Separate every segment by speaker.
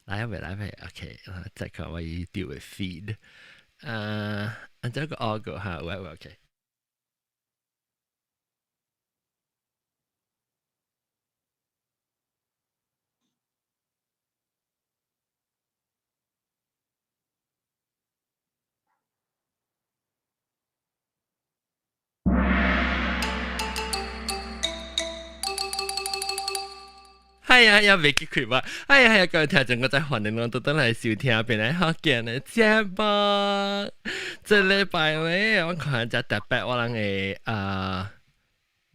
Speaker 1: 來啊未來未，OK，再看我 YouTube 的 feed，啊，按這個哦個哈，喂喂，OK。係啊，也未結開吧？哎呀，係啊，各位聽眾，我在歡迎我都等來收聽邊來福建的節目。這禮拜咧，我看只特別我人的啊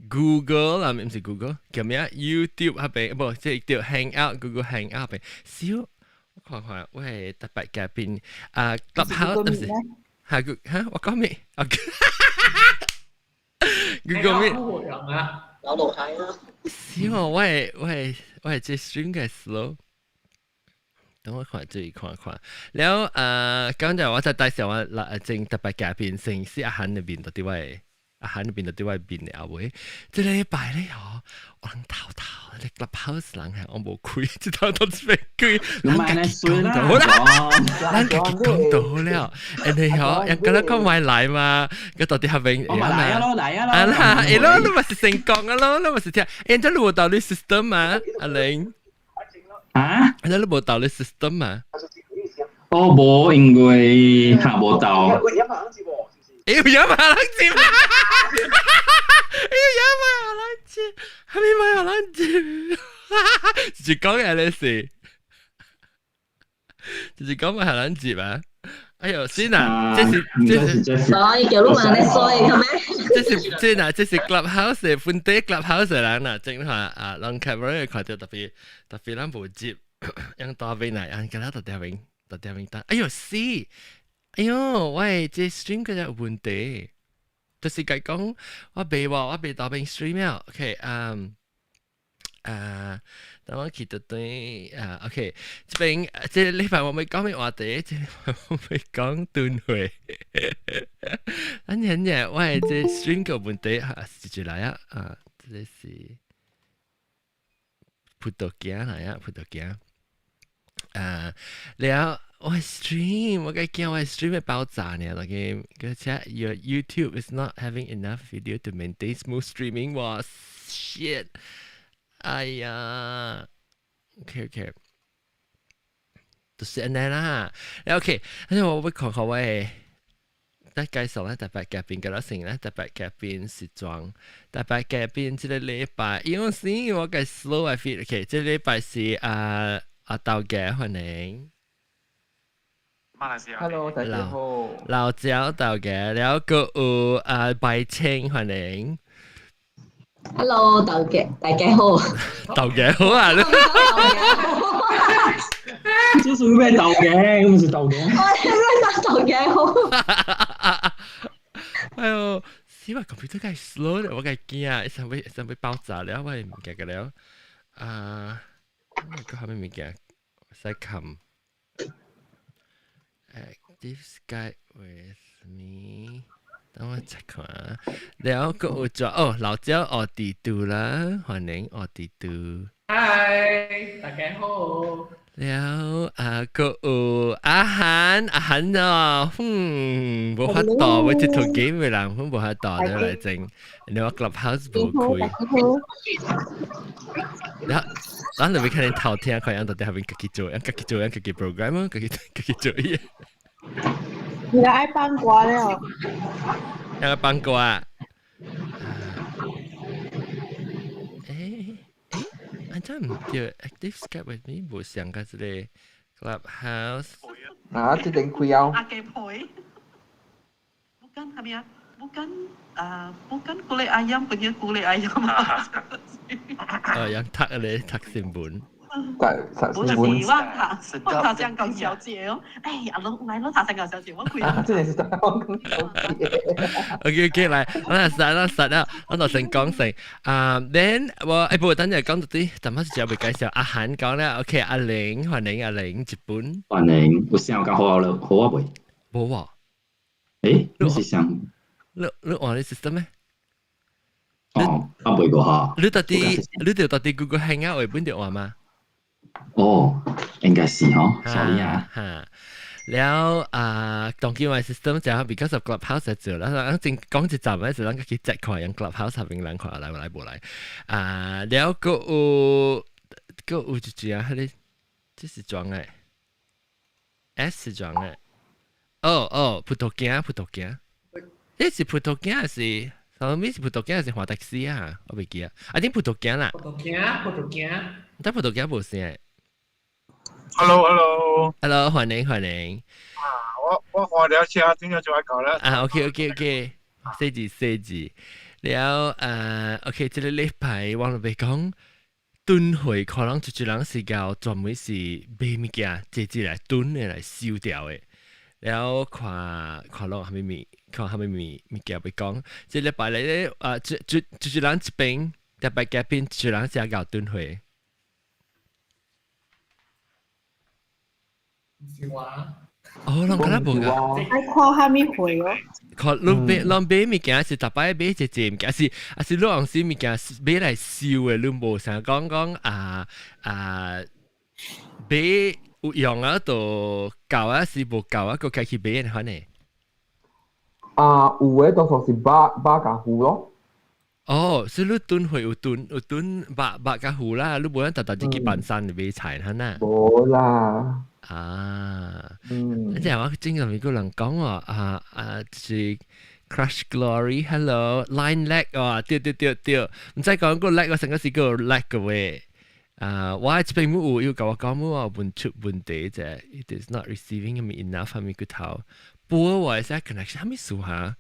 Speaker 1: Google 啦，唔是 Google，叫咩啊？YouTube 嗰邊，不，即係叫 Hangout，Google Hangout 邊。小，我看看，喂，特別嘉賓啊，Clubhouse 唔是，嚇，嚇，我講咩？Google Meet。
Speaker 2: 老老係啊！
Speaker 1: 是哦，我係這 stream 嘅 slow，等我看注意看看。然後剛才我在帶上我嗱正特別嘉賓，成是阿韓那邊到底位，阿韓那邊到底位邊的阿位。這禮拜咧嗬，我人偷偷咧 Clubhouse 人係我無開，這頭都是未開。
Speaker 3: 人家己講到
Speaker 1: 啦，人家己講到了，人哋嗬，人覺得講埋來嘛，佢到底係邊？
Speaker 3: 我咪來啊咯，來啊咯。
Speaker 1: 啊啦，係咯，你咪是成功啊咯，你咪是聽，人家你無道理 system 嘛，阿玲。
Speaker 3: 啊？
Speaker 1: 人家你無道理 system 嘛？
Speaker 3: 哦，無，因為嚇無到。
Speaker 1: 哎呦，有馬人接，哎呦，有馬人接，係咪馬人接？就是講嘅你是，就是講馬人接啊！哎呦，先啊，這是這是，
Speaker 2: 所以叫你問你衰嘅咩？
Speaker 1: 這是這嗱，這是 Clubhouse 本地 Clubhouse 人嗱，正話啊，人 camera 看到特別特別咱無接，用大邊嚟，用其他特別邊特別邊單，哎呦死！哎喲，喂，這 stream 個有問題，就是講講我未話我未到邊 stream 了，OK，嗯，啊，等我去到對啊，OK，這邊這禮拜我未講咩話題，這禮拜我未講斷會，อันนี้เนี่ย喂，這 stream 個問題嚇，直接來啊，啊，這是葡萄牙來啊，葡萄牙，啊，แล้ว我 stream 我該驚我 stream 會爆炸呢，那個而且 your YouTube is not having enough video to maintain smooth streaming。哇，shit！哎呀，OK OK，就是按呢啦。OK，跟住我會看看我的，得介紹咧特別嘉賓嘅啦，成咧特別嘉賓是裝特別嘉賓，這個禮拜因為是我嘅 slow I feel，OK，這個禮拜是啊阿豆嘅歡迎。
Speaker 4: Hello，大家好。
Speaker 1: 老趙豆嘅，然後個有啊白青歡迎。
Speaker 2: Hello，豆嘅，大家好。
Speaker 1: 豆嘅好啊！
Speaker 3: 這是咩豆嘅？咁是豆嘅。
Speaker 2: 我係咩豆嘅好？
Speaker 1: 哎呦，死話 computer 梗係 slow 咧，我梗係驚啊！一陣會一陣會爆炸了，我係唔記得了。啊，個後面物件使冚。Active Skype with me，等我check 看。然後個有做哦，老趙奧迪度啦，歡迎奧迪度。
Speaker 4: 嗨，大家好。
Speaker 1: 然後啊個有阿韓阿韓哦，嗯，無法度，我這套 game 嘅人，分無法度來整，你話 Clubhouse 無開。然後，咱就會看見頭聽，看樣到底係咪自己做，樣自己做，樣自己 program，自己自己做嘢。
Speaker 5: 你愛放歌了？
Speaker 1: 愛放歌啊？欸欸，按怎毋對？Active Skype with me 無上個這個 Clubhouse。
Speaker 4: 啊，這頂開哦。
Speaker 6: 阿嘅配，bukan 係咪啊？Bukan bukan kulit ayam punya kulit ayam。
Speaker 1: 哦，用讀咧讀新聞。
Speaker 4: 讀
Speaker 6: 不是我讀，我讀香港小姐哦。哎，阿龍來咯，讀香港小姐，我開。
Speaker 4: 啊，真係是香港小姐。
Speaker 1: OK OK，來，我實啦實啦，我就先講先。啊，then 我誒不，等陣講到啲，但係是未介紹阿韓講咧。OK，阿玲歡迎阿玲，日本。
Speaker 3: 歡迎，有聲較好了，好啊未？
Speaker 1: 無啊。
Speaker 3: 誒，你是想？
Speaker 1: 你換你 system 咩？
Speaker 3: 哦，啊未過哈。
Speaker 1: 你到底你就到底 Google Hangout 會本地話嗎？
Speaker 3: 哦，應該是嗬，sorry 啊。
Speaker 1: 嚇。了啊，當今嘅 system 就 because of Clubhouse 做啦，咱正講一站咧，就咱去 check 看，用 Clubhouse 下邊人看來來無來。啊，了閣有閣有一隻啊，彼個這是裝的，S 是裝的。哦哦，葡萄鏡，葡萄鏡，這是葡萄鏡還是？啥物是葡萄鏡還是華達斯啊？我袂記啊。啊，頂葡萄鏡啦。
Speaker 7: 葡萄鏡，葡萄鏡。
Speaker 1: 但葡萄鏡無聲。
Speaker 8: Hello，Hello。
Speaker 1: Hello，歡迎歡迎。
Speaker 8: 啊，我換了車，今日就來搞了。
Speaker 1: 啊，OK，四字四字。了OK，這個禮拜我就欲講囤貨，可能一一人是較專門是買物件，這這來囤的來收掉的。了看看攏啥物物，看啥物物物件欲講。這禮拜咧啊，這這這一人一邊，特別嘉賓一人是較囤貨。
Speaker 7: 是我。
Speaker 1: 哦，攏敢若無㗎。
Speaker 5: 愛看啥物貨哦？
Speaker 1: 看攏買攏買物件是逐擺買一隻物件，是啊是你用時物件買來收的，你無啥講講啊啊買有用啊，就夠啊，是無夠啊，閣家去買的款呢？
Speaker 4: 啊，有的多數是肉肉共魚咯。
Speaker 1: 哦，所以你囤貨有囤有囤肉肉佮魚啦，你無咱逐逐日去辦山買菜哈呐？
Speaker 4: 無啦。
Speaker 1: 啊，
Speaker 4: 嗯，
Speaker 1: 即係我正上面個人講喎，啊啊，就是 Crush Glory，Hello，Line lag 哦，對對對對，毋知講個 lag 我成個是個 lag 嘅喂，啊，我這邊冇有，有共我講冇啊，問出問題啫，It is not receiving me enough 係咪個頭？播我係 connection 係咪數下？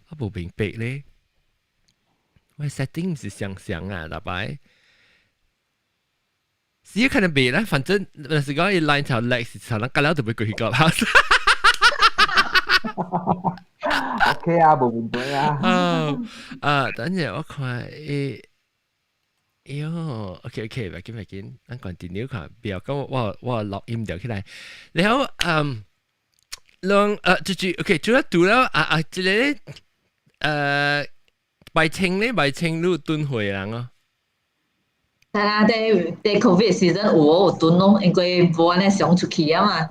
Speaker 1: 我無明白咧，我 setting 毋是相像啊，大擺。是可能袂啦，反正若是講伊 line 頭 lag 是可能隔了就會過去 Clubhouse。
Speaker 4: OK 啊，無問題啊。
Speaker 1: 啊啊，等陣我看誒，哎喲，OK OK，袂緊袂緊，咱 continue 看，不要講我我錄音掉起來。然後嗯，攏就是 OK，主要除了啊啊，這個拜清咧，拜清你有囤貨人哦。
Speaker 2: 但啊，佇佇 COVID 時陣有有囤咯，因為無按呢上出去啊嘛。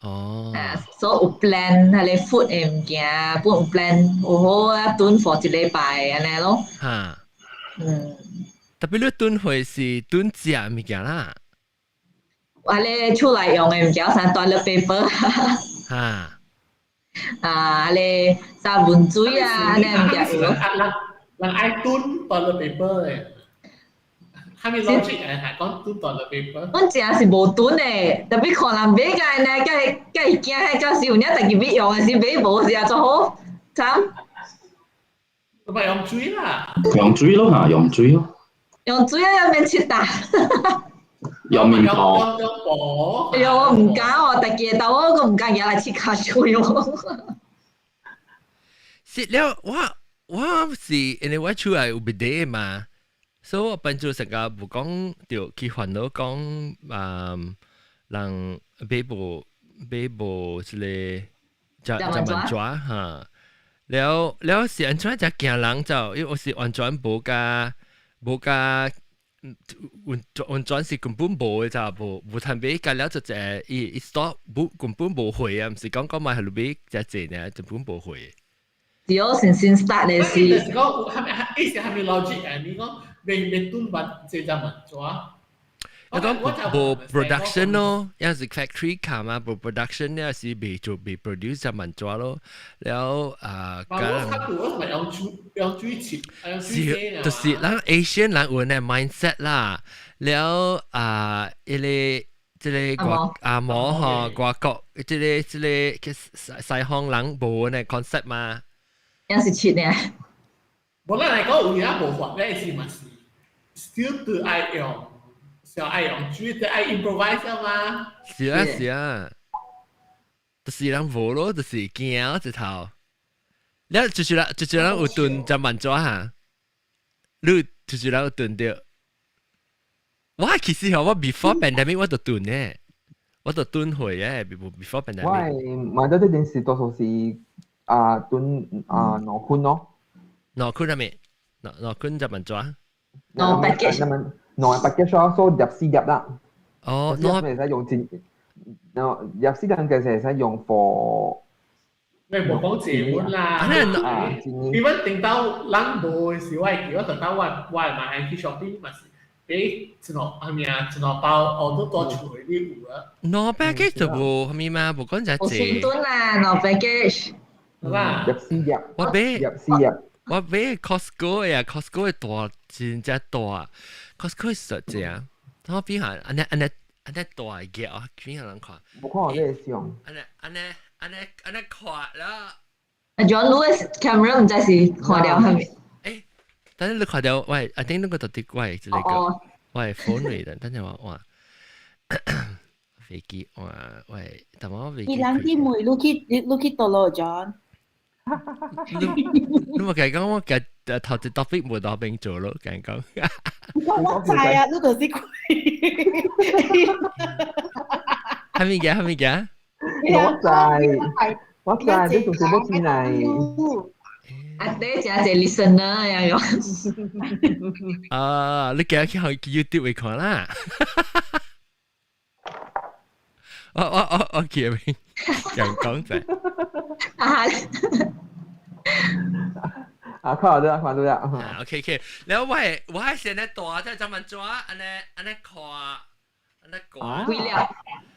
Speaker 1: 哦。
Speaker 2: 啊，所以有 plan 彼個 food 的物件，本有 plan 有好啊囤 for 一禮拜按呢咯。
Speaker 1: 哈。
Speaker 2: 嗯。
Speaker 1: 特別你囤貨是囤食物件啦。
Speaker 2: 我咧厝內用的物件，像 toilet paper。
Speaker 1: 哈。
Speaker 2: 啊，咧沙盆水啊，按呢物件有咯。
Speaker 7: 人人愛囤 toilet paper 的。啥物 logic 誒，係講囤 toilet paper。
Speaker 2: 阮食是無囤的，特別看人買個呢，佮佮伊驚，彼到時有影家己欲用的時買無是啊，做好慘。
Speaker 7: 咪用水啦。
Speaker 3: 用水咯嚇，用水咯。
Speaker 2: 用水啊，又免切打。
Speaker 3: 用面婆。
Speaker 7: 用布。
Speaker 2: 哎喲，我毋敢哦，家己的兜我閣毋敢舉來切跤手喲。
Speaker 1: 是了，我我是因為我厝內有 bidet 嘛，所以我變做成個無講著去煩惱講啊，人買無買無這個食食饅紙哈。了了是按怎才驚人就，因為我是完全無共無共完完全是根本無的就無無通買，甲了就一伊伊 stop 無根本無貨啊，毋是講講買係買誠濟爾，根本無貨。
Speaker 2: 是哦，先先 start 的是。
Speaker 7: 是講係咪意思係咪 logic 啊？你講未未囤物這隻物紙？
Speaker 1: 我講無 production 咯，有時 factory 卡嘛，無 production 咧是未做未 produce 隻物紙咯，了啊，
Speaker 7: 我我係用水用水切，用水
Speaker 1: 是，就是咱 Asian 人有那 mindset 啦，了啊，一個這個外阿摩吼外國這個這個西西方人無那 concept 嘛，
Speaker 2: 也是切呢。
Speaker 7: 無咱來講有影無法咧是嘛是，still 都愛用。小愛用水，都愛 improvise 嘛。
Speaker 1: 是啊是啊，就是人無咯，就是驚一頭。你就是啦，就是人有囤隻饅紙哈，你就是人有囤著。我其實吼，我 before pandemic 我就囤呢，我就囤貨嘅，before pandemic。
Speaker 4: 我買到這件事多數是啊囤啊兩款咯。
Speaker 1: 兩款係咪？兩兩款隻饅紙。
Speaker 2: 兩 package。
Speaker 4: 兩個 package 咯，所以入四入啦。
Speaker 1: 哦，
Speaker 4: 入會使用錢，入時間嘅時使用 for。
Speaker 7: 你無講借本啦，你阮頂到人無的時，我會記我等到我嘛去 shopping 嘛是，俾一兩係咪啊？一兩包哦，都多厝的你有啊。
Speaker 1: No package 就無係咪嘛？無講就
Speaker 2: 借。有先啦，no package。
Speaker 7: 啦，
Speaker 4: 入四入。
Speaker 1: 我買
Speaker 4: 入四入。
Speaker 1: 我買 Costco 呀，Costco 大真正大，Costco 實正。我邊行按呢按呢按呢大嘅啊，邊行人看？
Speaker 4: 無看我這相。
Speaker 1: 按呢按呢。按呢按呢看啦。
Speaker 2: 啊，John Lewis camera 唔知是看了係咪？
Speaker 1: 誒，等陣你看到，喂，阿丁那個特別怪，這個，喂，phone 嚟的，等陣我哇，飛機哇，喂，但我飛機。
Speaker 5: 伊人去問你去倒落 John？
Speaker 1: 你咪計講我計頭一 topic 冇當兵做咯，計講。
Speaker 5: 我知啊，你就是鬼。
Speaker 1: 係咪嘅？係咪嘅？
Speaker 4: 我知，我知，你仲做乜錢嚟？
Speaker 2: 啊，你真係 listener 呀！
Speaker 1: 啊，你記得去 YouTube 會看啦。我記得人講者。
Speaker 2: 啊！
Speaker 4: 啊，看到啦，看到啦。
Speaker 1: OK OK，然後我係先咧大，即係怎麼做啊？按呢按呢看，按呢講。
Speaker 2: 幾粒？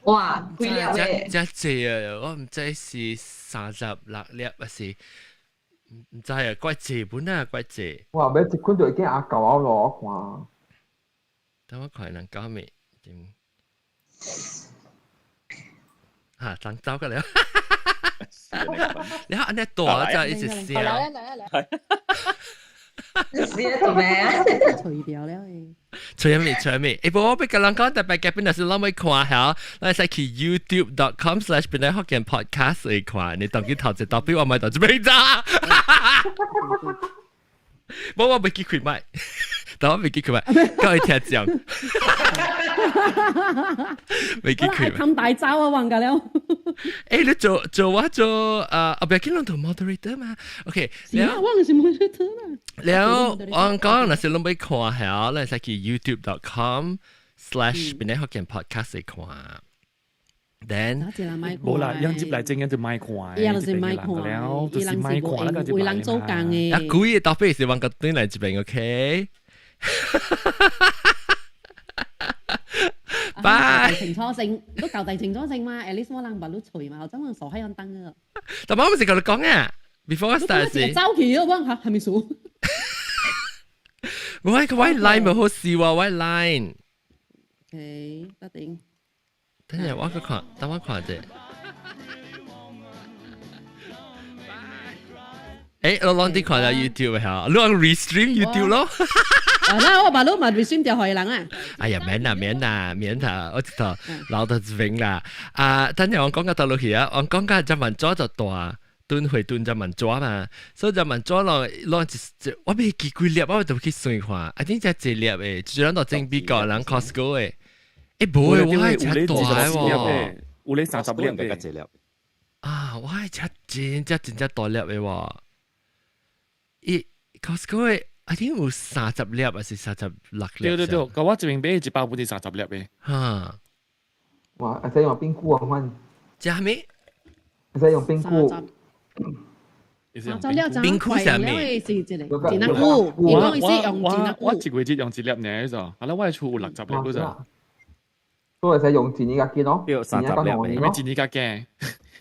Speaker 2: 哇，幾粒嘅？
Speaker 1: 真濟啊！我唔知是36粒，還是唔知啊？怪濟本啊，怪濟。
Speaker 4: 哇！買一款就已經阿舊啊咯，我看。
Speaker 1: 等我看人講未？點？嚇，等走過嚟。你看按呢大就一直笑。
Speaker 9: 來來來。
Speaker 2: 是做咩啊？
Speaker 9: 除掉了。
Speaker 1: 除咩？除咩？誒，不過我俾個人講特別嘅，邊度是諗去看下，咱使去 youtube.com/ 邊度福建 podcast 去看，你當佢頭一代比我咪頭一邊咋？冇我未記開麥，但我未記開麥，夠佢聽講。未記開麥。
Speaker 9: 冚大招啊，忘㗎了。
Speaker 1: 誒，你做做我做啊，不要緊，攏做 moderator 嘛。OK，
Speaker 9: 了，我是 moderator 啦。
Speaker 1: 了，我講若是攏欲看下，咱使去 youtube.com/ 邊個福建 podcast 去看。Then
Speaker 10: 無啦，樣接嚟正樣就賣看，
Speaker 9: 伊人是賣看，
Speaker 10: 了，就是賣看那個
Speaker 9: 為人做工的。
Speaker 1: 啊，故意特別是往個對來這邊，OK。拜。
Speaker 9: 清楚性，都交代清楚性嘛，at least 我人捌你隨嘛，我真係傻閪樣等啊。
Speaker 1: 但我唔是同你講啊，before start 時。
Speaker 9: 走去啊，我嚇係咪數？
Speaker 1: 我個我 line 咪好笑啊，我 line。
Speaker 9: OK，得定。
Speaker 1: 等陣我個看，等我看者。誒，我攏啲看下 YouTube 嚇，你講 restream YouTube 咯。
Speaker 9: 啊，那我把你嘛 restream 掉予人啊。
Speaker 1: 哎呀，免啦免啦免啦，我知道老得明啦。啊，等陣我講到落去啊，我講到只萬紙就大，燉會燉只萬紙嘛，所以只萬紙咯，攞一我未記幾粒，我就去算看，啊，點只一粒的，就咱到正美國人 Costco 的。誒，無誒，我係食大喎，
Speaker 10: 有咧30粒嘅，一粒。
Speaker 1: 啊，我係食真正真正大粒的喎。伊 Costco 的，I think 有30粒還是36粒？
Speaker 10: 對對對，個我這邊買一包本是30粒的。
Speaker 1: 哈！
Speaker 4: 哇，會使用冰菇啊，款。
Speaker 1: 食咩？
Speaker 4: 會使用冰菇。
Speaker 1: 冰菇啥物？
Speaker 9: 是一個一粒菇，伊講伊是用一粒菇。
Speaker 10: 我一個月用一粒爾咋，啊啦，我厝有60粒嗰咋。
Speaker 4: 都會使用一年較緊咯，
Speaker 10: 一年咩一年較緊？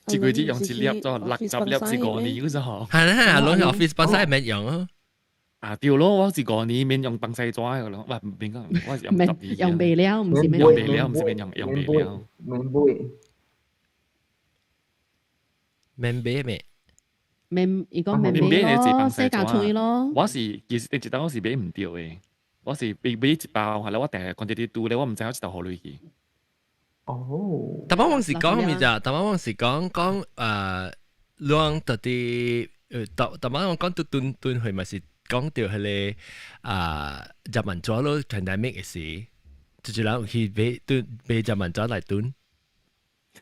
Speaker 10: 一個月用一粒，就60粒是5年嗰咋嗬。
Speaker 1: 係啦，攞 office 本身係免用啊。
Speaker 10: 啊對咯，我是5年免用東西紙嘅咯，喂，免講，我是用10年。
Speaker 9: 用袂了，唔是免
Speaker 10: 用袂了，唔是免用，用袂了。
Speaker 4: 免買。
Speaker 1: 免買咩？
Speaker 9: 免伊講免買咯，洗家吹咯。
Speaker 10: 我是其實一當我是買唔著的，我是買一包，後來我定係講一啲拄咧，我唔知我一頭予落去。
Speaker 4: 哦，
Speaker 1: 但我是講咩咋？但我是講講誒，兩特啲誒，但我講到斷斷去咪是講到迄個啊，日文紙咯，pandemic 嘅時，就是人有去買斷買日文紙來斷。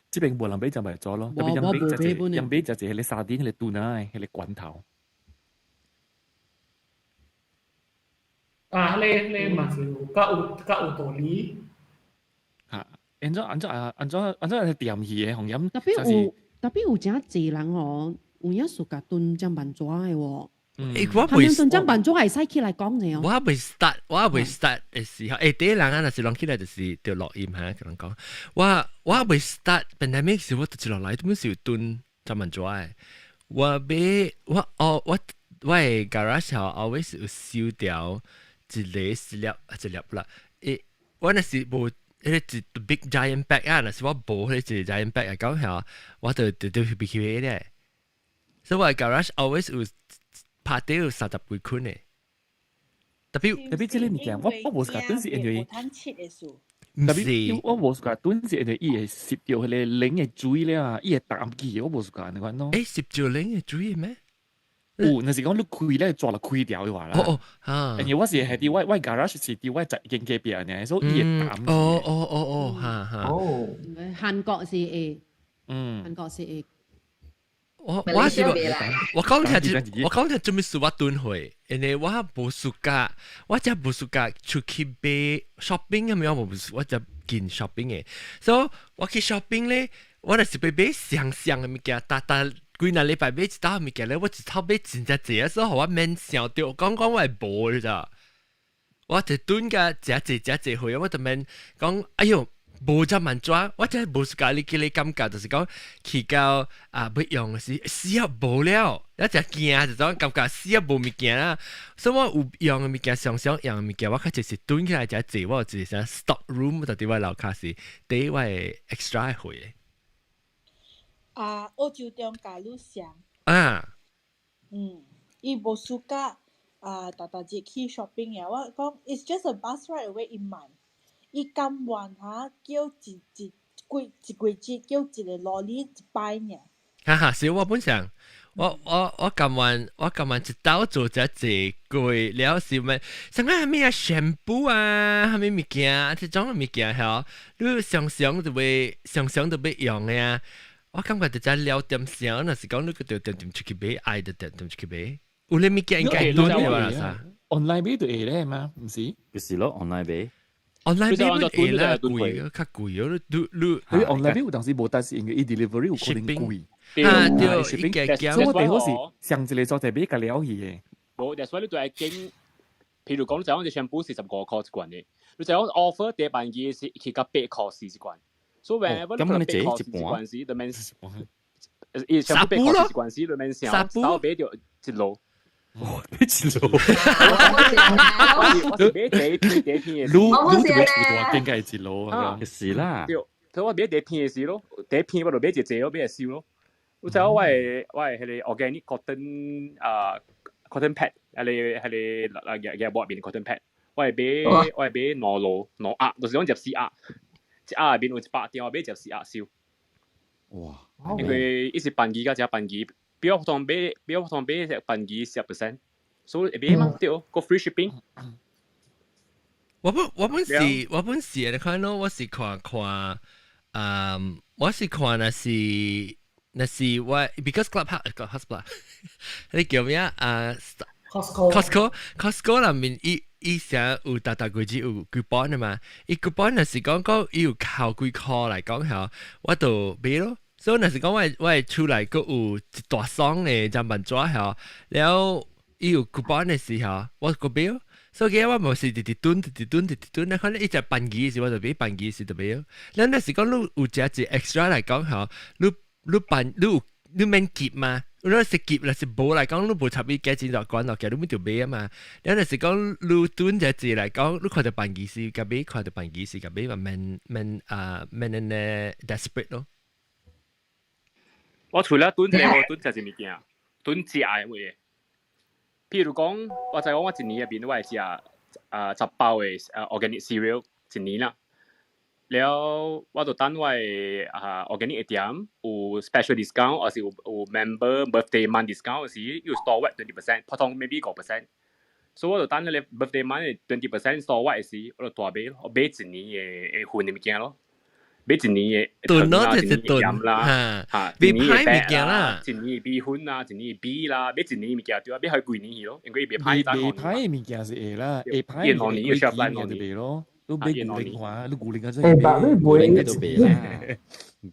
Speaker 10: 這邊無人買日文紙咯，特別人買就係人買就係迄個沙丁，迄個吞啊，迄個罐頭。
Speaker 7: 啊，你嘛是有較有道理。
Speaker 10: 嚇！按怎按怎啊？按怎按怎係掂去嘅紅飲？
Speaker 9: 特別有誠濟人哦，有影暑假燉砧板紙的喎。
Speaker 1: 欸，我
Speaker 9: 他們燉砧板紙會使起來講者哦。
Speaker 1: 我未 start 的時候，欸，第一人啊，若是攏起來就是著錄音哈，佮人講，我未 start pandemic 時，我就一落來，根本是有燉砧板紙的。我買我哦我我的 garage always 有收掉一個一粒一粒啦。欸，我若是無彼個一 big giant bag 啊，若是我無彼個一個 giant bag 來講嚇，我就就就去去買咧。所以我的 garage always 有拍底有三十幾捆的。特別
Speaker 10: 特別這個物件，我無 suka 燉是因為。
Speaker 1: 特
Speaker 10: 別我無 suka 燉是因為伊會吸著彼個冷的水咧啊，伊會淡去，我無 suka 你款咯。
Speaker 1: 欸，吸著冷的水咩？
Speaker 10: 有，若是講你開咧，抓落開掉的話啦。
Speaker 1: 哦哦，哈。
Speaker 10: 因為我是係佇我 garage 是佇我一間隔壁呢，所以伊會淡。
Speaker 1: 哦哦哦哦，哈哈。
Speaker 4: 哦。
Speaker 9: 韓國是會，韓國是會。
Speaker 1: 我是我講聽，我講聽做咩事我燉貨，因為我無 suka，我真無 suka 出去買 shopping 咁樣，我無我就見 shopping 的，所以我去 shopping 咧，我就是欲買相像的物件，逐逐幾若禮拜買一兜物件咧，我一套買真正濟，所以予我免想著，講講我會無咋，我就燉甲誠濟誠濟貨，我就免講，哎喲。無遮慢抓，我真係無 suka 你叫你感覺，就是講去到啊欲用時，死啊無了，一隻驚就種感覺死啊無物件啦。所以我有用的物件，常常用的物件，我較濟是囤起來誠濟，我有一個啥 stock room 就佇我樓跤是佇我的 extra 貨的。
Speaker 5: 啊，澳洲中共你像。
Speaker 1: 啊。
Speaker 5: 嗯，伊無 suka 啊，逐逐日去 shopping 嘅，我講 it's just a bus ride away 伊慢。伊甘願哈叫一一幾一月只叫一個 lorry 一擺爾。
Speaker 1: 哈哈，是我本想，我甘願一兜做這濟過了是咪？啥個啥物啊 shampoo 啊，啥物物件，這種物件吼，你常常就會常常就欲用的啊。我感覺就這了點聲，若是講你閣著定定出去買，愛就定定出去買。有咧物件應該囤的話啥
Speaker 10: ？online 買就會咧嘛，毋是？
Speaker 11: 就是咯，online 買。
Speaker 1: online 買會啦，貴，較貴哦。你你
Speaker 10: 你 online 買有當時無，但是因為伊 delivery 有可能貴。
Speaker 1: 啊對，應該
Speaker 10: 所以我最好是上一個所在買較了去的。
Speaker 12: 無，that's why 你都愛揀，譬如講，你就講隻 shampoo 是15塊一罐的，你就講 offer 第半期是去到8塊4一罐。所以 whenever 你看8塊4一罐時，就免伊 shampoo 8塊4一罐時，就免想，少買著一籮。
Speaker 10: 哦，買一籮。
Speaker 12: 我是買第一片第一片的。
Speaker 10: 滷滷就買大間該一籮啊。
Speaker 11: 是啦。
Speaker 12: 對，所以我買第一片的時咯，第一片我就買一濟咯，買來收咯。有知我的我的彼個 organic cotton 啊 cotton pad，彼個啊夾夾抹面 cotton pad，我會買兩籮兩盒，就是講14盒，一盒內面有100張，我買14盒收。
Speaker 11: 哇！
Speaker 12: 因為伊是便宜佮誠便宜，比我普通買比我普通買便宜10%，所以會買嘛對，閣 free shipping。
Speaker 1: 我本是你看咯，我是看看，嗯，我是看若是若是我 because clubhouse 啦，你叫咩啊？啊
Speaker 7: Costco
Speaker 1: Costco Costco 內面伊伊成有逐逐個月有 coupon 的嘛，伊 coupon 若是講講伊有扣幾箍來講吼，我就買咯。所以若是講我厝內閣有一大箱的砧板紙吼，了伊有 coupon 的時候，我閣買咯。所以我無是直直囤，直直囤，直直囤，你可能一隻便宜時我就買，便宜時就買咯。咱若是講你有食一 extra 來講吼，你你辦你有你免急嘛？你是急，若是無來講，你無插伊價錢就關落，其實你免就買啊嘛。咱若是講你囤一隻來講，你看著便宜時共買，看著便宜時共買嘛，免免啊免按呢 desperate 咯。
Speaker 12: 我除了囤這個，我囤食一物件，囤食的物的。譬如講，我知講我一年入邊我會食啊10包的啊 organic cereal 一年啦。了，我就等我的啊 organic 的店有 special discount，或是有 member birthday month discount 時，有 store wide 20%，普通 maybe 5%。所以我就等彼個 birthday month 20% store wide 時，我就大買，我買一年的的份的物件咯。買一年的
Speaker 1: 囤咯，
Speaker 12: 糖啦，
Speaker 1: 就是
Speaker 12: 一年的鹽啦，嚇，一年的白啦，一年的米粉啦，一年的米啦，買一年物件對啊，買開幾年去咯，因為伊袂歹
Speaker 10: 袂歹的物件是會啦，會歹
Speaker 12: 伊兩年有
Speaker 10: 幾
Speaker 12: shelf life
Speaker 10: 年就袂咯。你買古靈話，你古靈啊真
Speaker 4: 誒，白你
Speaker 11: 古靈
Speaker 4: 買
Speaker 11: 都別啦，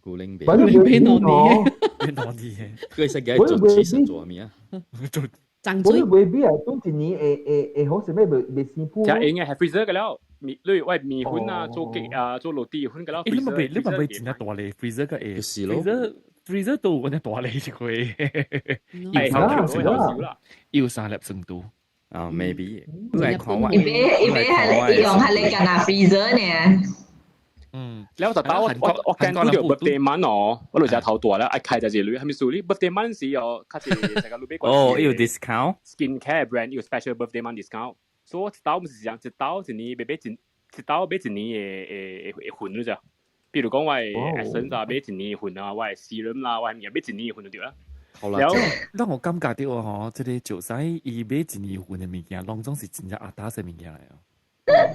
Speaker 11: 古靈別。
Speaker 4: 白你買
Speaker 9: 攞
Speaker 4: 哦，
Speaker 10: 買攞啲嘅。
Speaker 11: 佢識嘅做其實做咩啊？
Speaker 10: 做
Speaker 4: 我
Speaker 9: 爭水
Speaker 4: 你買比啊，當一年會會會好食咩？未未辛苦。
Speaker 12: 食應嘅係 freezer 嘅了，麵你喂麵粉啊，做雞啊，做落地粉嘅了。
Speaker 10: 你咪俾你咪俾真係大力 freezer 嘅誒
Speaker 11: 是咯
Speaker 10: ，freezer freezer 都嗰啲大力一個，
Speaker 12: 係少啦，
Speaker 10: 要三粒程度。
Speaker 11: 啊，maybe。你來看我，
Speaker 2: 伊買伊買係伊用係你干那 freezer 呢？
Speaker 10: 嗯，
Speaker 12: 了就打我我我見到條 birthday month 哦，我就食頭大啦，愛開就是你，係咪數你 birthday month 時哦，較濟成個你買
Speaker 11: 哦，有 discount。
Speaker 12: skin care brand 有 special birthday month discount，所以我一刀唔是講一刀一年買買一一刀買一年的的的份咯咋。比如講我的 essence 啊，買一年份啊，我的 serum 啦，我的物件買一年份就對啦。
Speaker 11: 好啦，
Speaker 10: 讓我感覺到吼，這個石西伊買一年份的物件，攏總是真正阿達的物件來哦。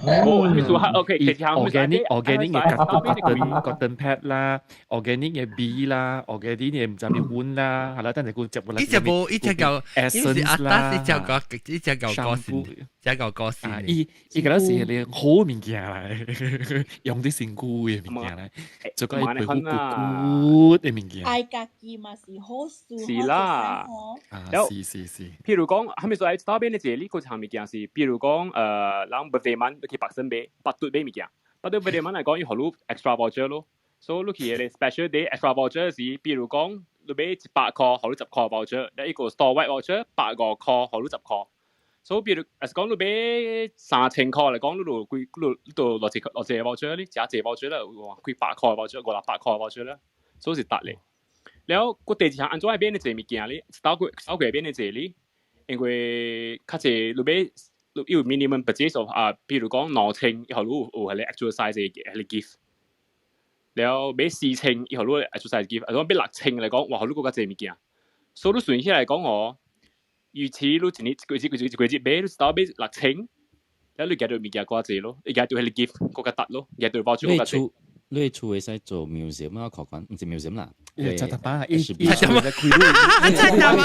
Speaker 12: 哦，你說 OK，其實
Speaker 10: organic organic 嘅 cotton cotton pad 啦，organic 嘅 B 啦，organic 嘅唔知咩碗啦，係啦，等陣佢接過嚟。
Speaker 1: 呢隻冇，呢隻舊
Speaker 10: essence
Speaker 1: 啦，呢隻舊呢隻舊歌線，隻舊歌線。
Speaker 10: 伊伊嗰陣時係好物件嚟，用啲身軀嘅物件嚟，就講伊皮膚骨骨嘅物件。
Speaker 5: 愛家己嘛是好事，
Speaker 12: 是啦，
Speaker 10: 啊，是是是。
Speaker 12: 譬如講，係咪說喺邊嘅這裡，佢項物件是，譬如講，人 birthday month 你去白身買，白對買物件，白對 birthday month 嚟講，伊予你 extra voucher 咯。所以你去個 special day extra voucher 是，比如講，你買100塊，予你10塊 voucher，你一個 store wide voucher 150塊，予你10塊。所以比如，係講你買3000塊嚟講，你就幾，你就落一落一個 voucher 咧，加一個 voucher 啦，哇，幾百塊 voucher，50、600塊 voucher 啦，所以是值咧。了，佢第二項按怎買呢濟物件咧？一道過一道過買呢濟咧，因為較濟你買。有 minimum purchase of 啊，比如講2000，伊予你有彼個 actual size 的彼個 gift。了買4000，伊予你 actual size gift。啊，講買6000來講，哇，予你閣較濟物件。所以你算起來講哦，與其你一年一個月一個月一個月買，你一道買六千，了你夾到物件閣較濟咯，你夾到彼個 gift 閣較值咯，夾到包裝閣較濟。
Speaker 11: 你厝會使做 museum 啊，看看，毋是 museum 啦，
Speaker 10: 菜頭媽，伊
Speaker 11: 伊
Speaker 10: 菜頭媽，
Speaker 9: 菜頭媽，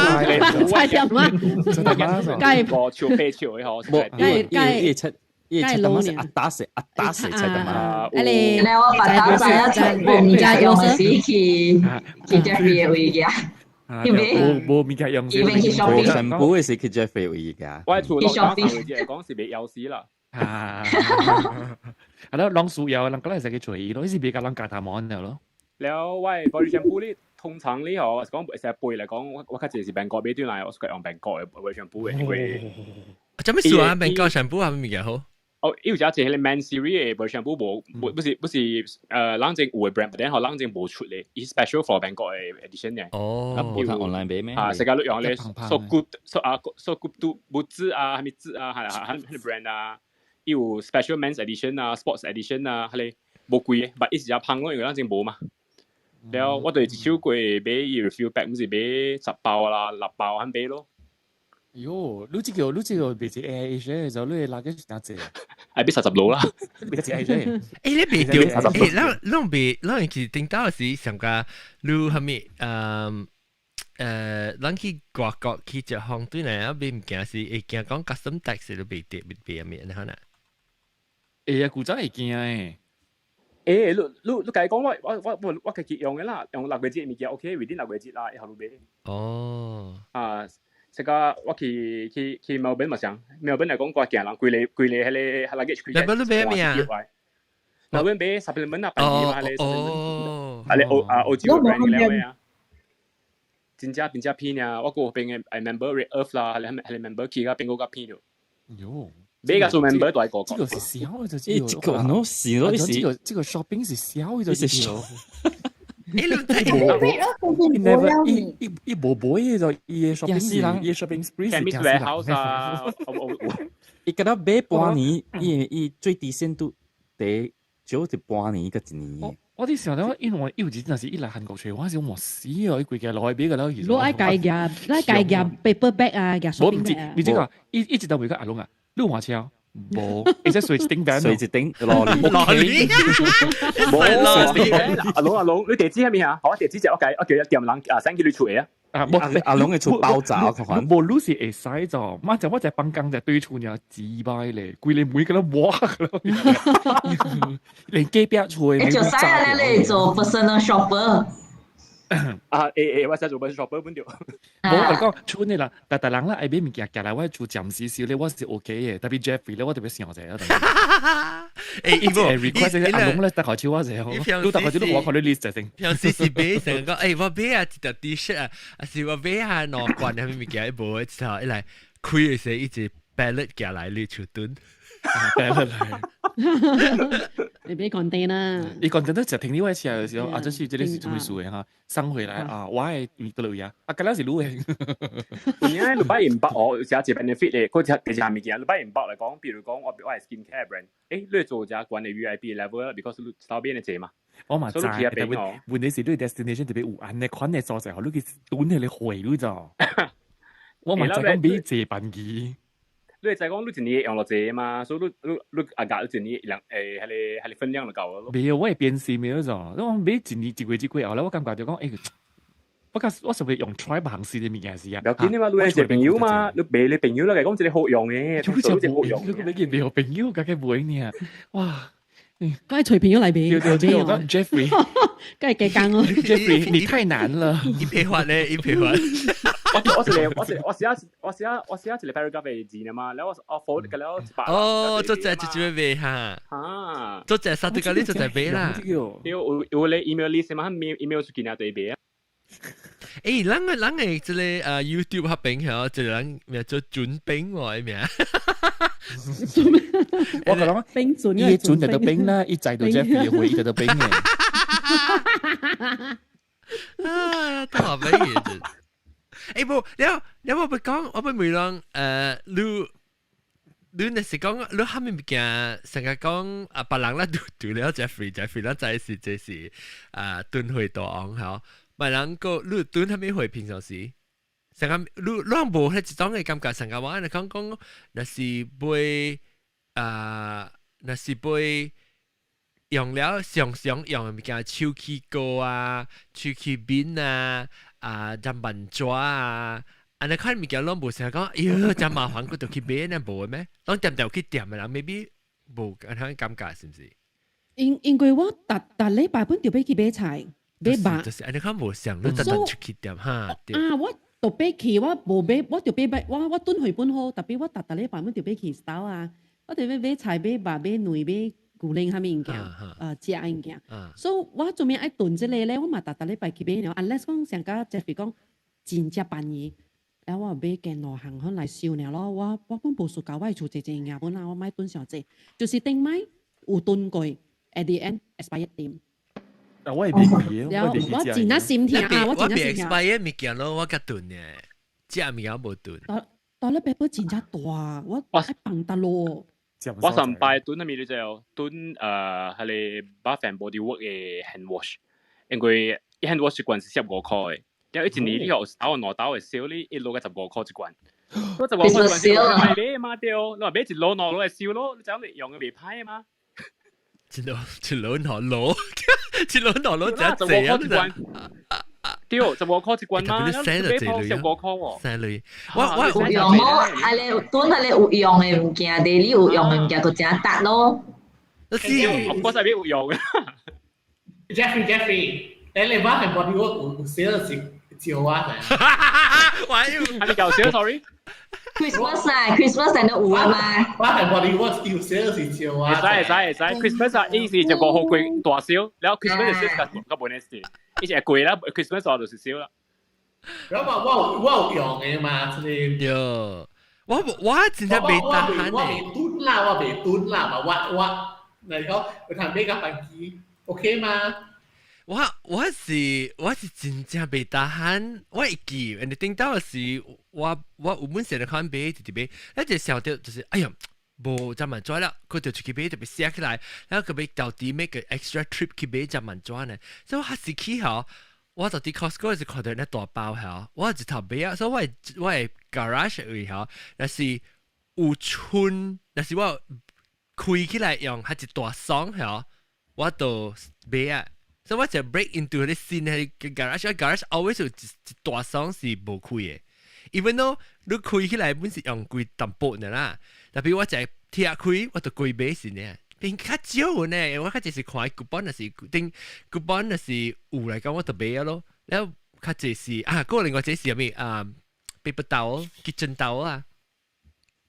Speaker 9: 菜頭媽，
Speaker 10: 菜頭媽，
Speaker 9: 該
Speaker 12: 五笑八笑的吼，
Speaker 11: 無，伊伊伊菜伊菜頭媽是阿打死阿打死菜頭媽。
Speaker 2: 你我把打仔一齊無物件用時去去 Jeffrey 的位嘅，
Speaker 10: 去買無物件用，
Speaker 2: 去 shopping，
Speaker 11: 全部的是去 Jeffrey 位嘅。
Speaker 12: 我厝落單位置講是袂枵死啦。
Speaker 10: 啊，係咯，人需要，人過來會使去揣伊咯，伊是袂共人咬頭毛了咯。
Speaker 12: 了，我的 body shampoo 咧，通常咧吼，是講會使背來講，我我較濟是蘋果買轉來，我是用蘋果的 body shampoo 的，因為
Speaker 1: 做咩事啊？蘋果 shampoo 係咩物件好？
Speaker 12: 哦，伊有只一個 man series 的 body shampoo 無無不是不是人前有的 brand，但係人前無出咧，伊 special for 蘋果的 edition 嘅。
Speaker 1: 哦，
Speaker 11: 無通 online 買咩？
Speaker 12: 啊，世界都用咧，so good so 啊 so good 都無紙啊，啥物紙啊，係係係 brand 啊。伊有 special men's edition 啊，sports edition 啊，彼個無貴的，但伊是只芳咯，因為咱前無嘛。了，我就一手過買伊 refill pack，毋是買10包啦、6包按買咯。
Speaker 10: 喲，你這個你這個賣一 A H 就你垃圾是哪濟？
Speaker 12: 係買30路啦，
Speaker 10: 買一 A H。
Speaker 1: 欸，你袂著？欸，咱咱袂，咱是頂到時上加你啥物？咱去外國去食飯對來啊，買物件是會驚講 custom tax 都袂得，袂袂咩，你可能。
Speaker 10: 會啊，古早會驚誒。
Speaker 12: 欸，你你你家講我我我我我家己用的啦，用六月節物件 OK，within 六月節啦，以後你買。
Speaker 1: 哦。
Speaker 12: 啊，這個我去去去墨爾本嘛上，墨爾本來講我驚人規個規個彼個 luggage 規
Speaker 1: 個。墨爾本買咩啊？
Speaker 12: 墨爾本買 supplement 啊，便宜嘛，彼個 supplement。啊，你澳啊澳洲 brand 嘅了啊。真正真正便宜啊！我個邊嘅 member Red Earth 啦，彼個 member 去甲變閣較便宜著。
Speaker 10: 喲。
Speaker 12: 買個做 member 都係個
Speaker 10: 這個是小的，
Speaker 11: 這個喏是咯，
Speaker 10: 這個這個 shopping 是小的，就是小。
Speaker 1: 欸，你知
Speaker 10: 伊 never 伊伊伊無買的就伊的 shopping
Speaker 11: 是人
Speaker 10: 伊 shopping spree 是
Speaker 12: Chemist Warehouse 啊，
Speaker 11: 伊敢若買半年，伊伊最低限度得少一半年佮一年。
Speaker 10: 我佇想到，因為有時若是伊來韓國揣，我想哇死哦！伊規家落去買個了，
Speaker 9: 你愛家夾，你愛家夾 paper bag 啊，夾 shopping bag 啊。
Speaker 10: 你這個伊伊一道袂個阿龍啊，你有換車？無，伊只隨一頂
Speaker 11: 隨一頂羅里，
Speaker 1: 羅里，
Speaker 12: 無羅里。阿龍阿龍，你地址係咩啊？好，地址就我計，我叫一店人啊，send 去你厝的啊。
Speaker 10: 啊，無
Speaker 11: 阿龍會出爆炸，看看。
Speaker 10: 無你是會使咗，媽就我就放工就對厝爾幾擺咧，規個每個都哇咯，連隔壁厝的
Speaker 2: 你就使啊！你嚟做 personal shopper。
Speaker 12: 啊，欸欸，我使做 personal shopper 本著。
Speaker 10: 無我講厝的啦，逐逐人啦愛買物件，寄來我厝暫時少咧，我是 OK 的，特別 Jeffrey 咧，我特別想者。
Speaker 1: 欸，
Speaker 10: 伊個 request 阿龍咧，大概手我者，你大概手我看你 list 先。
Speaker 1: 平時是買成個，欸，我買啊一條 T-shirt 啊，還是我買啊兩罐啥物物件，無之後一來開的時一直 pallet 寄來你厝頓。
Speaker 10: pallet 來。
Speaker 9: 你別 container。
Speaker 10: 伊 container 就停你位車的時候，啊，這是這個是做咩事的哈？送回來啊，我的倒落去啊，啊，敢若是你的。
Speaker 12: 有影你擺 inbox 哦，有時一 benefit 咧，佢食其實物件，你擺 inbox 來講，比如講我我係 skin care brand，欸，你做只關嘅 VIP level，because 你手邊的濟嘛。
Speaker 10: 我嘛知，但問問題是你 destination 特別有按呢款的所在，予你去囤彼個貨你就。我嘛知講買濟便宜。
Speaker 12: 你會知講你一年用落濟嘛，所以你你你阿價你一年兩誒，彼個彼個分量就夠咯。
Speaker 10: 袂，我會變心的就，我買一年一月一月後咧，我感覺就講，欸，我較我是會用 try 別項新的物件是啊。
Speaker 12: 不要緊嘛，你係朋友嘛，你賣你朋友啦，講這個好用的，這個好用。
Speaker 10: 你個買件袂朋友，家己買呢？哇！
Speaker 9: 梗係隨便咗嚟買，
Speaker 10: 對對對，我講 Jeffrey，
Speaker 9: 梗係計工咯。
Speaker 10: Jeffrey，你太難了。
Speaker 1: 一皮發咧，一皮發。
Speaker 12: 我我一個我一我寫我寫我寫一個 paragraph 的字嘛，然後我我 forward 個了一百。
Speaker 1: 哦，做隻就這買哈。
Speaker 12: 啊。
Speaker 1: 做隻殺對個你做隻買啦。
Speaker 12: 有有咧 email list 嘛，email 出去爾對買啊。
Speaker 1: 欸，咱个咱个這個YouTube 彼邊吼，一個人名做準兵喎，名。
Speaker 10: 我講
Speaker 9: 冰準，
Speaker 10: 伊準就得冰啦，伊載到 Jeffrey 會，伊就得冰嘅。
Speaker 1: 啊，都話俾嘢。欸，無，你你我欲講，我欲問人，你你若是講，你啥物物件，成日講啊，別人啦，除了 Jeffrey，Jeffrey 咱知是這是啊，囤貨大王吼。別人個你囤啥物貨平常時？成個你你無彼一種的感覺，成個我按呢講講，若是買啊，若是買用了常常用的物件，手氣膏啊、手氣面啊、啊砧板紙啊，按呢款物件攏無成日講，哎喲，真麻煩，閣著去買呢無的咩？攏恬恬去店的人，maybe 無按呢感覺是毋是？
Speaker 9: 因因為我逐逐禮拜本著欲去買菜買肉，
Speaker 1: 就是按呢款無想，你逐逐出去店哈。
Speaker 9: 啊，我著欲去，我無買，我著欲買，我我囤貨本好，特別我逐逐禮拜本著欲去 store 啊，我著欲買菜買肉買奶買牛奶啥物物件，食的物件。所以我做咩愛囤這個咧？我嘛逐逐禮拜去買了，unless 講上甲 Jeffrey 講真正便宜，然後我買件兩項款來收爾咯。我我本無需求，我的厝濟濟物件本啦，我莫囤傷濟，就是頂擺有囤過，at the end expire 點。
Speaker 10: 啊，我會袂記，
Speaker 9: 了我真正心疼啊！我真正心疼。
Speaker 1: 我袂 expire 物件咯，我較囤的，食物件無囤。
Speaker 9: 大大咧 paper 真正大，我愛放佗落。
Speaker 12: 我上擺囤啥物你知哦？囤彼個 Bath and Body Works 的 hand wash，因為伊 hand wash 一罐是15塊的，然後一年你有頭兩兜的燒，你一摞個15塊一罐。我15塊一罐是買買嘛對，你話買一摞兩摞來燒咯，你知影你用的袂歹嘛？
Speaker 1: 一摞一摞兩摞，一摞兩摞真濟啊！
Speaker 12: 對，15塊一罐嘛，你買包15塊喎。
Speaker 1: 犀利，我我
Speaker 2: 有用哦，啊你囤彼個有用的物件，第你有用的物件就真值咯。
Speaker 1: 是，
Speaker 12: 我實有用。
Speaker 7: Jeffrey Jeffrey，你你 Bath and Body Works 有 sale 是照我。
Speaker 1: 我要，
Speaker 12: 係咪舊 sale？Sorry。
Speaker 2: Christmas 啊，Christmas 都有啊嘛。
Speaker 7: Bath and Body Works 有 sale 是照我。
Speaker 12: 會使會使會使，Christmas 啊，伊是一個好貴大銷，然後 Christmas 就 sale 較無呢事，伊是會貴啦，Christmas 就是燒啦。
Speaker 7: 然後我我有用的嘛，這個。
Speaker 1: 喲，我我真正袂得閒
Speaker 7: 我袂囤啦，我袂囤啦嘛，我我，嚟講有通買個飯機，OK 嗎？
Speaker 1: 我我是我是真正袂得閒，我會記，人哋頂到時，我我有本事就看買，直直買，一直想到就是，哎呀，無砧板紙啦，佢就出去買，特別寫起來，然後佢欲到底 make 個 extra trip 去買砧板紙呢，所以我還是去吼，我就佇 Costco 是看到那大包吼，我一頭買啊，所以我我的 garage 位吼，若是有春，若是我開起來用，還一大箱吼，我就買啊。所以我就 break into 啲新嘅 garage，garage always 有一大箱是無開嘅。even though 你開起來本是用貴淡薄的啦，特別我就拆開，我就規買先呢。變較少呢，我較濟是看 coupon 若是頂 coupon 若是有來講，我就買咯。了較濟是啊，嗰個另外一個是啥物啊？paper towel、kitchen towel 啊。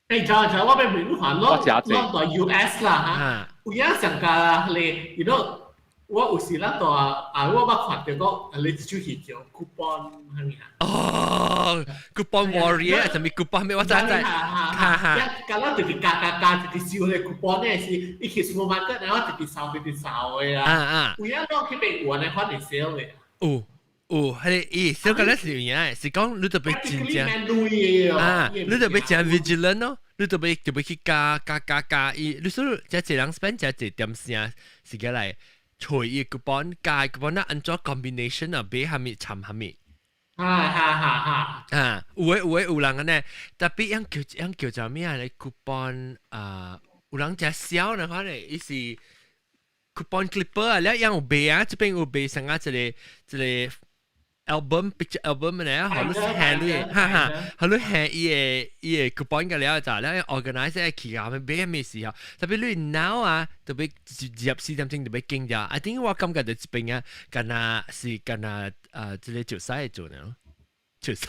Speaker 7: 欸，就就我俾問看，攞攞到 US 啦嚇，有影上架咧，you know，我有時咱到啊，我捌看到講，你出去叫 coupon 係咪啊？
Speaker 1: 哦，coupon warrior，啥物 coupon 咩？我知知，哈哈。
Speaker 7: 一，咱直直加加加，直直燒咧 coupon 咧是，伊去 supermarket 然後直直掃直直掃的啦。
Speaker 1: 啊啊。
Speaker 7: 有影講去邊有安尼款的 sale 的。
Speaker 1: 有有，彼個伊小個咧是有影，是講你特別真正啊，你特別真 vigilant 咯，你特別特別去加加加加伊，你所以這一人 spend 這一點聲是過來。隨伊 coupon 加 coupon 啊，按怎 combination 啊，買蝦米摻蝦米。
Speaker 7: 哈哈哈哈！
Speaker 1: 啊，有誒有誒有人按呢，特別樣叫樣叫做咩啊？咧 coupon 啊，有人食痟的話咧，伊是 coupon clipper 啊，了樣有賣啊，這邊有賣啥啊？一個一個 album picture album 咧，好你下你，哈哈，好你下伊個伊個 coupon 個了就了 organize 去啊，買咩時候？特別你 now 啊，特別入四點鐘特別緊掉。I think 我感覺就這邊啊，敢若是敢若啊，這個就使做呢，就使。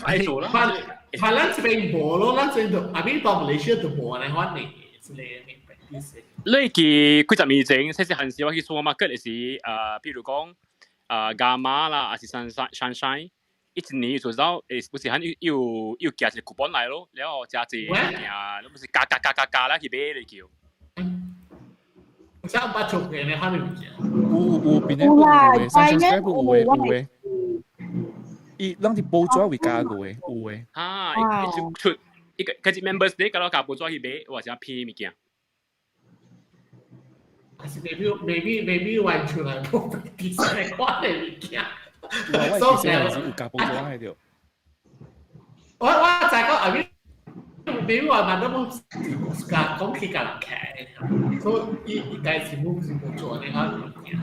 Speaker 12: 愛做啦，
Speaker 7: 反反咱這邊無咯，咱這邊就阿邊到馬來西亞就無按呢款的，這個
Speaker 12: 你記幾十年前，細細漢時我去 supermarket 的時，比如講。啊，伽馬啦，還是 Sunshine，一年做到，誒，不是很又又寄一個 coupon 來咯，然後加濟物件，你不是加加加加加啦去買嚟叫。
Speaker 7: 我想捌做過呢款物件。
Speaker 10: 有有邊個有的，Sunshine 有的有的。伊攏是報紙會加過的，有的。
Speaker 12: 啊，伊出出一個，佢是 Members Day，佮加報紙去買，或者批物件。
Speaker 7: 還是 maybe maybe maybe 完全來無第三款的物件。
Speaker 10: 所以是有加報紙的。
Speaker 7: 我知講阿邊，maybe 我萬都冇是講起共人騎，所以伊伊該是冇是無做呢款物件。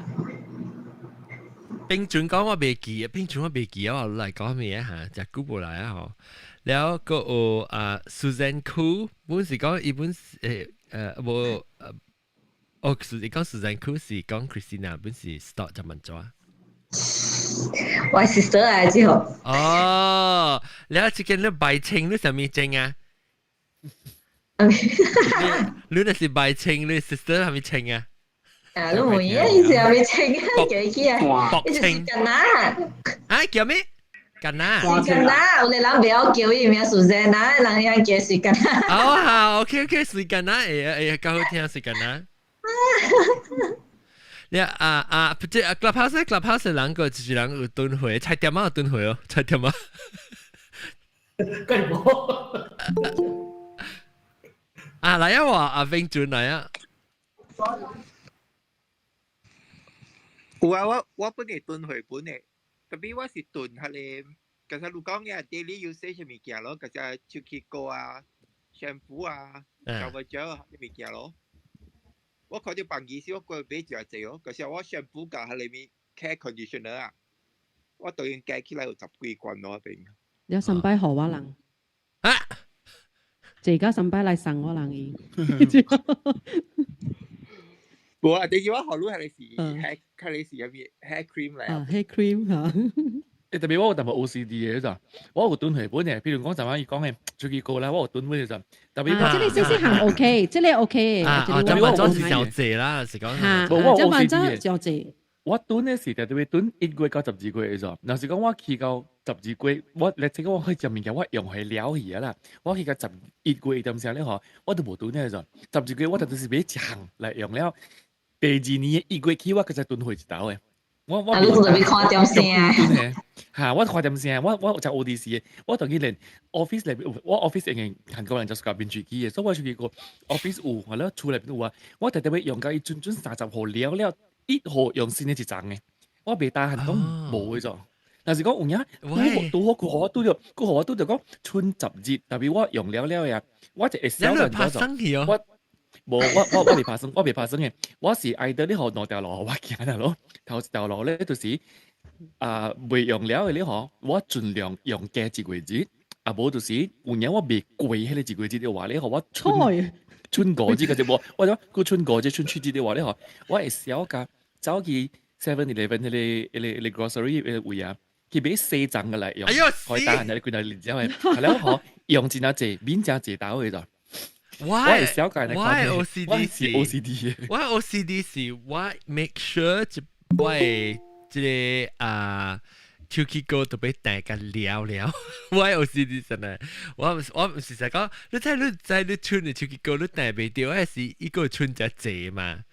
Speaker 1: 冰準講我袂記，冰準我袂記啊！我來講咩啊？嚇，食久無來啊吼。了閣有啊，Susan Koo，本是講伊本是無哦，是講 Susan Koo 是講 Christina，本是 start 就問咗。
Speaker 2: 我 sister 來之後。
Speaker 1: 哦，了這間你白青你啥物證啊？你那是白青，你 sister 啥物青啊？
Speaker 2: 啊，你問伊是啥物青啊？記起啊，伊是干哪？
Speaker 1: 啊，叫咩？干哪？
Speaker 2: 是干哪？有個人袂曉叫伊名 Susanna，人遐叫是干哪？
Speaker 1: 哦，好，OK OK，是干哪？會啊會啊，較好聽是干哪？你啊啊，不這 Clubhouse Clubhouse 人個就是人有囤貨，菜店仔有囤貨哦，菜店仔。
Speaker 7: 計無。
Speaker 1: 啊，來啊，我阿永俊來啊。
Speaker 13: 有啊，我本來囤貨本的，特別我是囤彼個，其實你講嘅 daily usage 物件咯，嗰隻手機膏啊、shampoo 啊、shower gel 啲物件咯。我看到辦儀時，我過買真濟哦。可是我 shampoo 佮彼個物 hair conditioner 啊，我都已經加起來有十幾罐咯，邊。
Speaker 9: 你上擺予我人？
Speaker 1: 啊？
Speaker 9: 這個上擺來送我人伊。
Speaker 13: 無啊，第二我予你彼個是 hair，彼個是啥物 hair cream 來
Speaker 9: 啊，hair cream 嚇。
Speaker 10: 欸，特別我有淡薄 OCD 的咋，我有囤貨本的，比如講昨晚伊講的手機膏啦，我有囤本的咋，特別
Speaker 9: 啊，這個細細項 OK，這個 OK。
Speaker 1: 啊，這個我是小濟啦，是講。
Speaker 9: 嚇，
Speaker 10: 無我
Speaker 9: 這萬
Speaker 10: OCD
Speaker 9: 小濟。
Speaker 10: 我囤的是特別囤1月到12月的咋，若是講我去到十二月，我嚟這個我去食物件，我用去了去啊啦，我去到11月點時咧吼，我都無囤的咋，12月我就就是買一項來用了，第二年1月起我閣再囤貨一道的。我
Speaker 2: 啊，你特別看點聲。
Speaker 10: 嚇！我看點聲，我就 ODC 的，我當然連 office 內邊，我 office 已經韓國人就是夾面住機的，所以我出去個 office 有，或者厝內邊有啊，我特別用到伊準準30號了了，1號用新的一層的，我袂擔閒講無的咗。但是講有影，拄好佢予我拄著，佢予我拄著講春十日，特別我用了了呀，我就會曉人咗。我無我未拍算，我未拍算嘅，我是愛得你予兩條路我行啦咯，頭一條路咧就是啊未用了嘅你嗬，我盡量用加一個月，啊無就是有影我未過彼個一個月的話，你予我剩剩5日個就無，我講閣剩5日剩7日的話，你予我會小甲走去 7-Eleven 彼個 grocery 彼個位啊，去買洗髒嘅來用，
Speaker 1: 哎喲
Speaker 10: 可以打人哋幾若日之後，係了嗬，用真啊濟，免誠濟兜嘅就。
Speaker 1: 我
Speaker 10: 我會小甲
Speaker 1: 我 OCD
Speaker 10: 是 OCD
Speaker 1: 我 OCD 是我 make sure 一我的這个啊手機膏特別大個了了，我 OCD 真的，我毋是實講，你知你知你穿的手機膏你戴袂著，還是伊個穿誠濟嘛？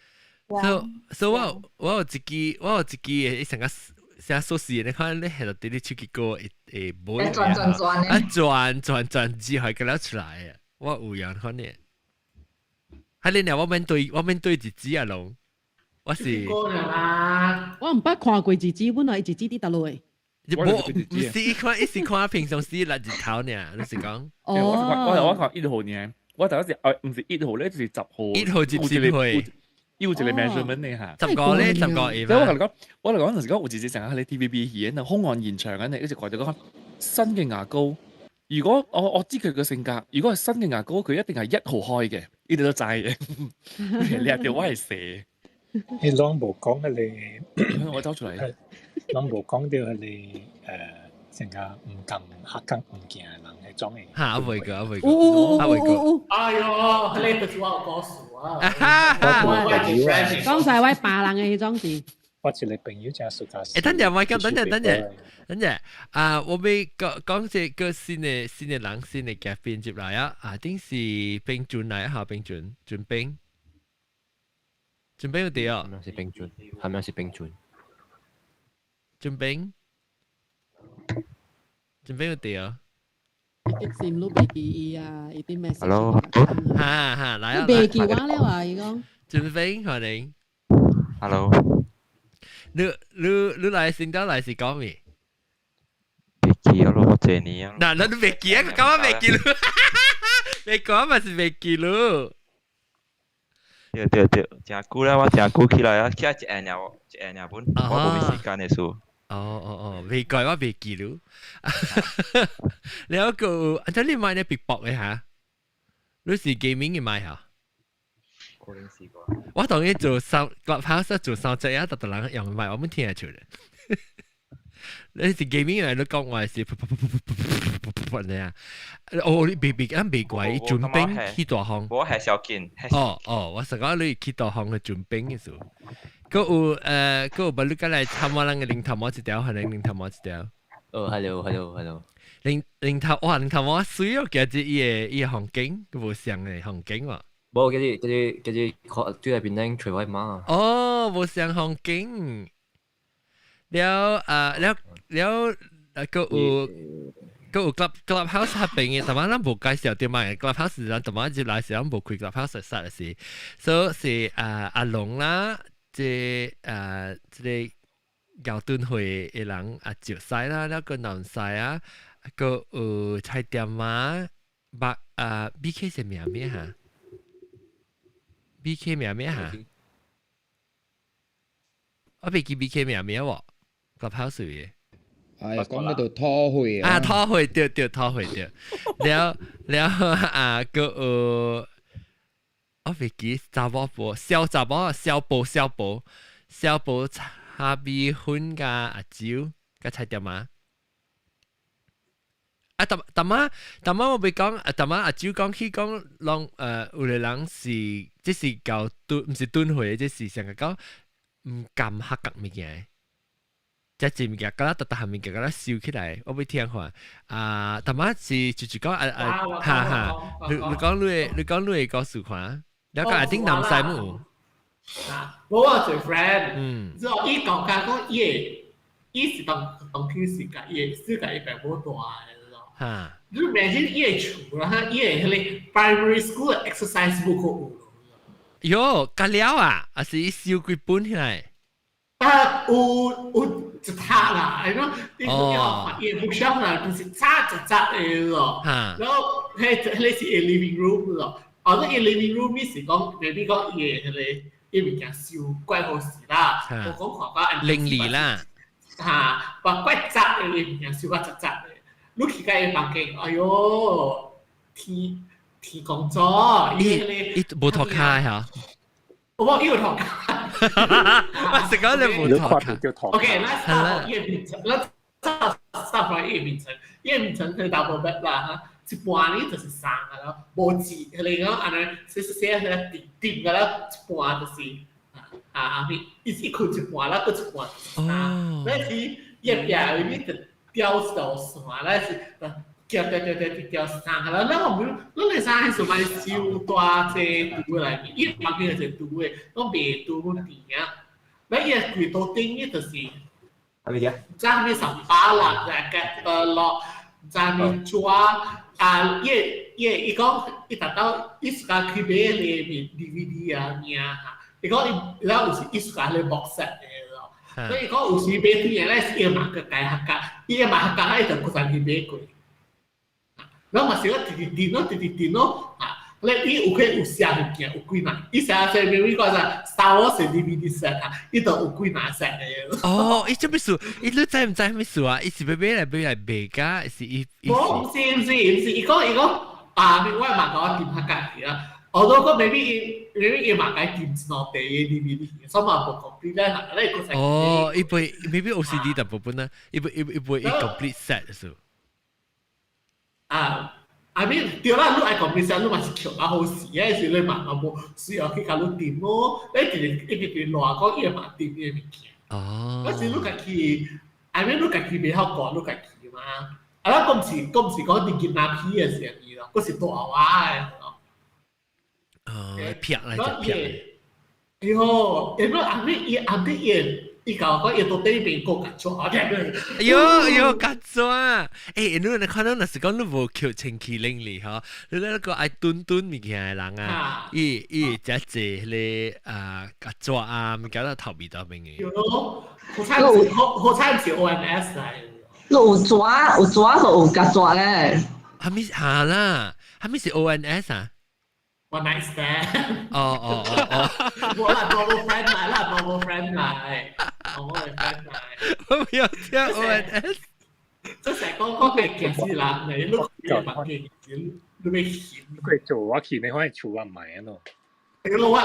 Speaker 1: 所以我有一支的，伊成個寫鎖匙，你看你係度佇你手機膏會會無
Speaker 2: 轉轉轉
Speaker 1: 啊轉轉轉之後個了出來啊！我有樣款的，係你若我免對一支啊龍，我是
Speaker 9: 我毋捌看過一支，本來一支佇佗落。
Speaker 1: 無毋是伊看，伊是看平常時六日頭爾，你是講？
Speaker 9: 哦，
Speaker 10: 我看1號爾，我頭先是毋是1號咧，就是10號。
Speaker 1: 1號就一歲。
Speaker 10: 有一個 measurement 呢嚇。
Speaker 1: 15咧，15個。
Speaker 10: 所以我同你講，我嚟講就是講，有一次成日喺 TVB 戲啊，兇案現場啊，一直講就講新嘅牙膏。如果我知佢個性格，如果係新嘅牙膏，佢一定係1號開嘅，呢啲都知嘅。你係條我係蛇。
Speaker 14: 你攏無講彼個，
Speaker 10: 我走出嚟。
Speaker 14: 攏無講著彼個成個毋共客工物件的人彼種的。
Speaker 1: 哈，未過，未過，啊未過。
Speaker 7: 哎喲，彼個就是我有故事啊。
Speaker 9: 講晒我別人的彼種是。
Speaker 14: 我一個朋友誠暑假。
Speaker 1: 欸，等陣，我講，等陣，等陣，等陣。啊，我欲講講這個新的人，新的嘉賓入來啊！啊，頂是冰俊來啊，冰俊，俊冰，俊冰有佇哦。
Speaker 15: 係咪是冰俊？係咪是冰俊？
Speaker 1: 俊冰，俊冰有佇哦。
Speaker 9: 激閃都袂記伊啊，伊啲 message。
Speaker 15: Hello。
Speaker 1: 哈哈，來啊！
Speaker 9: 袂記我了啊，伊講。
Speaker 1: 俊冰，歡迎。
Speaker 15: Hello。
Speaker 1: 你來新到來是講咩？
Speaker 15: 袂記啊咯，我這年啊。
Speaker 1: 嗱，你袂記啊？講我袂記咯，你講嘛是袂記咯。
Speaker 15: 對對對，誠久啦，我誠久起來啊，起來一下爾，一下爾本，我無時間的事。
Speaker 1: 哦哦哦，未改我袂記咯。你有個，啊，你買呢別博嘅嚇？你是 gaming 嘅買嚇？
Speaker 15: 可能試過。
Speaker 1: 我當然做三 Clubhouse 做三隻啊，特特人用麥，我們聽得出來。你是 gaming 嚟，你講話是噗噗噗噗噗噗噗噗噗啊！哦，你別別咱別怪準兵去大行。
Speaker 15: 我係小健。
Speaker 1: 哦哦，我是講你去大行去準兵嘅時候，閣有閣有無你過來參我咱個零頭毛一條，可能零頭毛一條。
Speaker 15: 哦，hello，hello，hello。
Speaker 1: 零頭哇，零頭毛水哦，今日伊個風景，無相的風景喎。
Speaker 15: 無，佢哋看對內邊咧揣我媽。
Speaker 1: 哦，無相風景。了啊，了了，閣有 Clubhouse 合併嘅，但係咱無介紹對嘛？Clubhouse 咱但係入來時，咱無開 Clubhouse 實的是，所以是啊阿龍啦，這個牛頓會的人啊趙西啦，了個南西啊，閣有菜店啊，白啊 BK 是名咩嚇？BK 名咩嚇？我袂記 BK 名咩喎？Clubhouse 嘅。
Speaker 16: 哎，講嗰度拖會
Speaker 1: 啊，拖會對對拖會對，了了啊，閣有我袂記查某婆，小查某小寶小寶小寶炒米粉佮阿酒佮菜店仔。啊，淡淡仔淡仔我袂講，啊淡仔阿酒講起講，攏有個人是這是搞燉，毋是燉會，這是上個講毋甘客家物件。這濟物件，敢若逐逐項物件，敢若收起來，我欲聽看。啊，淡仔是就是講啊啊，哈哈，你講你的故事看，了講阿頂南西姆。
Speaker 7: 啊，我有一個 friend，之後伊講講講伊會，伊是當當天時間，伊會世界伊爸母大的咯。你imagine 伊的厝啦，伊的彼個 primary school 的 exercise book 有。
Speaker 1: 喲，甲了啊，還是伊收幾本起來？
Speaker 7: 啊，有一塔啦，係咯，你要伊 bookshelf 啦，就是紮一紮的咯。然後彼彼是 living room 咯，哦，伊 living room 你是講 maybe 講伊個迄個伊物件收怪好勢啦，我講看到
Speaker 1: 靈理啦，
Speaker 7: 嚇，話怪雜的物件收較雜雜的，你去到伊房間，哎喲，天天公咗，伊迄
Speaker 1: 個伊無塗跤嚇，
Speaker 7: 我伊有塗跤，
Speaker 1: 我是講你無塗跤。
Speaker 7: OK，咱 start 伊個名稱，咱 start from 伊個名稱，伊個名稱係 double bed 啦嚇。一半呢就是送個咯，無字，佢哋講按呢寫寫寫迄個疊疊個啦，一半就是啊啊，伊一困一半啦，閣一半就是送。那是一壁裡面就掉一條線，那是掉掉掉掉掉送個啦。咱我們咱個衫是買收大濟櫥內面，伊房間就是櫥的，攏袂櫥阮甜啊。那伊個櫃桌頂伊就是，啥物十八啦，就 catalog，啥物紙。啊，伊伊伊講，伊達到伊自家去買個 DVD 啊，物啊，伊講伊了有時伊自家咧 box set 的咯，所以講有時買啲嘢咧，伊嘛個改客家，伊嘛客家，伊就閣再去買過。然後嘛是講直直電咯，直直電咯，啊，咧伊有去有寫物件，有幾若，伊寫說明伊講啥，Star Wars DVD set 啊，伊就有幾若 set 的。
Speaker 1: 哦，伊做咩事？伊你知毋知咩事啊？伊是欲買來買來賣㗎，是伊？
Speaker 7: 無，毋是毋是毋是，伊講伊講啊，我嘛講我掂較家己啦。我都講 maybe 伊 maybe 伊嘛該掂一兩地的 DVD，所以嘛無 complete 咧，咧個
Speaker 1: 哦，伊袂 maybe OCD 淡薄本啦，伊袂伊伊袂伊 complete set 數。
Speaker 7: 啊。I mean，對啦，你愛 complete set，你嘛是抾較好勢，啊是你嘛嘛無需要去共你掂咯，你一直一直直亂講，伊嘛掂伊個物件。
Speaker 1: 哦。
Speaker 7: 嗰時你家己，I mean 你家己袂曉講，你家己嘛。啊，咱講是講是講佇囡仔皮的時陣咯，嗰是大娃的咯。
Speaker 1: 哦，撇來就撇。
Speaker 7: 哎喲，因為阿妹伊阿妹伊。伊甲我講，伊到底邊個甲抓？
Speaker 1: 哎喲哎喲，甲抓！欸，你你看到若是講你無抾清氣能力吼，你那個愛囤囤物件的人啊，伊伊會誠濟彼個啊甲抓啊，物件都頭味道邊的。
Speaker 7: 有咯，好彩好好彩毋是 OMS 來。
Speaker 2: 你有抓有抓就有甲抓咧。
Speaker 1: 啥物嚇啦？啥物是 ONS 啊？
Speaker 7: One night stand。
Speaker 1: 哦哦哦哦。
Speaker 7: 無啦，normal friend 來啦，normal friend 來，normal friend 來。
Speaker 1: 我沒有聽 ONS。
Speaker 7: 這成講講係驚死人，你你嘛驚你欲嫌。
Speaker 14: 佢做我去，你可以厝我唔係咯。
Speaker 7: 我我會，我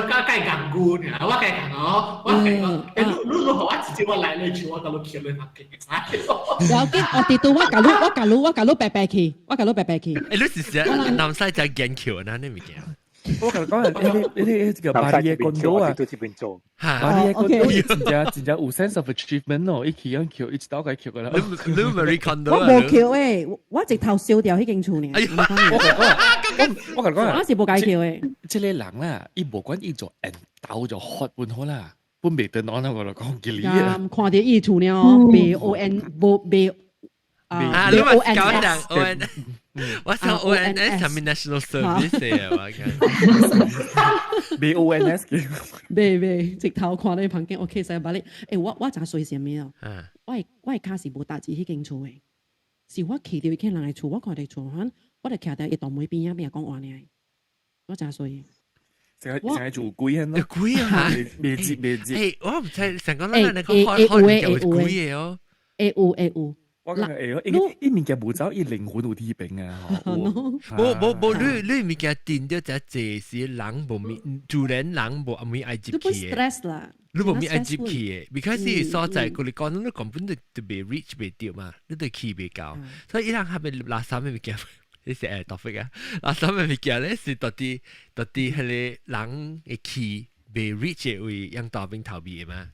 Speaker 7: 計戇龜爾，我計講哦，我計講，欸，你你你予我直接我來你厝，我共你抾你房間會使。
Speaker 9: 了緊，我佇拄我共你，我共你，我共你白白去，我共你白白去。
Speaker 1: 欸，你是啥？南西真堅強啊，呢物件。
Speaker 10: 我共你講，你你你這個巴黎的 condo 啊，巴黎的 condo 真正真正有 sense of achievement 咯，伊起樣抾，伊一刀共抾個啦。
Speaker 1: 你 Marie Kondo
Speaker 9: 我無抾誒，我直頭燒掉彼間厝呢。
Speaker 10: 我共你講，
Speaker 9: 我是無共伊抾的。
Speaker 10: 這個人啦，伊無管伊做緣投就 hot 本好啦，本袂得啷啦，我就講吉利啊。
Speaker 9: 看著伊厝了，袂 O N 無袂
Speaker 1: 啊，你嘛講人 O N，我想 O N S 係咪 National Service 嘅我講。
Speaker 10: 袂 O N S 嘅。
Speaker 9: 袂袂，直頭看你房間，OK 使把你，欸，我我誠衰啥物哦？我的跤是無踏入彼間厝的，是我去著彼間人的厝，我看著厝，我就徛佇伊大門邊仔邊講話爾，我誠衰。
Speaker 10: 成個成個做鬼咯，
Speaker 1: 鬼啊！
Speaker 10: 未接未接。
Speaker 1: 欸，我毋知成講咱那個開開有鬼的哦。
Speaker 9: 會有會有。
Speaker 10: 我講會哦，因為伊物件無走，伊靈魂有天平啊！
Speaker 1: 無無無，你你物件定著誠濟是人無物，自然人無阿物愛入去的。
Speaker 9: stress 啦。
Speaker 1: 你無物愛入去的，because 所在，佢哋講你根本就就袂 reach 袂著嘛，你就去袂到。所以伊人下面垃圾的物件，你是會 topic 啊？垃圾的物件咧是到底到底彼個人會去袂 reach 的位，用大邊頭尾的嘛？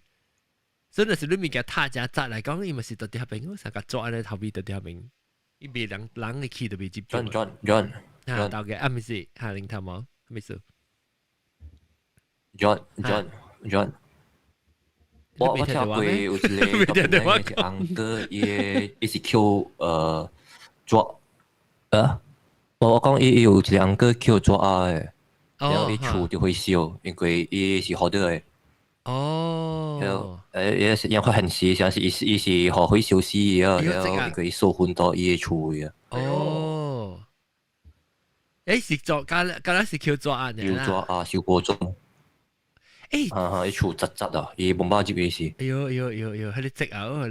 Speaker 1: 所以若是你物件拆誠雜來講，伊嘛是到底遐邊，我成個抓按呢頭尾到底遐邊，伊袂人人會去就袂入。
Speaker 15: John John John。
Speaker 1: 啊，到嘅啊，毋是，哈，零頭毛，咩事
Speaker 15: ？John John John。我我聽過有一個特別是 uncle，伊伊是抾紙，我我講伊伊有一個 uncle 抾紙仔的，然後伊厝就會燒，因為伊是好的。
Speaker 1: 哦。
Speaker 15: 也是因為很時，像是伊是伊是予火燒死的，然後因為伊燒熏到伊的厝的。
Speaker 1: 哦。是做加加是叫做案
Speaker 15: 嘅啦。叫做啊，小過鐘。啊，伊厝窒窒啊，伊冇辦入去是。
Speaker 1: 哎呦哎呦哎呦哎呦，彼個積啊，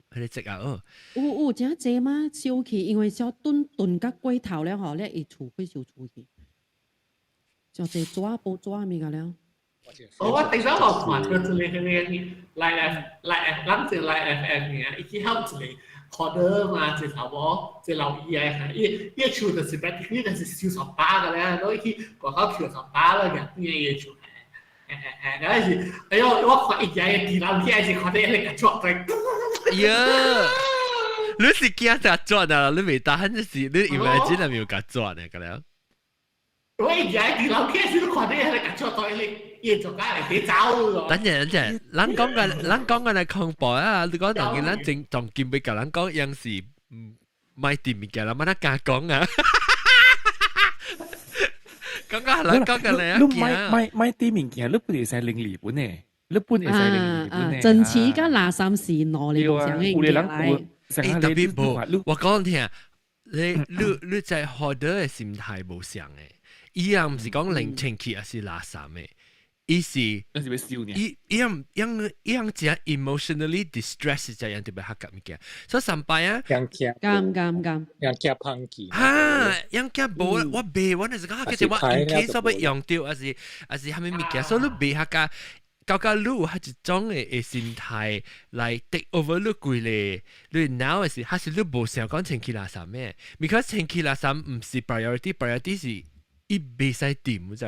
Speaker 1: 彼個積啊。
Speaker 9: 有有真濟嗎？燒去，因為小燉燉甲過頭了吼，咧會厝會燒出去。就濟紙報紙物個了。
Speaker 7: 我頂上我看過一個彼個來 F 來 F，咱這來 FM 嘅，伊去考一個考得嘛，一個查某，一個老醫啊，伊伊厝就是 practically 就是收十八個咧，攞去外口扣十八啦，嘅，伊個厝。然後是，哎呦，我看伊家嘅地樓起來是看到彼個桌在。
Speaker 1: 呀！你是驚隻轉啊？你未打，是你 imagine 係咪有夾轉啊？咁樣。
Speaker 7: 我伊家地樓起來是看到彼個桌在咧。伊做家嚟俾走咯。
Speaker 1: 等陣等陣，咱講嘅咱講嘅係恐怖啊！你講當然咱正當見俾舊人講，樣是唔買掂物件啦，乜得加講啊？講講咱講嘅嚟啊！
Speaker 10: 你買買買啲物件，你不會使零利本嘅，你本會使零利本嘅。
Speaker 9: 真似甲垃圾是攞嚟上嘅
Speaker 10: 嘢來。
Speaker 1: 特別無，我講聽，你你你在學得嘅心態無相嘅，伊人毋是講零清氣，還是垃圾嘅。伊是，伊伊樣樣樣只 emotionally distress 這樣特別黑夾物件，所以上擺啊，
Speaker 14: 樣驚，
Speaker 9: 敢敢敢，
Speaker 14: 樣驚抨擊，
Speaker 1: 哈，樣驚無我賣，我那是講，其實我 in case 我要用到，還是還是蝦米物件，所以你賣黑夾，搞到你有一種的的心態來 take over 你規個，你腦的是，還是你無想講清氣垃圾咩？because 清氣垃圾毋是 priority，priority 是伊袂使掂就，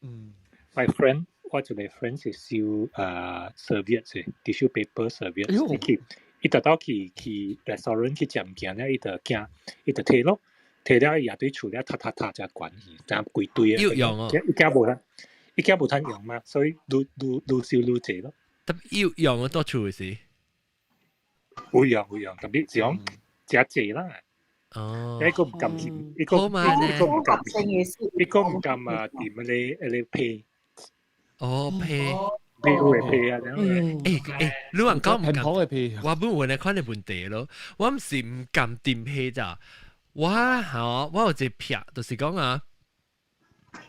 Speaker 10: 嗯。
Speaker 14: My friend，我一個 friend 是收啊 serviette 的，tissue paper serviette。去，伊特到去去 restaurant 去食物件咧，伊就驚，伊就提咯，提了伊也對厝了，踢踢踢才關去，才規堆啊。
Speaker 1: 要用哦，
Speaker 14: 伊驚無通，伊驚無通用嘛，所以愈愈愈收愈濟咯。
Speaker 1: 特要用啊，多厝是？
Speaker 14: 有用有用，特別是講食濟啦。
Speaker 1: 哦，
Speaker 14: 一個唔敢，一個一個唔敢，一個唔敢啊！掂嗰個皮。
Speaker 1: 哦，皮，
Speaker 14: 皮有的皮啊，
Speaker 1: 欸欸，你話講唔敢，我本有那款的問題咯，我毋是毋敢掂皮咋，我吼我有一個癖，就是講啊，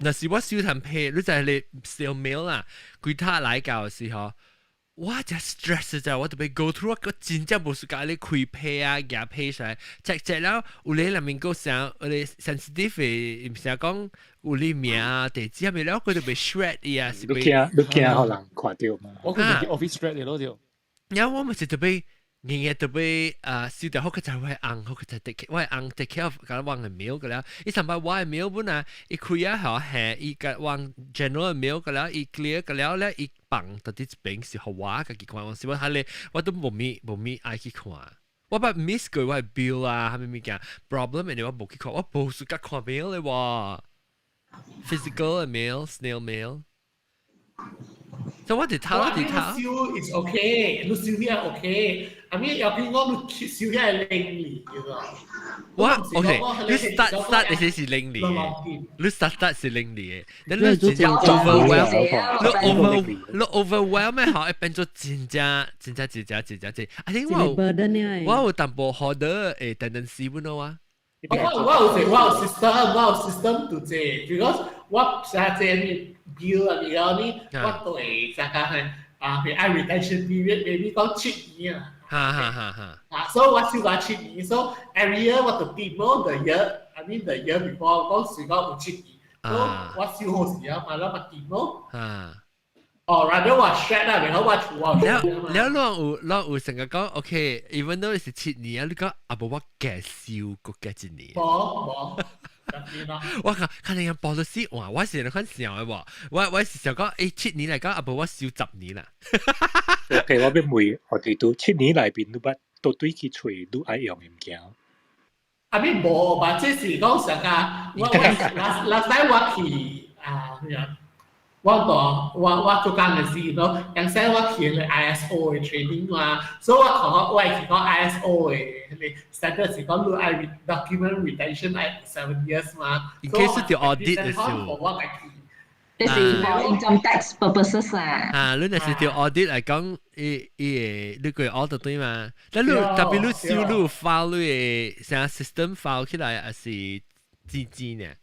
Speaker 1: 若是我收層皮，你知你小 mail 啦，規塔來到的時候，我真 stress 咋，我特別 go through 我真正無時間咧開皮啊，夾皮出來，食食了有咧內面閣啥，有咧 sensitive 的，毋是講有你名啊、地址啊，咪了，佢就被 shred 伊啊，是
Speaker 14: 你驚你驚予人看著嘛？
Speaker 10: 我佢就 office shred 的咯就。
Speaker 1: 然後我咪是特別日日特別啊，收到好佢就我係紅，好佢就 take 我係紅 take care of 甲往的 mail 個了。伊上擺我的 mail 本啊，伊開啊好係伊甲往 general mail 個了，伊 clear 個了咧，伊放到佇一邊是予我家己看，我是我睇咧，我都無咪無咪愛去看。我捌 miss 過我的 bill 啊，蝦米物件 problem，因為我無去看，我無時間看 mail 咧喎。physical 的 mail，snail mail。所以我佇頭，我佇頭。
Speaker 7: 燒 is okay，你燒起 okay。I mean 有邊講你燒起係零年嘅喎。
Speaker 1: 我 OK，你 start start 你是零年嘅，你 start start 是零年嘅，你你真正 overwhelm，你 over 你 overwhelm 咩？好，會變做真正真正真正真正真。I think 我有我有淡薄好的誒 tendency 本咯啊。
Speaker 7: 我我有我有 system，我有 system 做這，because 我寫這 bill 啊，然後呢，我都會參加係啊，譬如愛 retention period maybe 講7年啊。
Speaker 1: 哈哈哈哈。
Speaker 7: 啊，所以我收咗7年，所以 every year 我就 demo the year，I mean the year before 講是講有七年，所以我收好時啊嘛，我咪 demo。哦，然後我 share 啦，然後我儲我。
Speaker 1: 了了，攏有攏有成個講，OK，even though 是七年啊，你講啊無我加收閣加一年。
Speaker 7: 無無。
Speaker 1: 我看看你樣 policy，哇！我是看想的無，我我是想講，欸，七年來講，啊無我收10年啦。
Speaker 14: OK，我欲問，我哋都七年內邊，你捌都對去揣你愛用的物件？
Speaker 7: 啊，咪無吧？這是講啥個？我我 last last 我去啊，咩啊？我到我我做工的時咯，剛才我去了 ISO 的 training 嘛，所以我看我會去講 ISO 的彼個 standard 是講你愛 document retention 愛 7 years 嘛。
Speaker 1: In case 是 audit 的時候。
Speaker 7: 我家己
Speaker 2: 這是 for income tax purposes 啊。
Speaker 1: 啊，你若是條 audit 嚟講，伊伊會你過 audit 對嘛？但你特別你收你 file 你的啥 system file 起來，還是紙紙呢？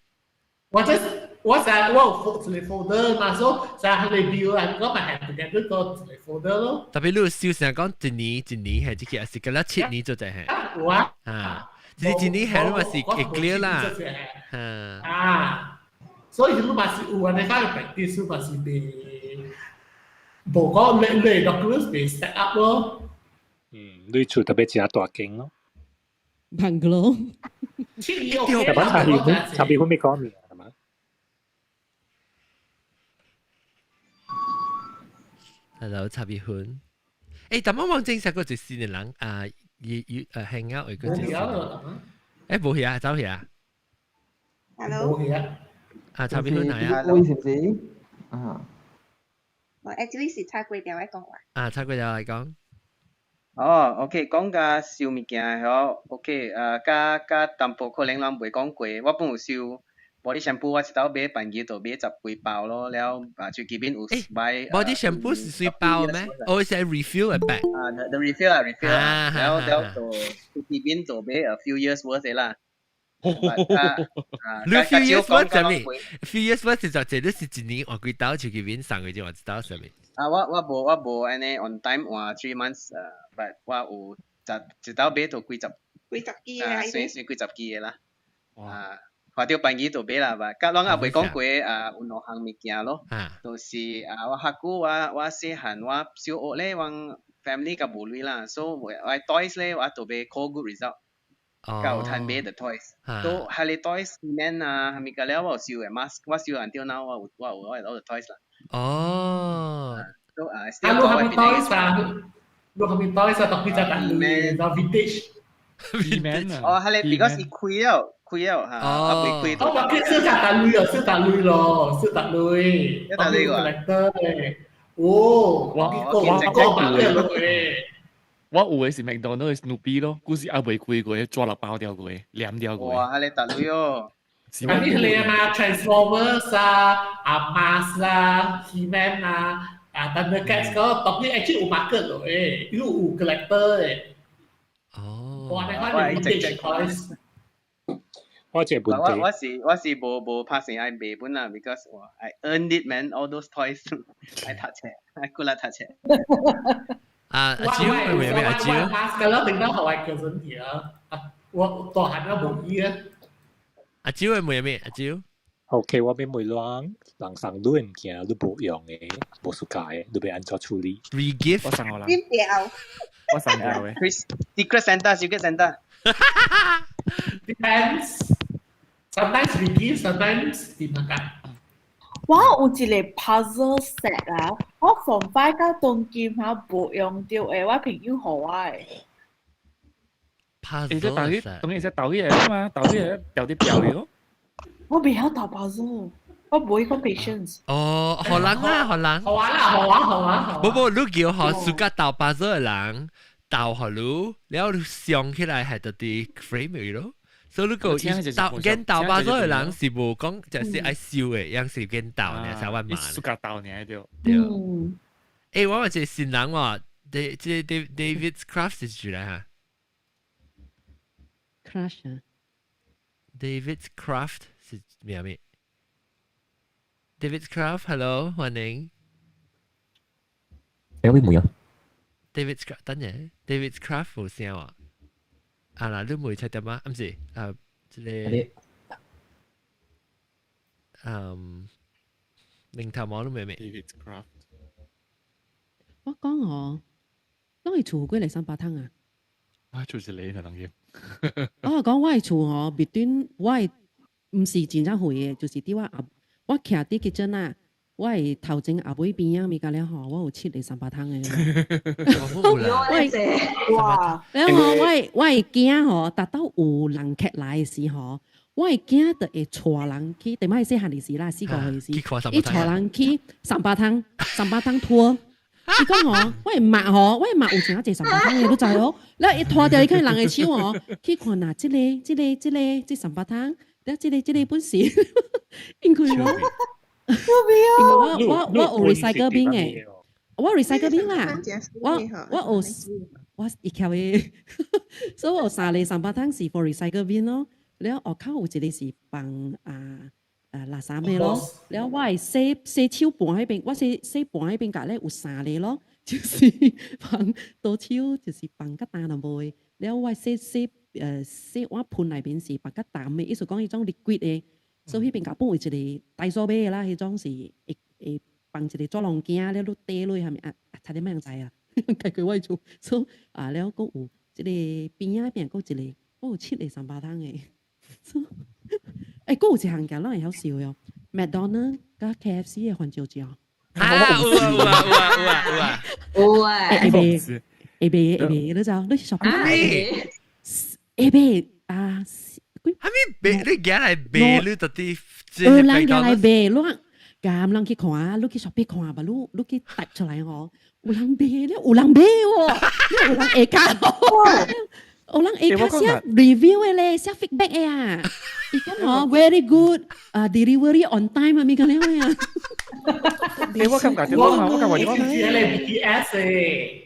Speaker 7: 我這我成我有一個 folder 嘛，所以成日佢 bill 啊，我咪係 together 個一個 folder 咯。
Speaker 1: 特別你有收成講一年一年係這個，還是個7年做就係？
Speaker 7: 有啊。
Speaker 1: 啊，一年一年係你嘛是會 clear 啦。
Speaker 7: 啊，所以你嘛是有按呢個 practice 嘛是袂無講你你 documents 袂 set up 咯。
Speaker 14: 嗯，你厝特別真大間咯。
Speaker 9: Bungalow。
Speaker 7: 7年
Speaker 14: 特別茶葉粉，茶葉粉未講咩係嘛？
Speaker 1: Hello，茶葉粉。誒，但我望正實個就新的人啊，伊伊誒 hang out 個就是。誒，無去啊，走去啊。
Speaker 17: Hello。
Speaker 7: 無去啊。
Speaker 1: 啊，茶葉粉嚟啊。
Speaker 4: 是唔是？啊。
Speaker 17: 我 actually 是插過條來講話。
Speaker 1: 啊，插過條來講。
Speaker 18: 哦，OK，講甲收物件吼，OK，甲甲淡薄可能人袂講過，我本有收 body shampoo，我一兜買半日就買十幾包咯，了啊最基本有買。
Speaker 1: body shampoo 是水包咩？哦，是 refill 嘅 bag。
Speaker 18: 啊，the refill 啊，refill 啊，了了就最基本就買 a few years worth 的啦。
Speaker 1: 你 few years worth 啥物？few years worth 就這你是一年換幾兜，就基本送幾隻換一兜啥物？
Speaker 18: 啊，我無按呢 on time 換 3 months，but 我有十一兜買到幾十。
Speaker 17: 幾十支啊！
Speaker 18: 算算幾十支的啦。啊，看著便宜就買啦吧。甲攏也袂講過啊，有兩項物件咯，就是啊，我較久我我細漢我小學咧，我 family 較無鐳啦，所以我 toys 咧我就買考 good result。較有趁買 the toys，都係你 toys man 啊，係咪個了我有收的 mask，我收 until now 我有攞 the toys 啦。
Speaker 1: 哦。
Speaker 18: 都啊，
Speaker 7: 啊，你係咪 toys 啊？你係咪 toys 啊？特別就係你 vintage。
Speaker 10: vintage
Speaker 18: 哦，係你 because 伊開了開了嚇，啊未開。
Speaker 7: 哦，我叫小達鐳啊，小達鐳咯，小達鐳。
Speaker 18: 小達鐳個。
Speaker 7: 哦，我我我買了誒。
Speaker 10: 我有的是麥當勞的 Snoopy 咯，故事還未開過，抓落包掉過，黏掉過。
Speaker 18: 哇，係你達鐳哦。
Speaker 7: 啊，你係嘛？Transformers 啊，啊 Mask 啊，He-Man 啊，啊 Thundercats 個，特別 actually 有 market 咯誒，有有 collector 誒。
Speaker 1: 哦。
Speaker 7: 哇，你看你 vintage toys。
Speaker 14: 我這問題，
Speaker 18: 我是我是無無拍算愛賣本啦，because 我 I earned it man all those toys，愛讀冊，愛過來讀冊。
Speaker 1: 啊，阿蕉，咩咩阿蕉？
Speaker 7: 我我頂到後來叫什麼啊？我大漢都無意啊。
Speaker 1: 阿蕉係咩咩？阿蕉。
Speaker 14: OK，我欲問人，人送你物件你無用的，無 suka 的，你欲按怎處理
Speaker 1: ？Regift。
Speaker 10: 我送我啦。
Speaker 17: 掉。
Speaker 10: 我送掉的。
Speaker 18: Secret Santa，Secret Santa。
Speaker 7: Depends. Sometimes we give, sometimes dimakan.
Speaker 5: 我有一個 puzzle set 啊，我 form five 到當今哈無用著的，我朋友予我的。
Speaker 1: puzzle
Speaker 10: 會使投去，當然會使投起來嘛，投起來掉啲掉去咯。
Speaker 5: 我袂曉投 puzzle，我無彼個 patience。
Speaker 1: 哦，予人啊，予人。
Speaker 7: 好玩啦，好玩，好玩，好
Speaker 1: 無無，你叫予 suka 投 puzzle 的人，投予你，了你上起來係到啲 frame 咯。所以你個投見投 puzzle 的人是無講，就是愛收的，樣是見投呢，才會嘛。
Speaker 10: suka 投呢對。
Speaker 1: 對。欸，我有一個新人喎，這這 David's Craft 是住來哈
Speaker 9: ？Crash 啊
Speaker 1: ？David's Craft 是咩咩？David's Craft，hello，歡迎。
Speaker 15: 欸，我問啊。
Speaker 1: David's Craft，等陣，David's Craft 有聲啊？啊啦，你問出點啊？毋是，啊，這個，嗯，明頭毛你問未
Speaker 10: ？David's Craft。
Speaker 9: 我講哦，攏會厝幾個三百湯啊？
Speaker 10: 我厝一個可能要。
Speaker 9: 我講我的厝吼，between 我的毋是真正遠的，就是佇我後，我徛佇 kitchen 啊，我的頭前後尾邊仔物件了吼，我有七個三百湯的。我
Speaker 5: 哇！
Speaker 9: 然後我的囝吼，達到有人客來的時候，我的囝就會帶人去，踮仔細漢的時啦，四五歲時，伊帶人去三百湯，三百湯拖。伊講吼，我的媽吼，我的媽有誠濟三百湯的，你知哦？了伊拖著伊去人的手吼，去看若這個、這個、這個、這三百湯，了這個、這個本事，因為我。因為我有 recycle bin 嘅，我 recycle bin 啦，我有我一條嘅，所以我有三個三百桶是 for recycle bin 咯。了後口有一個是放啊啊垃圾嘅咯。了我係洗洗手盤彼邊，我洗洗盤彼邊隔咧有三個咯，就是放刀手，就是放較淡淡薄的。了我洗洗洗碗盆內面是放較淡的，意思講彼種 liquid 的。所以彼邊夾本有一個大數碼的啦，彼種是會會放一個紙籠鏡，了你底落係咪啊？啊，差點仔知啊，解決我厝。所以啊，了閣有這個邊仔邊閣一個，閣有七個三百桶的。欸，閣有一項件咱會曉笑的哦，麥當勞佮 KFC 的番椒醬。
Speaker 1: 啊，有啊有啊有啊有啊有啊。
Speaker 2: 有啊。
Speaker 9: 會賣會賣會賣，你知道？你去 shopping 會賣啊？
Speaker 1: 哈咪賣？你行來賣，你到底？
Speaker 9: 有人行來賣，你敢人去看，你去 shopping 看吧，你去 type 出來吼，有人賣咧，有人買喎，有人下卡，有人下卡寫 review 的咧，寫 feedback 的啊，伊講吼 very good，啊 delivery on time 啊，物個了啊。
Speaker 10: 欸，我感覺我感覺
Speaker 7: 我是迄個 BTS 的。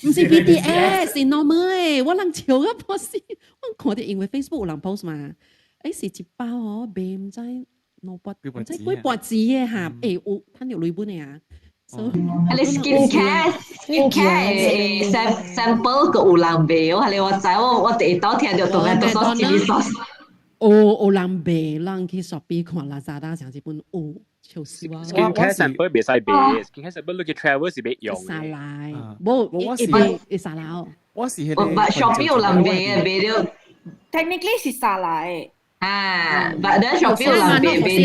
Speaker 9: 毋是 BTS，是 normal 的，我人笑到破死，我看著因為 Facebook 有人 post 嘛，欸是一包吼賣毋知兩百，毋知幾百錢的哈，欸有趁著鐳本的啊。
Speaker 2: 彼個 skin care skin care sample 閣有人賣，我彼個我知，我第一道聽著 tomato sauce chili sauce。
Speaker 9: 有有人賣，人去 Shopee 看 Lazada 上一本有。笑死我！
Speaker 12: Skin care sample 袂使賣，skin care sample 你去 travel 是欲用
Speaker 9: 的。沙拉，無會賣會沙拉哦。
Speaker 11: 我是彼個。
Speaker 2: But Shopee 有人賣的，賣著。
Speaker 17: Technically 是沙拉的。
Speaker 2: 啊，but then Shopee 有人賣，賣著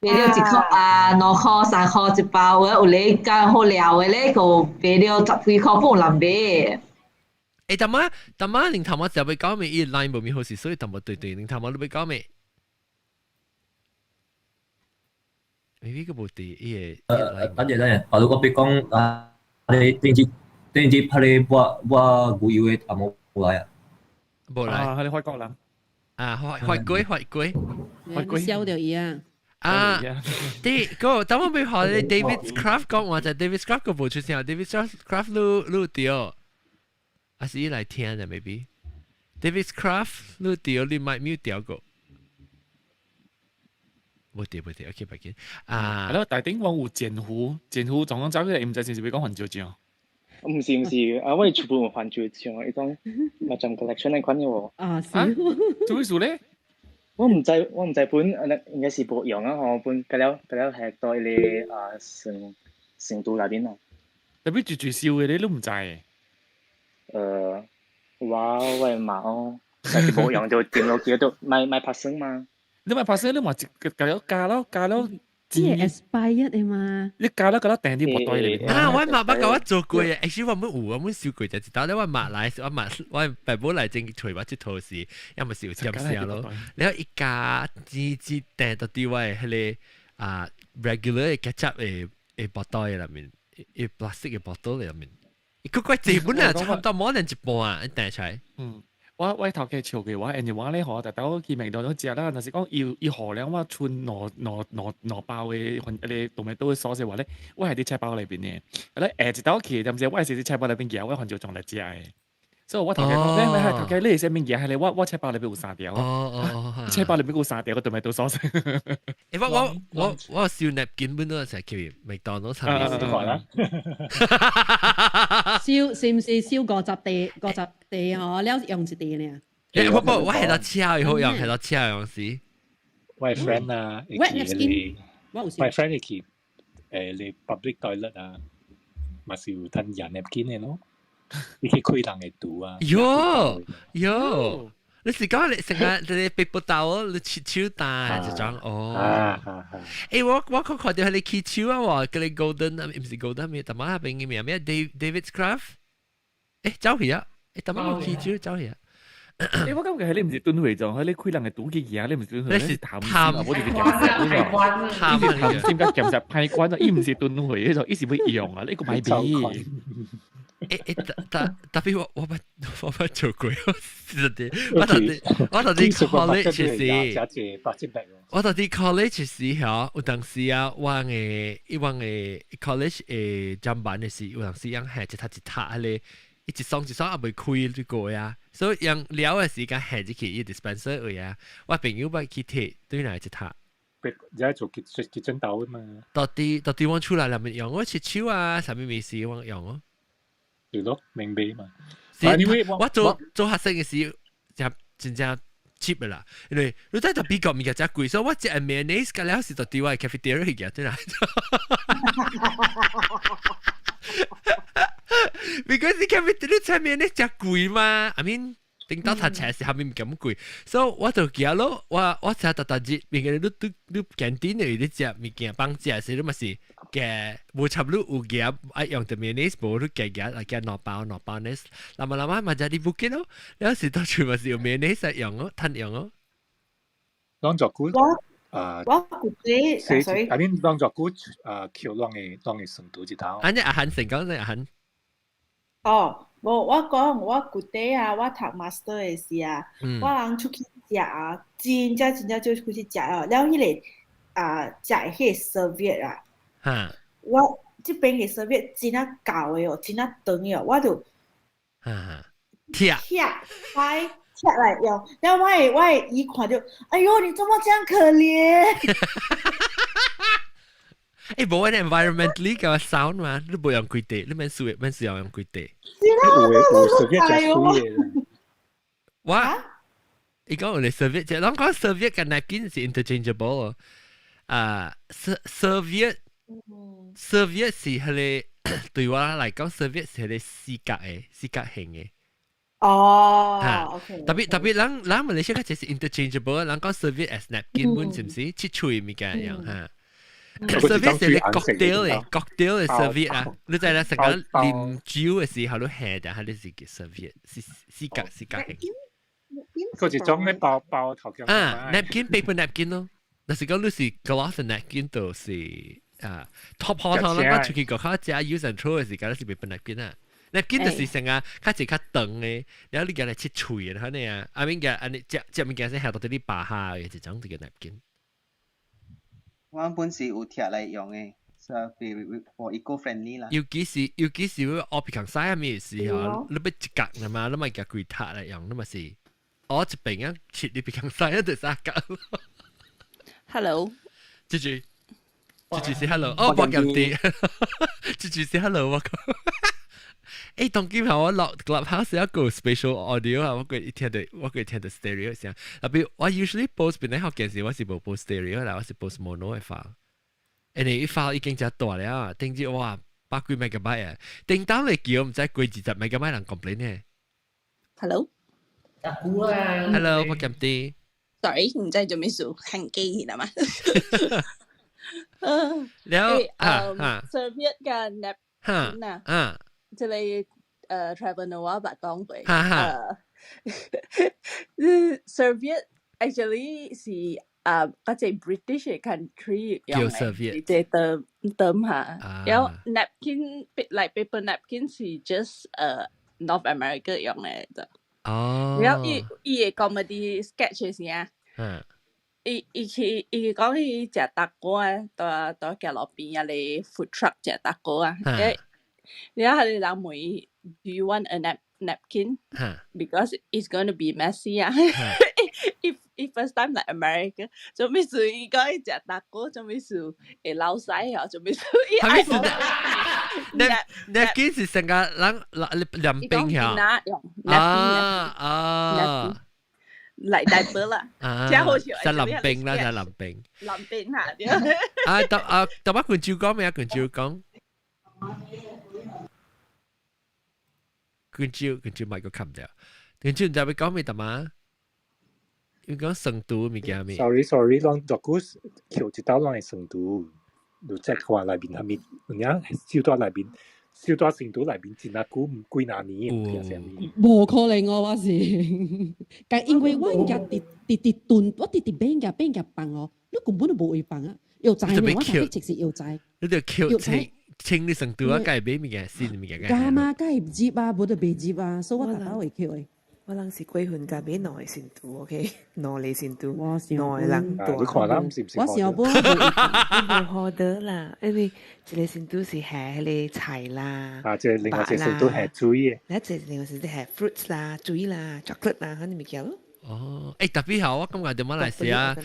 Speaker 2: 賣著一箍啊，2箍3箍一包，有咧較好料的咧，閣賣著十幾箍本有人買。
Speaker 1: 欸，淡仔淡仔，恁頭毛就欲講咩？伊 line 無咪好勢，所以淡薄對對，恁頭毛你欲講咩？maybe 個無對，伊個。
Speaker 15: 等陣等陣，我我別講啊，你頂次頂次拍你我我牛油的阿無來啊？
Speaker 1: 無來。
Speaker 10: 啊，彼個法國人。
Speaker 1: 啊，法法國法國。
Speaker 9: 法國。燒著伊啊！
Speaker 1: 啊，對，個等我欲學你 David Craft 講話就 David Craft 個無出聲，David Craft 你你對，還是伊來聽的 maybe。David Craft 你對，你麥 mute 掉個。無對無對，OK，別緊。啊，
Speaker 10: 係咯，大頂網有剪胡，剪胡總共走起來，毋知是毋是欲講番椒醬？
Speaker 19: 毋是毋是，啊，我全部用番椒醬，彼種嘛種 collection 那款的喎。
Speaker 9: 啊，是。
Speaker 10: 做咩事咧？
Speaker 19: 我毋知，我毋知本，應該是無用啊吼，本佮了佮了係到彼個啊成成都內面啊。
Speaker 10: 特別住住燒的咧，你毋知？
Speaker 19: 我的媽哦，但是無用就丟落去，就賣賣拍算嘛。
Speaker 10: 你賣拍算，你嘛一加了加了加了。
Speaker 9: 這會 expired 的嘛？
Speaker 10: 你加了加了訂佇布袋裡面。
Speaker 1: 啊，我媽捌共我做過的，其實我們有，我們燒過就一道咧，我媽來，我媽我爸母來前揣我這套時，抑嘛是有點聲咯。然後伊加只只訂到佇我的彼個啊 regular 的 ketchup 的的布袋內面，伊 plastic 的 bottle 內面，伊閣怪濟本啊，差不多無連一半啊，伊訂出來。
Speaker 10: 嗯。我頭家笑過我，因為我咧吼，逐晝去麥當勞食啦，若是講伊伊予了我剩兩兩兩兩包的番彼個 tomato sauce 話咧，我係佇菜包內面的，啊咧下一晝去，踮時我會是佇菜包內面夾，我番椒醬來食的。所以我頭家講，咧咧頭家你會啥物件？彼個我菜包內面有三條，菜包內面有三條個 tomato sauce。
Speaker 1: 欸，我燒 napkin 本都成日去麥當勞上面。
Speaker 9: 燒是毋是燒50塊50塊吼？了用一塊爾。
Speaker 1: 欸，我我係到車好用，係到車用時。
Speaker 14: 我 friend 啊，會去我 friend 會去你 public toilet 啊，嘛是有趁夾 napkin 的咯。你去開人的肚啊！
Speaker 1: 喲喲，你是講你成日你 paper towel 你切手擔這種哦。欸，我看看著彼個起手啊，喎，叫你 Golden 啊，毋是 Golden 咩？淡仔彼邊個名咩？David Craft，欸，走去啊！欸，淡仔有起手走去啊！
Speaker 10: 欸，我感覺彼個毋是囤貨種，彼個開人的肚去行，你毋是囤貨，
Speaker 1: 你是
Speaker 10: 貪心啊！我就是鹹貪貪心佮鹹濕歹關啊！伊毋是囤貨，彼種伊是欲用啊！你閣莫買。
Speaker 1: 欸特特別我捌做過，我佇我佇我佇 college 時，我佇 college 時吼，有當時啊，我的伊我的 college 的砧板的時，有當時樣下一塔一塔彼個，伊一雙一雙猶未開這個啊，所以用了的時間下入去伊 dispenser 位啊，我朋友捌去提對來一塔。
Speaker 14: 而家做結結針豆啊嘛。
Speaker 1: 到底我出來裡面用，我切手啊，啥物物事我用哦。
Speaker 14: 對咯，明白嘛。
Speaker 1: 我做做學生嘅時，就真正 cheap 啦，因為你睇到美國物件真貴，所以我食 mayonnaise 個了是到佇我 cafeteria 去嘅，對啦。Because 你 cafeteria 食 mayonnaise 真貴嘛，I mean。頂到讀冊時，後面唔咁貴，所以我就記咯，我食逐逐日，物件你你你 canteen 裡你食物件放食時，你嘛是加無插你有夾愛用著 mayonnaise，無你加夾來加兩包兩包呢，那麼那麼嘛食啲不見咯，有時到處嘛是有 mayonnaise 用咯，趁用咯。
Speaker 14: 攏做久啊，
Speaker 17: 我覺得，所以
Speaker 14: I mean 攏做久啊，橋攏會算到一頭。
Speaker 1: 按呢阿韓成講呢阿韓。
Speaker 17: 哦。無，我講我舊底啊，我讀 master 的時啊，我人出去食啊，真正真正少出去食哦。了彼個啊，食的彼個 serviette 啊，我這邊的 serviette 真啊厚的哦，真啊長的哦，我就
Speaker 1: 拆
Speaker 17: 拆開拆來用。了我的姨看著，哎喲，你怎麼這樣可憐？
Speaker 1: 欸，無 environmentally 個 sound 嘛，你無用規地，你免輸，免需要用規地。
Speaker 17: 是啦，
Speaker 14: 有 serviette 真水的。
Speaker 1: 我，伊講有個 serviette，就攏講 serviette 佮 napkin 是 interchangeable 啊，serviette serviette 是彼個對我來講，serviette 是彼個四角的，四角形的。
Speaker 17: 哦，OK。
Speaker 1: 特別特別，人人馬來西亞這是 interchangeable，人講 serviette as napkin 本是毋是？切喙物件樣哈。serviette 是你 cocktail 嘅 cocktail 嘅 serviette 啊，你知啦，成個啉酒嘅時候你下的，係你是叫 serviette，是四角四角形。
Speaker 14: 嗰一種咧包包頭嘅。
Speaker 1: 啊，napkin paper napkin 咯，若是講你是 cloth napkin 就是啊，top 好頭啦，我出去個較食 use and throw 嘅時間，是 paper napkin 啊。napkin 就是成個較濟較長嘅，然後你夾來切喙嘅，可能啊，阿面夾按呢食食物件先下到佇你巴下嘅一種這個 napkin。
Speaker 18: 我本是有貼來用的，所以 for eco friendly 啦。
Speaker 1: 尤其是我學別人使咩時候，你欲一角嘛，你咪夾規塔來用，你嘛是我一邊啊切你別人使一就三角。
Speaker 20: Hello，
Speaker 1: 這句這句是 hello，哦，我夾啲，這句是 hello 我講。欸，當今下我落 Clubhouse 一個 special audio 啊，我會聽到 stereo 聲。特別我 usually post 邊咧學件事，我是無 post stereo 啦，我是 post mono 的 file。因為一 file 已經真大了，頂住哇百幾 megabyte 啊，頂到嚟叫毋知幾20 megabyte 人 complain 呢。
Speaker 20: Hello。
Speaker 1: Hello，我夾啲。
Speaker 20: Sorry，毋知做咩事，行機啦嘛。
Speaker 1: 了啊啊
Speaker 20: ，serviette 佮 napkin 啊。這個Trevor Noah 捌講過，serviette actually 是啊，嗰隻 British 嘅 country 用
Speaker 1: 叫
Speaker 20: 嘅，
Speaker 1: serviette
Speaker 20: 是這 term term 嚇。然後 napkin like paper napkin 是 just North America 用嘅啫。然後伊伊嘅 comedy sketch 嘅時啊，伊去伊講伊食 taco 啊，佇佇街路邊啊，咧 food truck 食 taco 啊，然後彼個人問伊，Do you want a napkin? Because it's going to be messy 啊。If first time like America，做咩事伊講伊食 taco，做咩事會流屎啊？做咩事伊愛
Speaker 1: 啥物事？napkin 是成個人兩邊呀？
Speaker 20: 用
Speaker 1: 啊啊
Speaker 20: 嚟 diaper 啦，真好笑。
Speaker 1: 就淋冰啦，就淋冰。
Speaker 20: 淋冰下。
Speaker 1: 啊，特啊，特乜冠照講咩啊？冠照講。冠照冠照咪個冚掉，冠照唔知要講咩特嘛？要講成都物件咩
Speaker 14: ？Sorry sorry，攏若古橋一道攏係成都，你再看內面係咪？有影小帶內面，小帶成都內面真啊久，幾若年嘅。
Speaker 9: 無可能哦，我是，但因為我應該直直直燉，我直直買物件買物件放哦，你根本就無位放啊！藥材呢，我特別是藥材。
Speaker 1: 你就抾清你成都啊，梗係買物件新物件。
Speaker 9: 加嘛，梗係接啊，無得袂接啊，所以我特登會叫的。
Speaker 21: 我人是過分甲買兩个身櫥，OK，兩个身櫥，
Speaker 9: 我
Speaker 21: 兩個人
Speaker 14: 啊，你看咱是毋是？
Speaker 9: 我想無，
Speaker 21: 我無好得啦，因為一個身櫥是下彼個菜啦，
Speaker 14: 啊，這另外一個身櫥下水的。
Speaker 21: 那一個另外身櫥下 fruits 啦、水啦、chocolate 啦，彼物件咯。
Speaker 1: 哦，欸，特別好，我感覺佇馬來西亞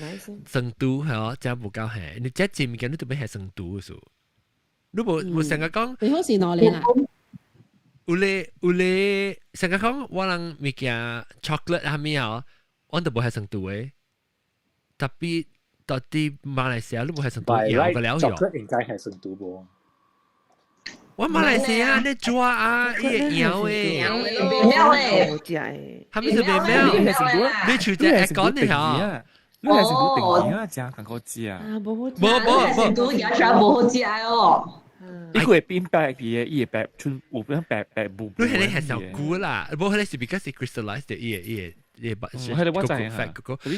Speaker 1: 成都係哦，真無夠下，你這濟物件你特別下成都的數，你無無成日講，
Speaker 9: 你好是哪裡啦？
Speaker 1: 有咧有咧，成日講我人物件 chocolate 啥物哦，我都無下成都的，特別到底馬來西亞你無下成都有個了
Speaker 14: 喲。chocolate 應該係成都無。
Speaker 1: 我馬來西亞你抓啊，伊會搖的，
Speaker 2: 袂的，
Speaker 1: 他們是袂喵，你厝只會講的吼。
Speaker 10: 你係成都定義啊，食韓國食啊。
Speaker 21: 無
Speaker 1: 無無，
Speaker 2: 成都食起來無好食哦。
Speaker 10: 伊個會變白嘅，伊會白，剩有變白白無。
Speaker 1: 你係你係小菇啦，無係你是 because crystallize 的，伊個伊個伊個
Speaker 10: 係你我知
Speaker 1: 啊。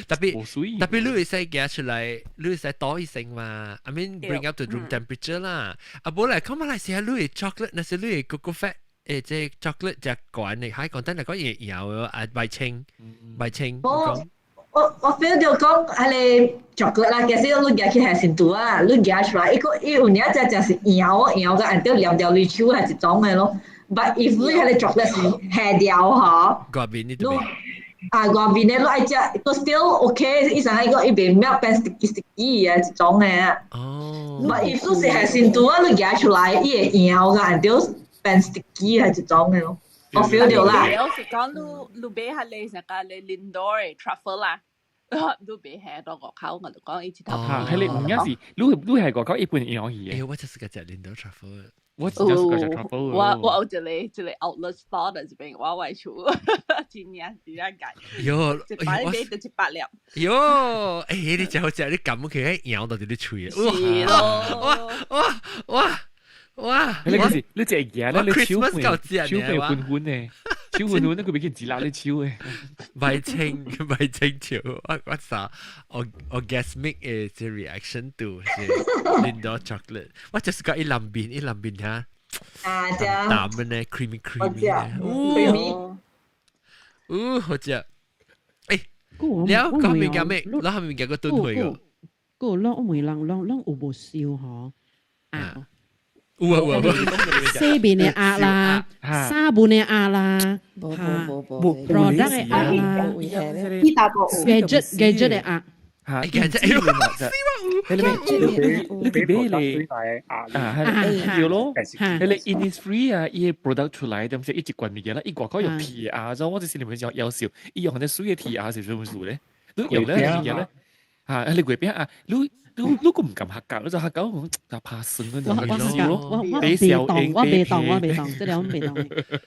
Speaker 1: 特別特別你會使夾出來，你會使倒一聲嘛？I mean bring up to room temperature 啦。啊，無來講馬來西亞你會 chocolate，那是你會 cocoa fat，誒，這 chocolate 只懸的，還講真嚟講伊會搖啊，白清白清。
Speaker 2: 我 feel 到講，彼个巧克力啦，其實你夾去下成都啊，你夾出來，伊個伊有影只只是搖搖個，按照黏掉你手係一種的咯。But if 你彼個巧克力是下掉吼，
Speaker 1: 外面你
Speaker 2: 啊外面的你愛食，都 still OK，伊啥個伊袂 melt 變 sticky sticky 的一種的。
Speaker 1: 哦。
Speaker 2: But if 你是下成都啊，你夾出來，伊會搖個，按照變 sticky 係一種的咯。我 feel 到啦。
Speaker 20: 我是講你你買彼个啥個你 Lindor truffle 啦，你買下到外口，我就講伊一頭。
Speaker 10: 嚇，係你唔啱是，你你係外口一般營養去
Speaker 1: 嘅。我就是個食 Lindor truffle。
Speaker 10: 我真正是個食 truffle。
Speaker 20: 我有一個一個 outlet store 佇這邊，我外厝真正真正解。
Speaker 1: 喲，
Speaker 20: 一擺買就100粒。
Speaker 1: 喲，欸，你真好食，你撳起來搖到佇你喙。
Speaker 20: 是咯。
Speaker 1: 哇哇哇！哇！
Speaker 10: 你嗰時你隻嘢咧，你手
Speaker 1: 背
Speaker 10: 手背混混的，手混混，你佢俾佢自辣你手的。
Speaker 1: 袂清袂清楚，我我啥？Orgasmic 的這 reaction to 是 Lindor chocolate，我就是講伊南邊伊南邊嚇，
Speaker 2: 啊，這
Speaker 1: 淡的呢，creamy creamy 的，
Speaker 2: creamy，
Speaker 1: 哦，好食。欸，了講物件咩？攞後面件個燉回個。
Speaker 9: 個攏我問人攏攏有無燒吼？啊。
Speaker 1: 有啊有啊，
Speaker 9: 洗面的鴨啦，沙盤的鴨啦，
Speaker 21: 無無無
Speaker 9: product 的鴨啦，gadget gadget 的鴨。
Speaker 10: 嚇
Speaker 1: ，gadget，
Speaker 10: 係你你你俾你啊，係對咯，係你 Innisfree 啊，伊個 product 出來，點解一直關物件啦？伊外口用鐵啊，所以我就是你們講要求，伊用啲水的鐵啊是做乜事咧？你用咧物件咧？嚇，你月餅啊，你你你個唔敢客家，你就客家我就怕酸嗰種
Speaker 9: 我我我袂當，我袂當，我袂當，這個我袂當。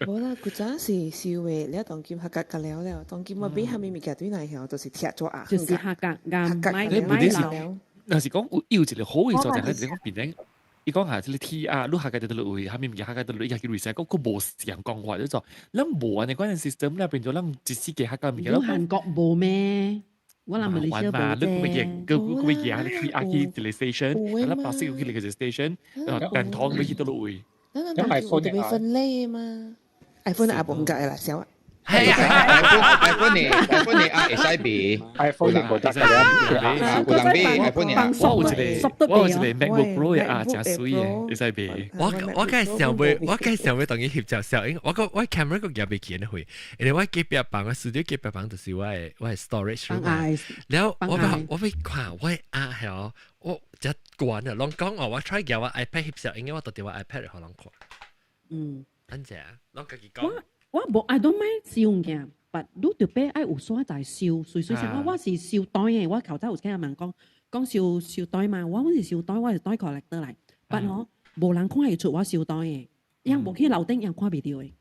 Speaker 21: 無啦，古早是燒的，你當今客家較了了，當今我買啥物物件對來曉，就是鐵做鴨。
Speaker 9: 就是客家，
Speaker 10: 客家。你問題是，若是講有一個好的所在，就是講變成。伊講下，這個 T 啊，你客家就落位，啥物物件客家就落，伊家己 recycle，佫無相講話，就做，咱無按呢款 system 咧，變做咱一世界客家物件。
Speaker 9: 你韓國無咩？我諗馬來西亞
Speaker 10: 嘛，你個嘢個個嘢，你去去一個 station，啊，巴士去一個 station，啊，電筒要去佗落位。
Speaker 21: 咱咱有被分類嘛？iPhone 也無分界啦，小啊。
Speaker 16: 係啊，iPhone 呢？iPhone 呢啊，會使賣。
Speaker 14: iPhone 呢無得
Speaker 16: 有人買 iPhone 呢？
Speaker 10: 我有一個，我有一個 MacBook Pro 的啊，誠媠的，會使賣。
Speaker 1: 我我梗係想欲，我梗係想欲當伊翕照相，因為我個我 camera 個夾袂起呢會，因為我隔壁房，我 studio 隔壁房就是我的 storage room。然後我欲我欲看我的啊係哦，我只關啊，攏講哦，我 try 夾我 iPad 翕相，因為我特佇我 iPad 予人看。安怎啊？攏家己講。
Speaker 9: 我無 I don't mind 燒物件，但你著別愛有所在燒，隨隨聲我我是燒袋的，我頭早有聽人問講講燒燒袋嘛，我阮是燒袋，我是袋 collector 來，但我無人看會出我燒袋的，因無去樓頂，人看袂著的。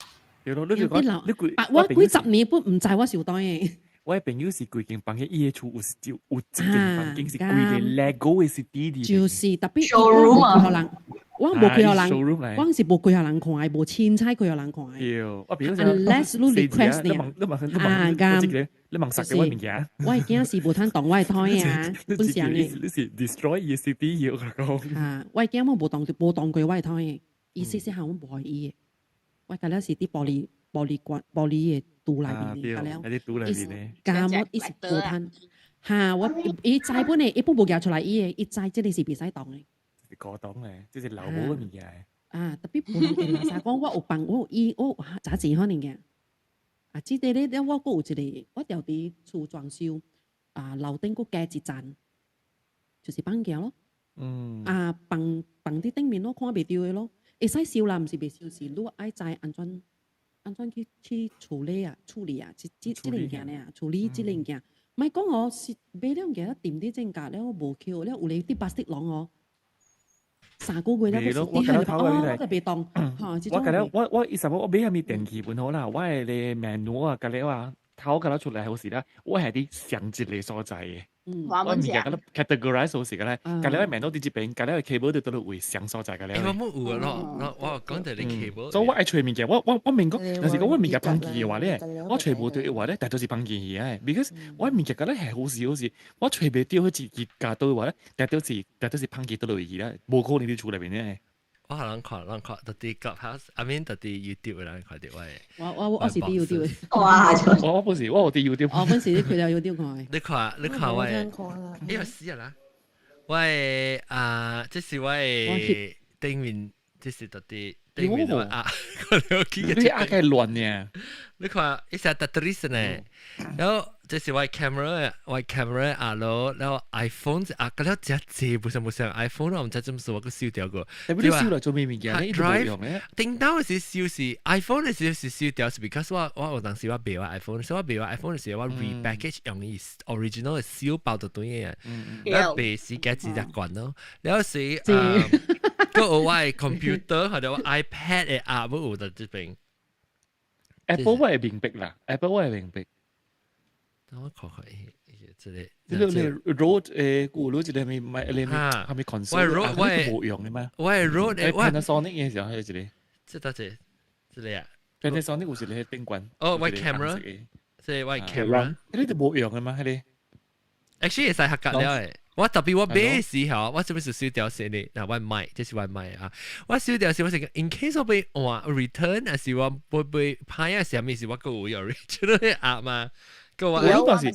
Speaker 10: 對咯，你就講你幾，
Speaker 9: 我幾十年不毋知我燒袋的。
Speaker 10: 我的朋友是規間房間，伊的厝有就有一間房間是規個 Lego 的是弟弟。
Speaker 9: 就是特別，我無人，我我無幾個人，我是無幾個人看的，無凊彩幾個人看的。
Speaker 10: 對，我比如
Speaker 9: Unless 你 request
Speaker 10: 你問你問你你問實嘅我物件。
Speaker 9: 我的囝是無通動我的台啊，本上的。
Speaker 10: 你是 destroy 伊 CD 我講。
Speaker 9: 啊，我的囝我無動無動過我的台的，伊細細漢我無予伊的。我甲了是佇玻璃玻璃罐玻璃的櫥內面，甲了。
Speaker 10: 喺啲櫥內面咧。
Speaker 9: 加我伊是無通。嚇！我伊知本的，伊本無舉出來，伊的伊知這个是袂使動的。
Speaker 10: 是古董咧，這是老母的物件。
Speaker 9: 啊，特別無人會垃圾講，我有放，我有伊，我有雜錢可能嘅。啊，這個咧，我閣有一個，我調佇厝裝修，啊，樓頂閣加一層，就是放鏡咯。啊，放放佇頂面咯，看袂著的咯。會使收啦，毋是袂收，是你愛知按怎按怎去去處理啊，處理啊，這這這個物件爾，處理這個物件。莫講哦，是買了物件挃佇正價了，無扣了，有咧佇巴士籠哦。3個月了，
Speaker 10: 我我
Speaker 9: 哦，我就袂動。
Speaker 10: 我覺得我我伊什麼我買啥物電器本好啦，我的咧 menu 啊，甲了啊，頭甲了出來好時啦，我係佇上一個所在的。我物件甲了 categorize 好時個咧，甲了 menu 佇這邊，甲了 cable 佇佗落位上所在個咧。
Speaker 1: 我冇有啊咯，我講著你 cable。
Speaker 10: 所以我愛揣物件，我我我明講，若是講我物件放棄的話咧，我揣無對的話咧，大多是放棄去的。because 我物件甲了係好時好時，我揣袂著彼一支夾刀的話咧，大多是大多是放棄佗落去啦，無可能佇厝內面咧。
Speaker 1: 我可能看，人看，到佇 Clubhouse，I mean 到佇 YouTube 人看著我。
Speaker 9: 我我我是佇 YouTube。
Speaker 2: 哇！
Speaker 10: 我我不是，我有佇 YouTube。
Speaker 9: 我本是你開了 YouTube 看。
Speaker 1: 你看，你看我。哎呀死啊啦！我的啊，這是我的頂面，這是到佇頂面啊。
Speaker 10: 你阿個亂呢？
Speaker 1: 你看，伊是 Tetris 呢，然後這是我 camera，我 camera 啊咯，然後 iPhone 啊，嗰了真濟，不像不像 iPhone 我毋知怎麼說，我閣收掉過。
Speaker 10: 你收來做咩物件？你
Speaker 1: drive 頂到時收是 iPhone 的時是收掉，是 because 我我有當時我賣我 iPhone，所以我賣我 iPhone 的時我 repackage 用伊 original 的小包就對嘅，我賣時間只只罐咯。然後是啊，閣有我的 computer 或者我 iPad 的 app 有佇這邊。
Speaker 10: Apple 我會明白啦，Apple 我會明白。
Speaker 1: 等我看看，這個。
Speaker 10: 這個你 Rode 誒，古魯一個咪買，你係咪 console？
Speaker 1: 我 Rode 我
Speaker 10: 無用的嘛。
Speaker 1: 我 Rode
Speaker 10: 誒，我 Panasonic 嘅時候係一個。
Speaker 1: 這多這，這個啊。
Speaker 10: Panasonic 有一個頂管。
Speaker 1: 哦，我 camera，這我 camera。
Speaker 10: 你都無用的嘛？彼
Speaker 1: 個。Actually 會使合格了的。我特別我買時候，我這邊是燒掉先的，嗱我買，這是我買啊。我燒掉時我是 in case 我被換 return，還是我會被歹啊？啥物是我閣有 original 的盒嘛？閣我
Speaker 10: 我當時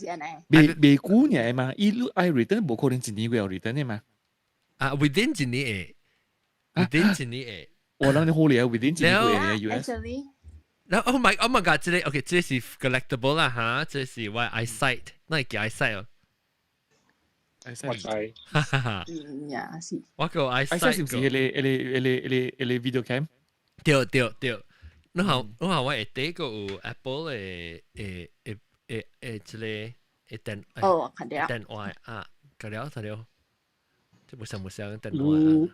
Speaker 10: 未未久爾嘛，伊你愛 return 無可能一年過後 return 的嘛？
Speaker 1: 啊，within 一年會，within 一年會。
Speaker 10: 我諗你好厲害，within 一年會 US。
Speaker 1: 然後 oh my oh my god，這個 OK，這是 collectible 啦哈，這是我 eyesight，那會叫 eyesight 哦。
Speaker 10: 我
Speaker 14: 知，
Speaker 1: 哈哈哈。
Speaker 20: 呀是。
Speaker 1: 我個 eyesight
Speaker 10: 是毋是彼個彼個彼個彼個彼個 video cam？
Speaker 1: 對對對，你好，你好，我下底個有 Apple 的的的的的這個的電
Speaker 20: 哦，看到。
Speaker 1: 電話啊，個了睇了，這無像無像電話。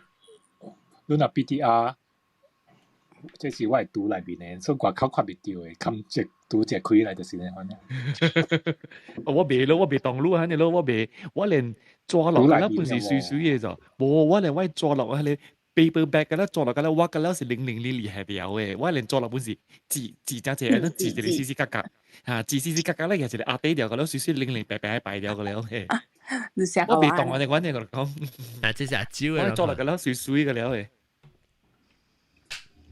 Speaker 14: 你若 BTR，這是我的櫥內面的，所以外口看袂著的，冚一櫥一開來就是呢款。
Speaker 10: 我袂咯，我袂當路啊，你咯，我袂，我連抓落來本是水水的咋，無我連我抓落彼個 paper bag 個啦，抓落個啦，我個了是零零零厲害掉的，我連抓落本是字字只只，都字一個死死格格，嚇字死死格格咧，又一個壓底掉個了，水水零零白白白掉個了嘿。我袂當啊，你講你講。
Speaker 1: 啊，這是阿蕉的。
Speaker 10: 我抓落個了水水個了的。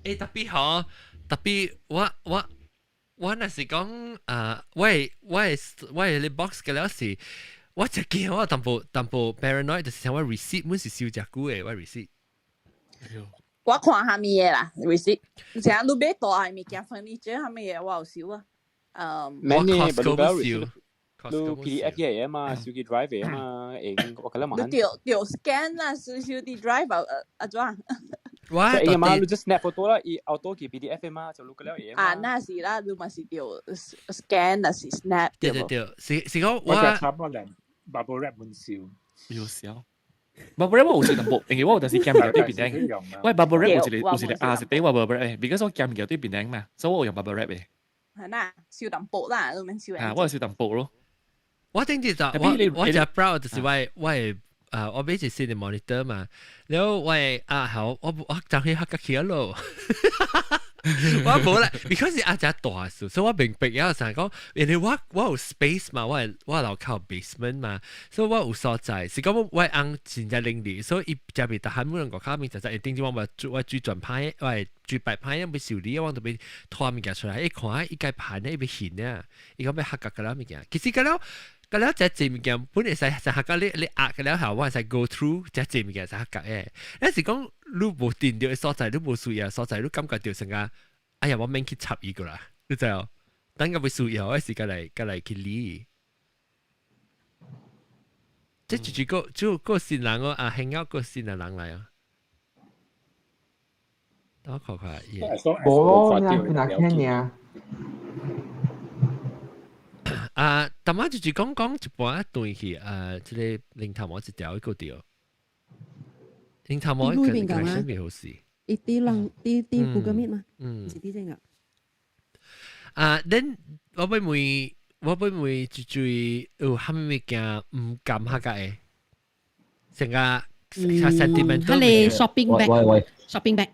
Speaker 1: 欸，特別好，特別我我我若是講啊，我我我的 box 個了是，我就驚我淡薄淡薄 paranoid，就是像我 receipt 滿是收誠久的，我 receipt。
Speaker 20: 我看啥物的啦，receipt，像你買大的物件，furniture 啥物的，我有收啊。嗯，
Speaker 12: 免呢，不如你 PDF 嘅嘛，手機 drive 嘅嘛，會我覺得嘛。
Speaker 20: 你著著 scan 啦，收收佇 drive 啊，啊怎？
Speaker 1: 我
Speaker 12: 會嘛，你 just snap photo 啦，伊 auto 去 PDF 嘅嘛，就錄個了嘢。
Speaker 20: 啊，那是啦，你嘛是著 scan，那是 snap。
Speaker 1: 對對對，是是講我。
Speaker 14: 我差不多連 bubble wrap 滿收。
Speaker 10: 有笑。bubble wrap 我有時淡薄，因為我有陣時夾物件對邊頂。我 bubble wrap 有一個有一個亞是底我 bubble wrap，because 我夾物件對邊頂嘛，所以我有用 bubble wrap 的。
Speaker 20: 係啦，收淡薄啦，你免收。
Speaker 10: 啊，我係收淡薄咯。
Speaker 1: 我頂日就我我就 proud 就是我我啊，我買一新的 monitor 嘛，然後我啊好，我就去客家去咯。我無啦，because 阿只大數，所以我明白啊，成講，因為我有 space 嘛，我樓靠 basement 嘛，所以我有所在，是講我翁真正靈力，所以伊食袂得閒，每人個卡面就就定住我咪我煮轉牌，我煮白牌，因為修理，我特別拖物件出來，一看伊個盤咧，伊欲現啊，伊講欲客家個啦物件，其實個了。個了隻濟物件本來使使客家你你壓個了後，我會使 go through 隻濟物件使客家嘅。但是講你無掂到嘅所在，你無需要所在，你感覺到成個，哎呀，我免去插伊個啦，你知哦？等個欲需要，我時間來過來去理。這就是個就個新人哦，啊，興個新的人來啊。等我看看。
Speaker 4: 無咯，你哪聽呢？
Speaker 1: 啊，淡仔就是講講一半斷去，啊，這個零頭毛一條一個掉，零頭毛可能可能未好勢。
Speaker 9: 伊啲人啲啲 Google Meet 嘛，是啲這個。
Speaker 1: 啊，恁我欲問，我欲問一句有啥物物件毋甘客家的？成個 sentimental。
Speaker 9: 佢哋 shopping bag，shopping bag。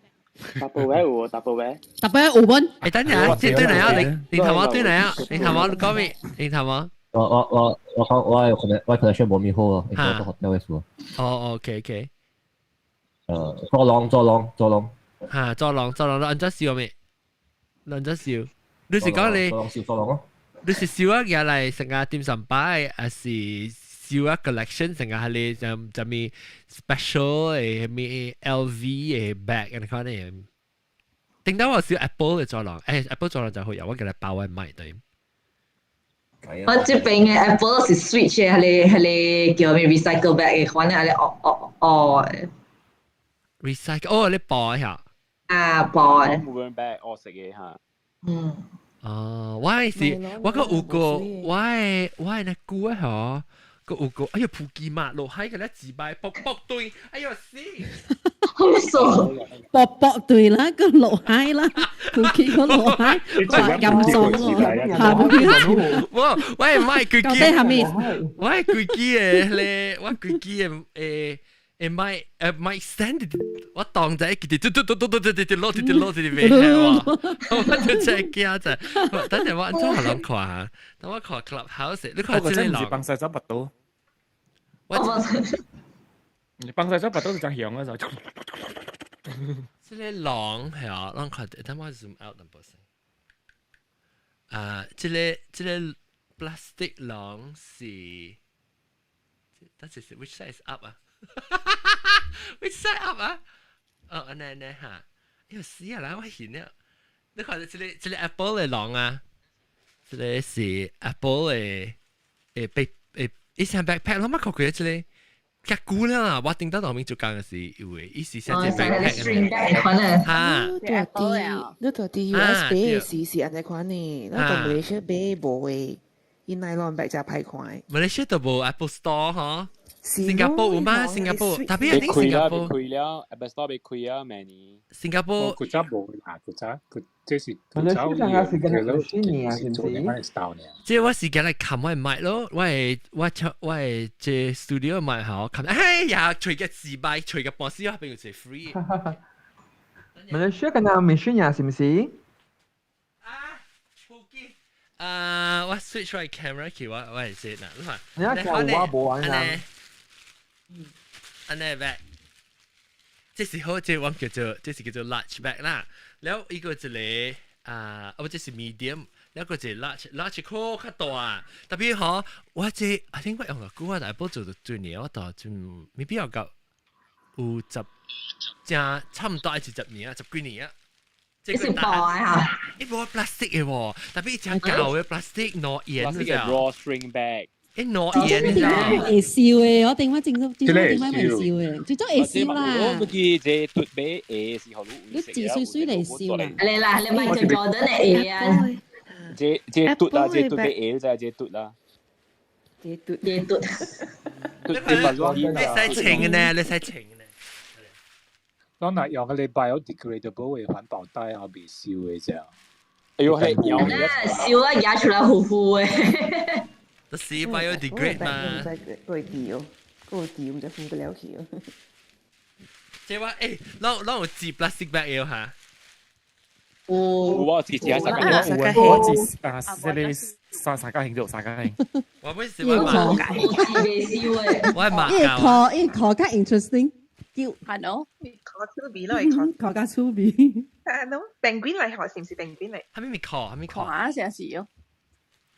Speaker 19: Tupperware 有，Tupperware。
Speaker 9: Tupperware 有本。
Speaker 1: 誒，等陣，這對嚟啊！你你頭毛對嚟啊！你頭毛講咩？你頭毛？
Speaker 15: 我講我係可能我可能無咪好啊，應該都學掉嘅數。
Speaker 1: 哦，OK OK。
Speaker 15: 做籠做籠做籠。
Speaker 1: 嚇，做籠做籠，按怎燒咩？按怎燒？你是講你？
Speaker 15: 做籠燒做籠咯。
Speaker 1: 你是燒啊？嘢嚟成個點心擺，還是燒啊 collection 成個係你就就咩 special 誒咩 LV 嘅 bag 咁款嘅？頂到我燒 Apple 嘅做籠，誒 Apple 做籠就好有，我叫你包我買對。
Speaker 2: 我這邊嘅 Apple 是 switch 嘅，係你叫咩 recycle bag 嘅，款咧係你哦哦哦。
Speaker 1: recycle 哦，你包一下。
Speaker 2: 啊，包嘅。
Speaker 12: 冇 bag 我食嘅嚇。
Speaker 2: 嗯。
Speaker 1: 哦，我係是我個有個我係我係那姑啊嗬，個有個哎呀普吉馬落海個咧自敗卜卜對，哎呀死！
Speaker 2: 好傻，
Speaker 9: 卜卜對啦，個落海啦，普吉個落海，話咁爽喎，下邊
Speaker 1: 我我係買佢
Speaker 9: 機，係咪？
Speaker 1: 我係佢機嘅咧，我佢機嘅誒。誒買誒買 stand，我當在一直嘟嘟嘟嘟嘟嘟嘟落滴落滴袂喎，我就真係驚啫。等陣我怎可能看？等我看 Clubhouse，你看這個
Speaker 10: 人。我幫晒走拔刀。
Speaker 1: 我
Speaker 10: 你幫晒走拔刀就真響啊就。
Speaker 1: 這個狼係啊，咱看，等我 zoom out 淡薄先。啊，這個這個 plastic 狼是，等陣先，which side is up 啊？Which side up 啊？哦，按呢按呢哈，哎呦死啊！啦，我現了。你看這個這個 Apple 的狼啊，這個是 Apple 的誒背誒，以前 backpack 我乜看過這個。較久了啦，我頂到後面就講的是有的，伊是寫這 backpack
Speaker 2: 嘅。
Speaker 1: 哈，
Speaker 21: 你到佇 US 買的時是按呢款呢，咱到馬來西亞買無的，伊 nylon bag 誠歹看。
Speaker 1: 馬來西亞都無 Apple Store 嗬。新加坡有嗎？新加坡，特別係新加坡。
Speaker 12: 開了，Apple Store 被開啊，明年。
Speaker 1: 新加坡。
Speaker 14: 古早無啦，古早古這是
Speaker 4: 古早是個新年啊，是唔是？
Speaker 1: 這我時間來冚我麥咯，我係我出我係這 studio 麥好冚，哎呀，隨個自擺，隨個波斯啊，變成 free。
Speaker 4: 馬來西亞個那沒新年是唔是？
Speaker 1: 啊，啊，我 switch 我 camera 去，我係先啦，你看。
Speaker 4: 你睇我無玩啊。
Speaker 1: 按呢 bag，這是好，這我叫做這是叫做 large bag 啦。然後一個一個啊，哦，這是 medium，然後個一個 large，large 較較大。特別嗬，我這 I think 我用了久啊，大部做到最年，我到就未必要到有十，正差唔多係10年啊，十幾年啊。
Speaker 2: 這是薄啊！
Speaker 1: 伊無 plastic 的喎，特別真舊的 plastic 攞鹽
Speaker 12: ，plastic drawstring bag。
Speaker 1: 誒攞鹽
Speaker 9: 你會燒的，我電話正正正電話會燒的，最早會燒啦。
Speaker 12: 我不記這脫尾會時候
Speaker 9: 你自水水嚟燒啦。
Speaker 2: 嚟啦，你咪就做得嚟啊！
Speaker 12: 這這嘟啦，這嘟尾會就係這嘟啦。
Speaker 21: 這嘟
Speaker 2: 這嘟。
Speaker 1: 你使穿嘅呢？你使穿嘅呢？
Speaker 14: 咱若用彼個 biodegradable 的環保袋，也袂燒的這。
Speaker 12: 哎呦，彼用
Speaker 2: 燒啊，壓出來糊糊的。
Speaker 1: 就是 biodegrade 嘛。
Speaker 21: 過記哦，個字唔知分得了去。
Speaker 1: 這我誒，攏攏有紙 plastic bag 的哈。
Speaker 10: 有我自己喺三家，我自啊，這個三三家興做三家興。
Speaker 1: 我本是我買，我係買。
Speaker 9: 伊個伊個較 interesting，叫
Speaker 20: 係咯，
Speaker 6: 較趣味咯，伊
Speaker 9: 個較趣味。
Speaker 6: 係咯，penguin 嚟學，是唔是 penguin 嚟？
Speaker 1: 係咪咪殼？係咪殼？
Speaker 20: 啊，成是哦。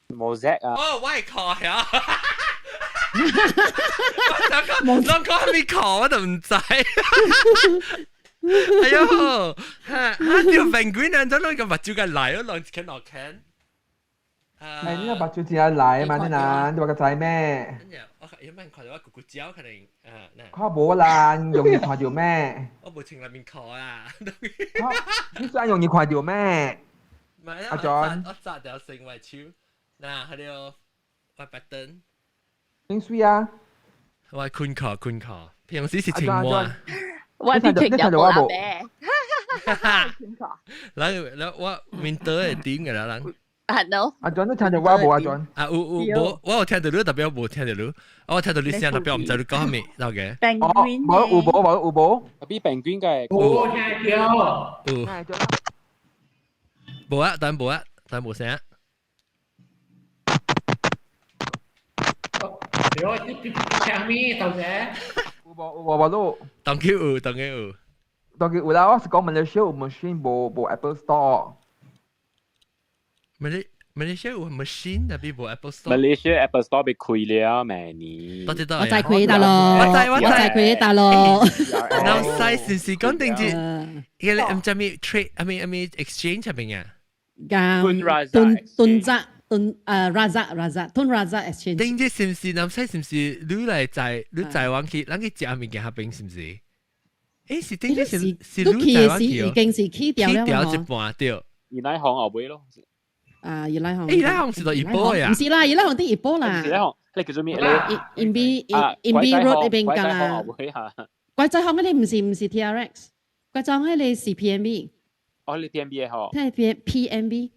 Speaker 12: 冇啊！
Speaker 1: 哦，我係殼呀！我想講，想講係咪殼我都唔知。哎呦，哈哈！條 penguin 啊，真係個目睭個來咯，兩一間兩間。
Speaker 4: 係呢個目睭真係來嘛？你嗱，你話個知咩？
Speaker 1: 我有冇看到我咕咕鳥可能啊？
Speaker 4: 看無啦，容易看到咩？
Speaker 1: 我無穿內面褲啊！
Speaker 4: 你算容易看到咩？阿 John，
Speaker 1: 我紮條成為手，嗱，係條我白燈。
Speaker 4: 點水啊？
Speaker 1: 我困褲困褲，平時是穿襪。
Speaker 20: 我啲聽有冇啦咩？
Speaker 1: 嚟嚟，我面對係點嘅啦？人。
Speaker 20: 啊 no！
Speaker 4: 阿 John 你聽到我無？阿 John
Speaker 1: 啊有有無？我有聽到你，特別我無聽到你。我聽到你聲，特別我毋知你講咩，OK？
Speaker 4: 哦，無有無無有無？
Speaker 12: 特別 penguin 嘅。
Speaker 7: 有聽到。
Speaker 1: 有。無啊，等無啊，等無聲。
Speaker 7: 對，你聽咩頭先？
Speaker 4: 有無有無無路？
Speaker 1: 當佢有，當佢有。
Speaker 4: 當佢有啦，我是講馬來西亞有 machine 無無 Apple Store。
Speaker 1: 馬來西亞有 machine，特別無 Apple Store。
Speaker 12: 馬來西亞 Apple Store 被開了，明年。
Speaker 1: 我知道。
Speaker 9: 我在開大咯，
Speaker 1: 我知我
Speaker 9: 知開大咯。
Speaker 1: 南西是是講定住，伊個唔知咩 trade，阿咩阿咩 exchange 係邊啊？
Speaker 9: 頓頓扎頓誒 Raza Raza 頓 Raza exchange。
Speaker 1: 定住是唔是南西是唔是你來在你在往去，咱去食物件嗰邊是唔是？誒是定住是是你在往去
Speaker 9: 已經是起掉了
Speaker 1: 起掉一半對。
Speaker 12: 伊乃行後尾咯。
Speaker 9: 啊，伊拉行，
Speaker 1: 伊拉行是到一波呀？
Speaker 9: 唔是啦，伊拉行啲一波啦。
Speaker 12: 伊拉行，你叫做咩咧？
Speaker 9: In B In B Road 呢邊㗎啦。鬼仔行嗰啲唔是 TRX，鬼仔行嗰啲是 PNB。
Speaker 12: 哦，你 PNB 嘅嗬？
Speaker 9: 即係 PNB。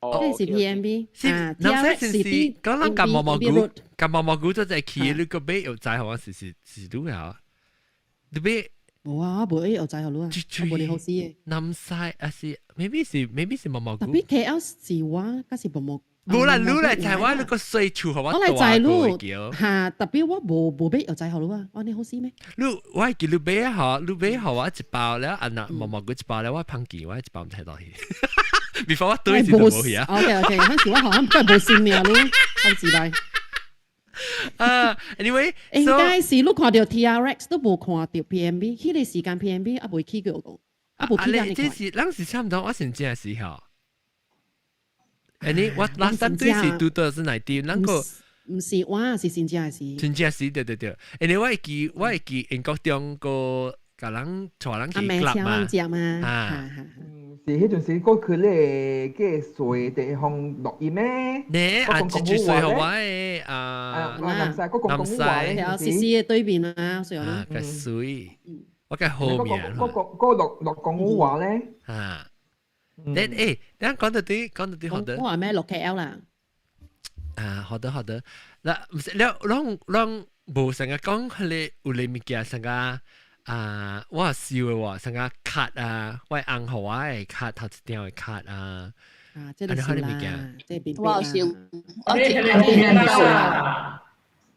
Speaker 12: 哦，
Speaker 9: 即係是 PNB。
Speaker 1: 是，
Speaker 9: TRX
Speaker 1: 是啲講咱夾毛毛菇，夾毛毛菇就係去你個尾又仔好是是是都有。你尾？
Speaker 9: 冇啊，我無又仔好咯啊，我無你好死嘅。
Speaker 1: 南西啊是，maybe 是 maybe 是毛毛菇。
Speaker 9: 特別 KL 是我，嗰是毛毛。
Speaker 1: 無啦，你來台灣你個細厝，我
Speaker 9: 我來在路嚇，特別我無買藥仔好咯啊，我你好死咩？
Speaker 1: 你我係記你買啊，你買予我一包了，啊那毛毛菇一包了，我芳記我一包唔睇到去。before 我對是都無去啊。
Speaker 9: OK OK，嗰時我好像都係無心命咯，好自大。
Speaker 1: 啊，anyway，
Speaker 9: 應該是你看到 TRX 都無看到 PNB，彼個時間 PNB 啊未起過個，啊無起
Speaker 1: 這是咱是差唔多，我先正時候。誒你我 last time 對是2019，咱個
Speaker 9: 唔是我是新正時。
Speaker 1: 新正時對對對，誒你我會記英國中個共人帶人去 club
Speaker 9: 嘛，
Speaker 1: 啊，
Speaker 4: 是彼陣時過去咧，個稅地方錄音咩？
Speaker 1: 呢啊，這句稅予我的啊，
Speaker 4: 南西，我講講話咧，
Speaker 9: 是是的對面啊，所以
Speaker 1: 啊，個水，我個後面，
Speaker 4: 嗰個嗰錄錄講話咧，
Speaker 1: 啊。你誒，等講到啲，講到啲好的。
Speaker 9: 我話咩六 KL 啦？
Speaker 1: 啊，好的好的。嗱，唔是，了，攏攏無成日講彼个有咧物件，成個啊，我燒的喎，成個卡啊，我翁予我的卡頭一張的卡啊。
Speaker 9: 啊，這個是啦，這邊
Speaker 20: 我燒，我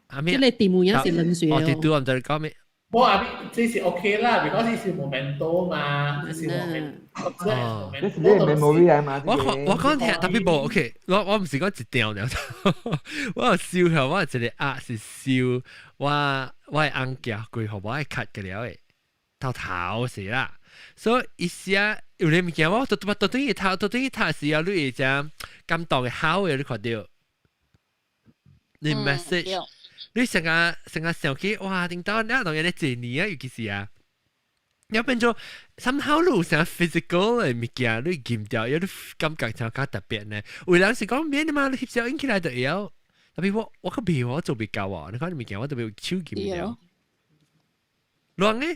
Speaker 1: 啊咩？
Speaker 9: 這個地母也是冷水
Speaker 1: 哦。我對，我毋知你講咩。
Speaker 7: 無啊，這是 OK 啦，because 是 memento 嘛，這是 memento。
Speaker 1: 哦，
Speaker 4: 這是你 memory 嚟嘛？
Speaker 1: 我我講聽特別無 OK，我我毋是講一張了，我有燒下我有一個鴨是燒我我的翁寄過予我的卡個了的，頭頭是啦，所以伊寫有咧物件我都都都對伊讀，都對伊讀時候，你會誠感動的好的，你看著，你 message。你成個成個想起哇！頂到你當然咧一年啊，尤其是啊，要變做 somehow 你有啥 physical 的物件，你兼掉，有你感覺就較特別呢。有人是講免的嘛，你翕相影起來就會曉。特別我我較袂我做袂到啊！你看你物件我特別手兼掉。亂呢？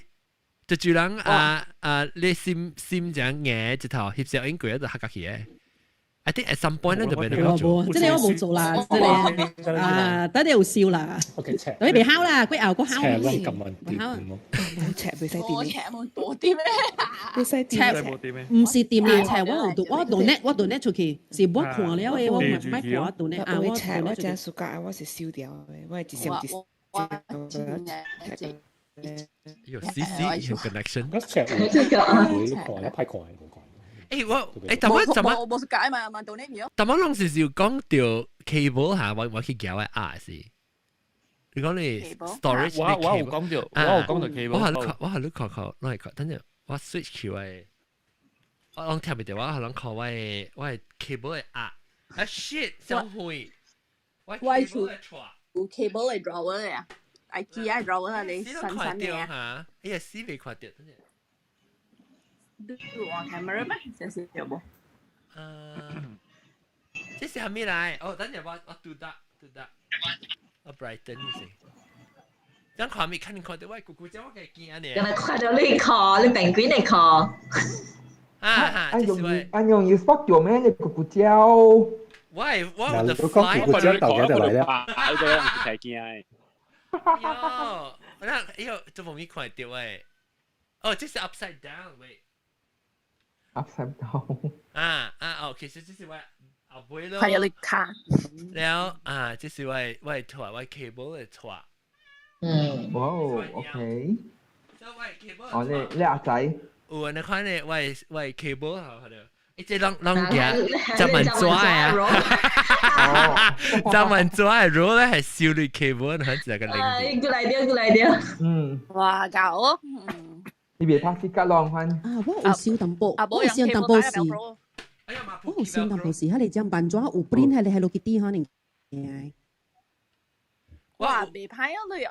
Speaker 1: 就就人啊啊！你心心這樣硬一頭翕相影過就合較起的。I think at some point 咧就俾你做。
Speaker 9: 這個我無做啦，這個啊，等你有燒啦。
Speaker 14: OK，尺。
Speaker 9: 等你袂烤啦，過後過烤。
Speaker 14: 尺攏咁穩掂咯。
Speaker 21: 尺袂使
Speaker 20: 掂。尺冇多啲咩？
Speaker 21: 袂使掂。
Speaker 9: 唔是掂啦，尺我有度，我 donate 我 donate 出去，是我看了的，我唔愛看我 donate 啊，我
Speaker 21: 尺我真暑假我是燒掉的，我係一閃一閃。
Speaker 1: 有 CC 有 connection。
Speaker 14: 我尺會看一派看冇看。
Speaker 1: 誒我誒，但我怎麼？
Speaker 20: 無是解嘛，嘛 donate 咗。
Speaker 1: 但我攏是有講到 cable 嚇，我去撬的啊是。你講你 storage
Speaker 10: 我有講到，我有講到 cable。
Speaker 1: 我係你看，我係你看看，攏係看，等陣我 switch 去我，我攏聽袂著，我係攏看我的 cable 的啊。啊 shit，小慧，
Speaker 20: 我有 cable 的 drawer 呀，IKEA drawer 啊，你新新嘅
Speaker 1: 啊。哎呀，死未看著，等陣。
Speaker 20: 你有按 camera 咩？這是有無？
Speaker 1: 這是啥物來？哦，等陣我拄得拄得，我 brighten 先。等看咪看你看到我姑姑姐我嘅驚呢。
Speaker 2: 原來看到你靠，你平均嚟靠。
Speaker 1: 啊哈！
Speaker 4: 按容易按容易 spot 到咩？你姑姑椒。
Speaker 1: 喂，我有
Speaker 14: 講姑姑椒豆嘅就來啦。
Speaker 12: 我個人是太驚的。
Speaker 1: 喲，那哎呦，這無咪看到誒。哦，這是 upside down 喂。
Speaker 4: upside down。
Speaker 1: 啊啊哦，其實這是我後背咯。
Speaker 20: 係有你卡。
Speaker 1: 了啊，這是我的拖，我 cable 的拖。
Speaker 2: 嗯。
Speaker 4: 哇哦，OK。哦，你阿仔。
Speaker 1: 有啊，你看咧，我的 cable 好好了。一隻攏攏夾，專門抓啊！專門抓的 roll 咧係燒你 cable，你看這個零。
Speaker 2: 過來掉，過來掉。
Speaker 4: 嗯。
Speaker 20: 哇，搞。
Speaker 4: 你別怕死格浪翻。
Speaker 9: 啊，我有燒淡薄，我有燒淡薄是。我有燒淡薄是，彼個張板紙有 print 彼個 Hello Kitty 可能。
Speaker 20: 哇，袂歹哦，你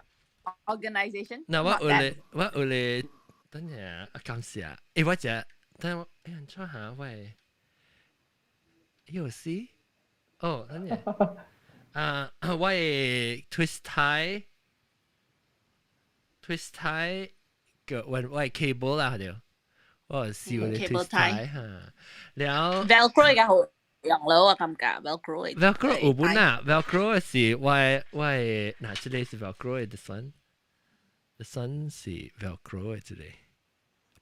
Speaker 20: organisation。
Speaker 1: 嗱，我有咧，我有咧，等下啊，感謝。誒，我只，等我，誒，安怎下喂？有時，哦，等下，啊，我的 twist tie，twist tie 個我我的 cable 啦，對，我有燒咧 twist tie 哈，了
Speaker 20: Velcro 較好用咯，我感覺 Velcro。
Speaker 1: Velcro 有本啊，Velcro 是我我的，嗱，這個是 Velcro 的 this one，this one 是 Velcro 的這個，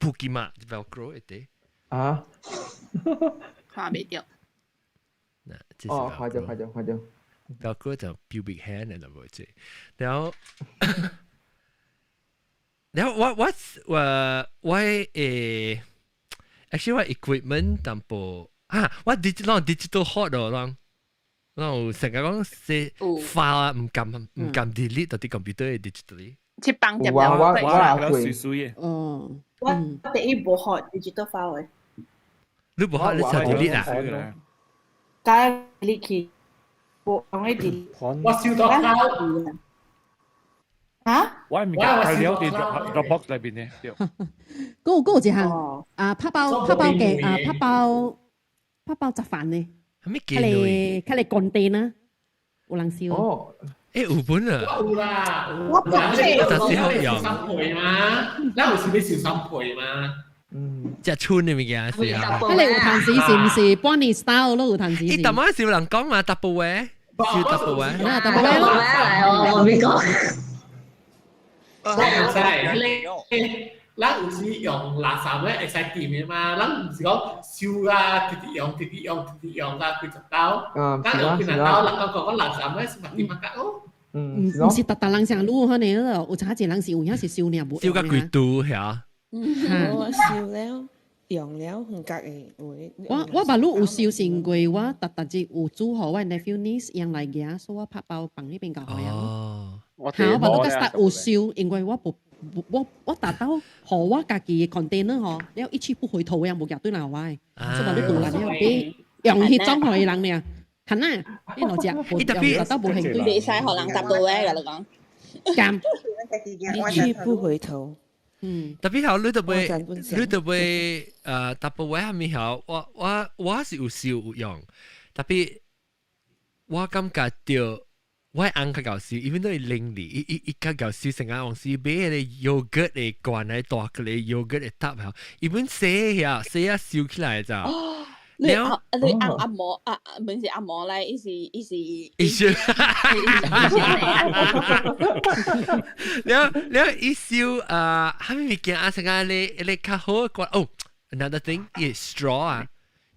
Speaker 1: 布吉嘛，Velcro 的啲。
Speaker 4: 啊？
Speaker 20: 看袂著。
Speaker 1: 嗱，這是
Speaker 4: 哦，看著看著看著。
Speaker 1: Velcro 就 pubic hair 呢，就無這，然後，然後我我我我誒，actually 我 equipment 淡薄啊，我 digital digital hot 咯，啷，啷成日講寫 file 唔敢 delete 到啲 computer digitally。
Speaker 20: 切崩入
Speaker 4: 我我我
Speaker 10: 水水嘅。
Speaker 9: 哦。
Speaker 17: 我第一無學 digital file 嘅。
Speaker 1: 你無學你就 delete 啊？
Speaker 17: 加 delete 去，無用咧 delete。
Speaker 7: 我燒到膠。
Speaker 17: 嚇？
Speaker 10: 我唔記得了佇 Dropbox 裏邊呢。
Speaker 9: 嗰有一項啊，拍包拍包嘅啊，拍包拍包雜飯呢。
Speaker 1: 係咩
Speaker 9: 佢嚟佢嚟乾地呢？有人燒。
Speaker 4: 哦。
Speaker 1: 誒有本啊！
Speaker 7: 有啦，
Speaker 17: 我本
Speaker 7: 來就是好用。三倍嘛，咱有時要燒三倍嘛。
Speaker 4: 嗯，
Speaker 1: 食春的物件是啊。
Speaker 9: 佢哋有陣時是唔是幫你 style 咯？有陣時。
Speaker 1: 伊淡仔是有人講嘛，Tupperware，燒 Tupperware。
Speaker 9: 啊，Tupperware 咯。
Speaker 2: 來哦，我未講。
Speaker 7: 我唔知，咱有時用垃圾咧會使掂的嘛，咱毋是講燒啊，直直用，直直用，直直用啊，幾十兜。咱用幾十兜，人講講垃圾咧是嘛掂啊格咯。
Speaker 4: 嗯，
Speaker 9: 唔是逐逐人上路可能咯，有陣一人是有影是燒爾無。
Speaker 1: 燒甲規度遐。
Speaker 21: 我燒了，用了唔覺的有。
Speaker 9: 我捌汝有燒成過，我逐逐日有煮予我 nephew niece 用來夾，所以我拍包放彼邊搞好樣。
Speaker 1: 哦。
Speaker 9: 嚇！我捌汝甲 start 有燒，因為我無我我達到予我家己的 container 吼，了一去不回頭樣無夾對來我的，所以捌汝獨立了，俾用彼種予伊人爾，係呐，你兩隻無達到無興對。
Speaker 20: 袂使予人答到嘅，甲你講。
Speaker 9: 咁。
Speaker 21: 一去不回頭。
Speaker 9: 嗯，
Speaker 1: 特別好，你特別你特別特別我係咪好？我是有燒有用，特別我感覺到我翁較𠢕燒，even 都係零利，伊伊伊較𠢕燒成個往時買彼個 yogurt 的罐來大個 yogurt 的 tub 吼，伊本洗遐洗啊燒起來咋？
Speaker 20: 你阿你按按摩啊，唔是按摩咧，伊是伊是
Speaker 1: 伊是，了了伊燒啊，啥物物件啊？成個你你較好個哦，another thing is straw 啊，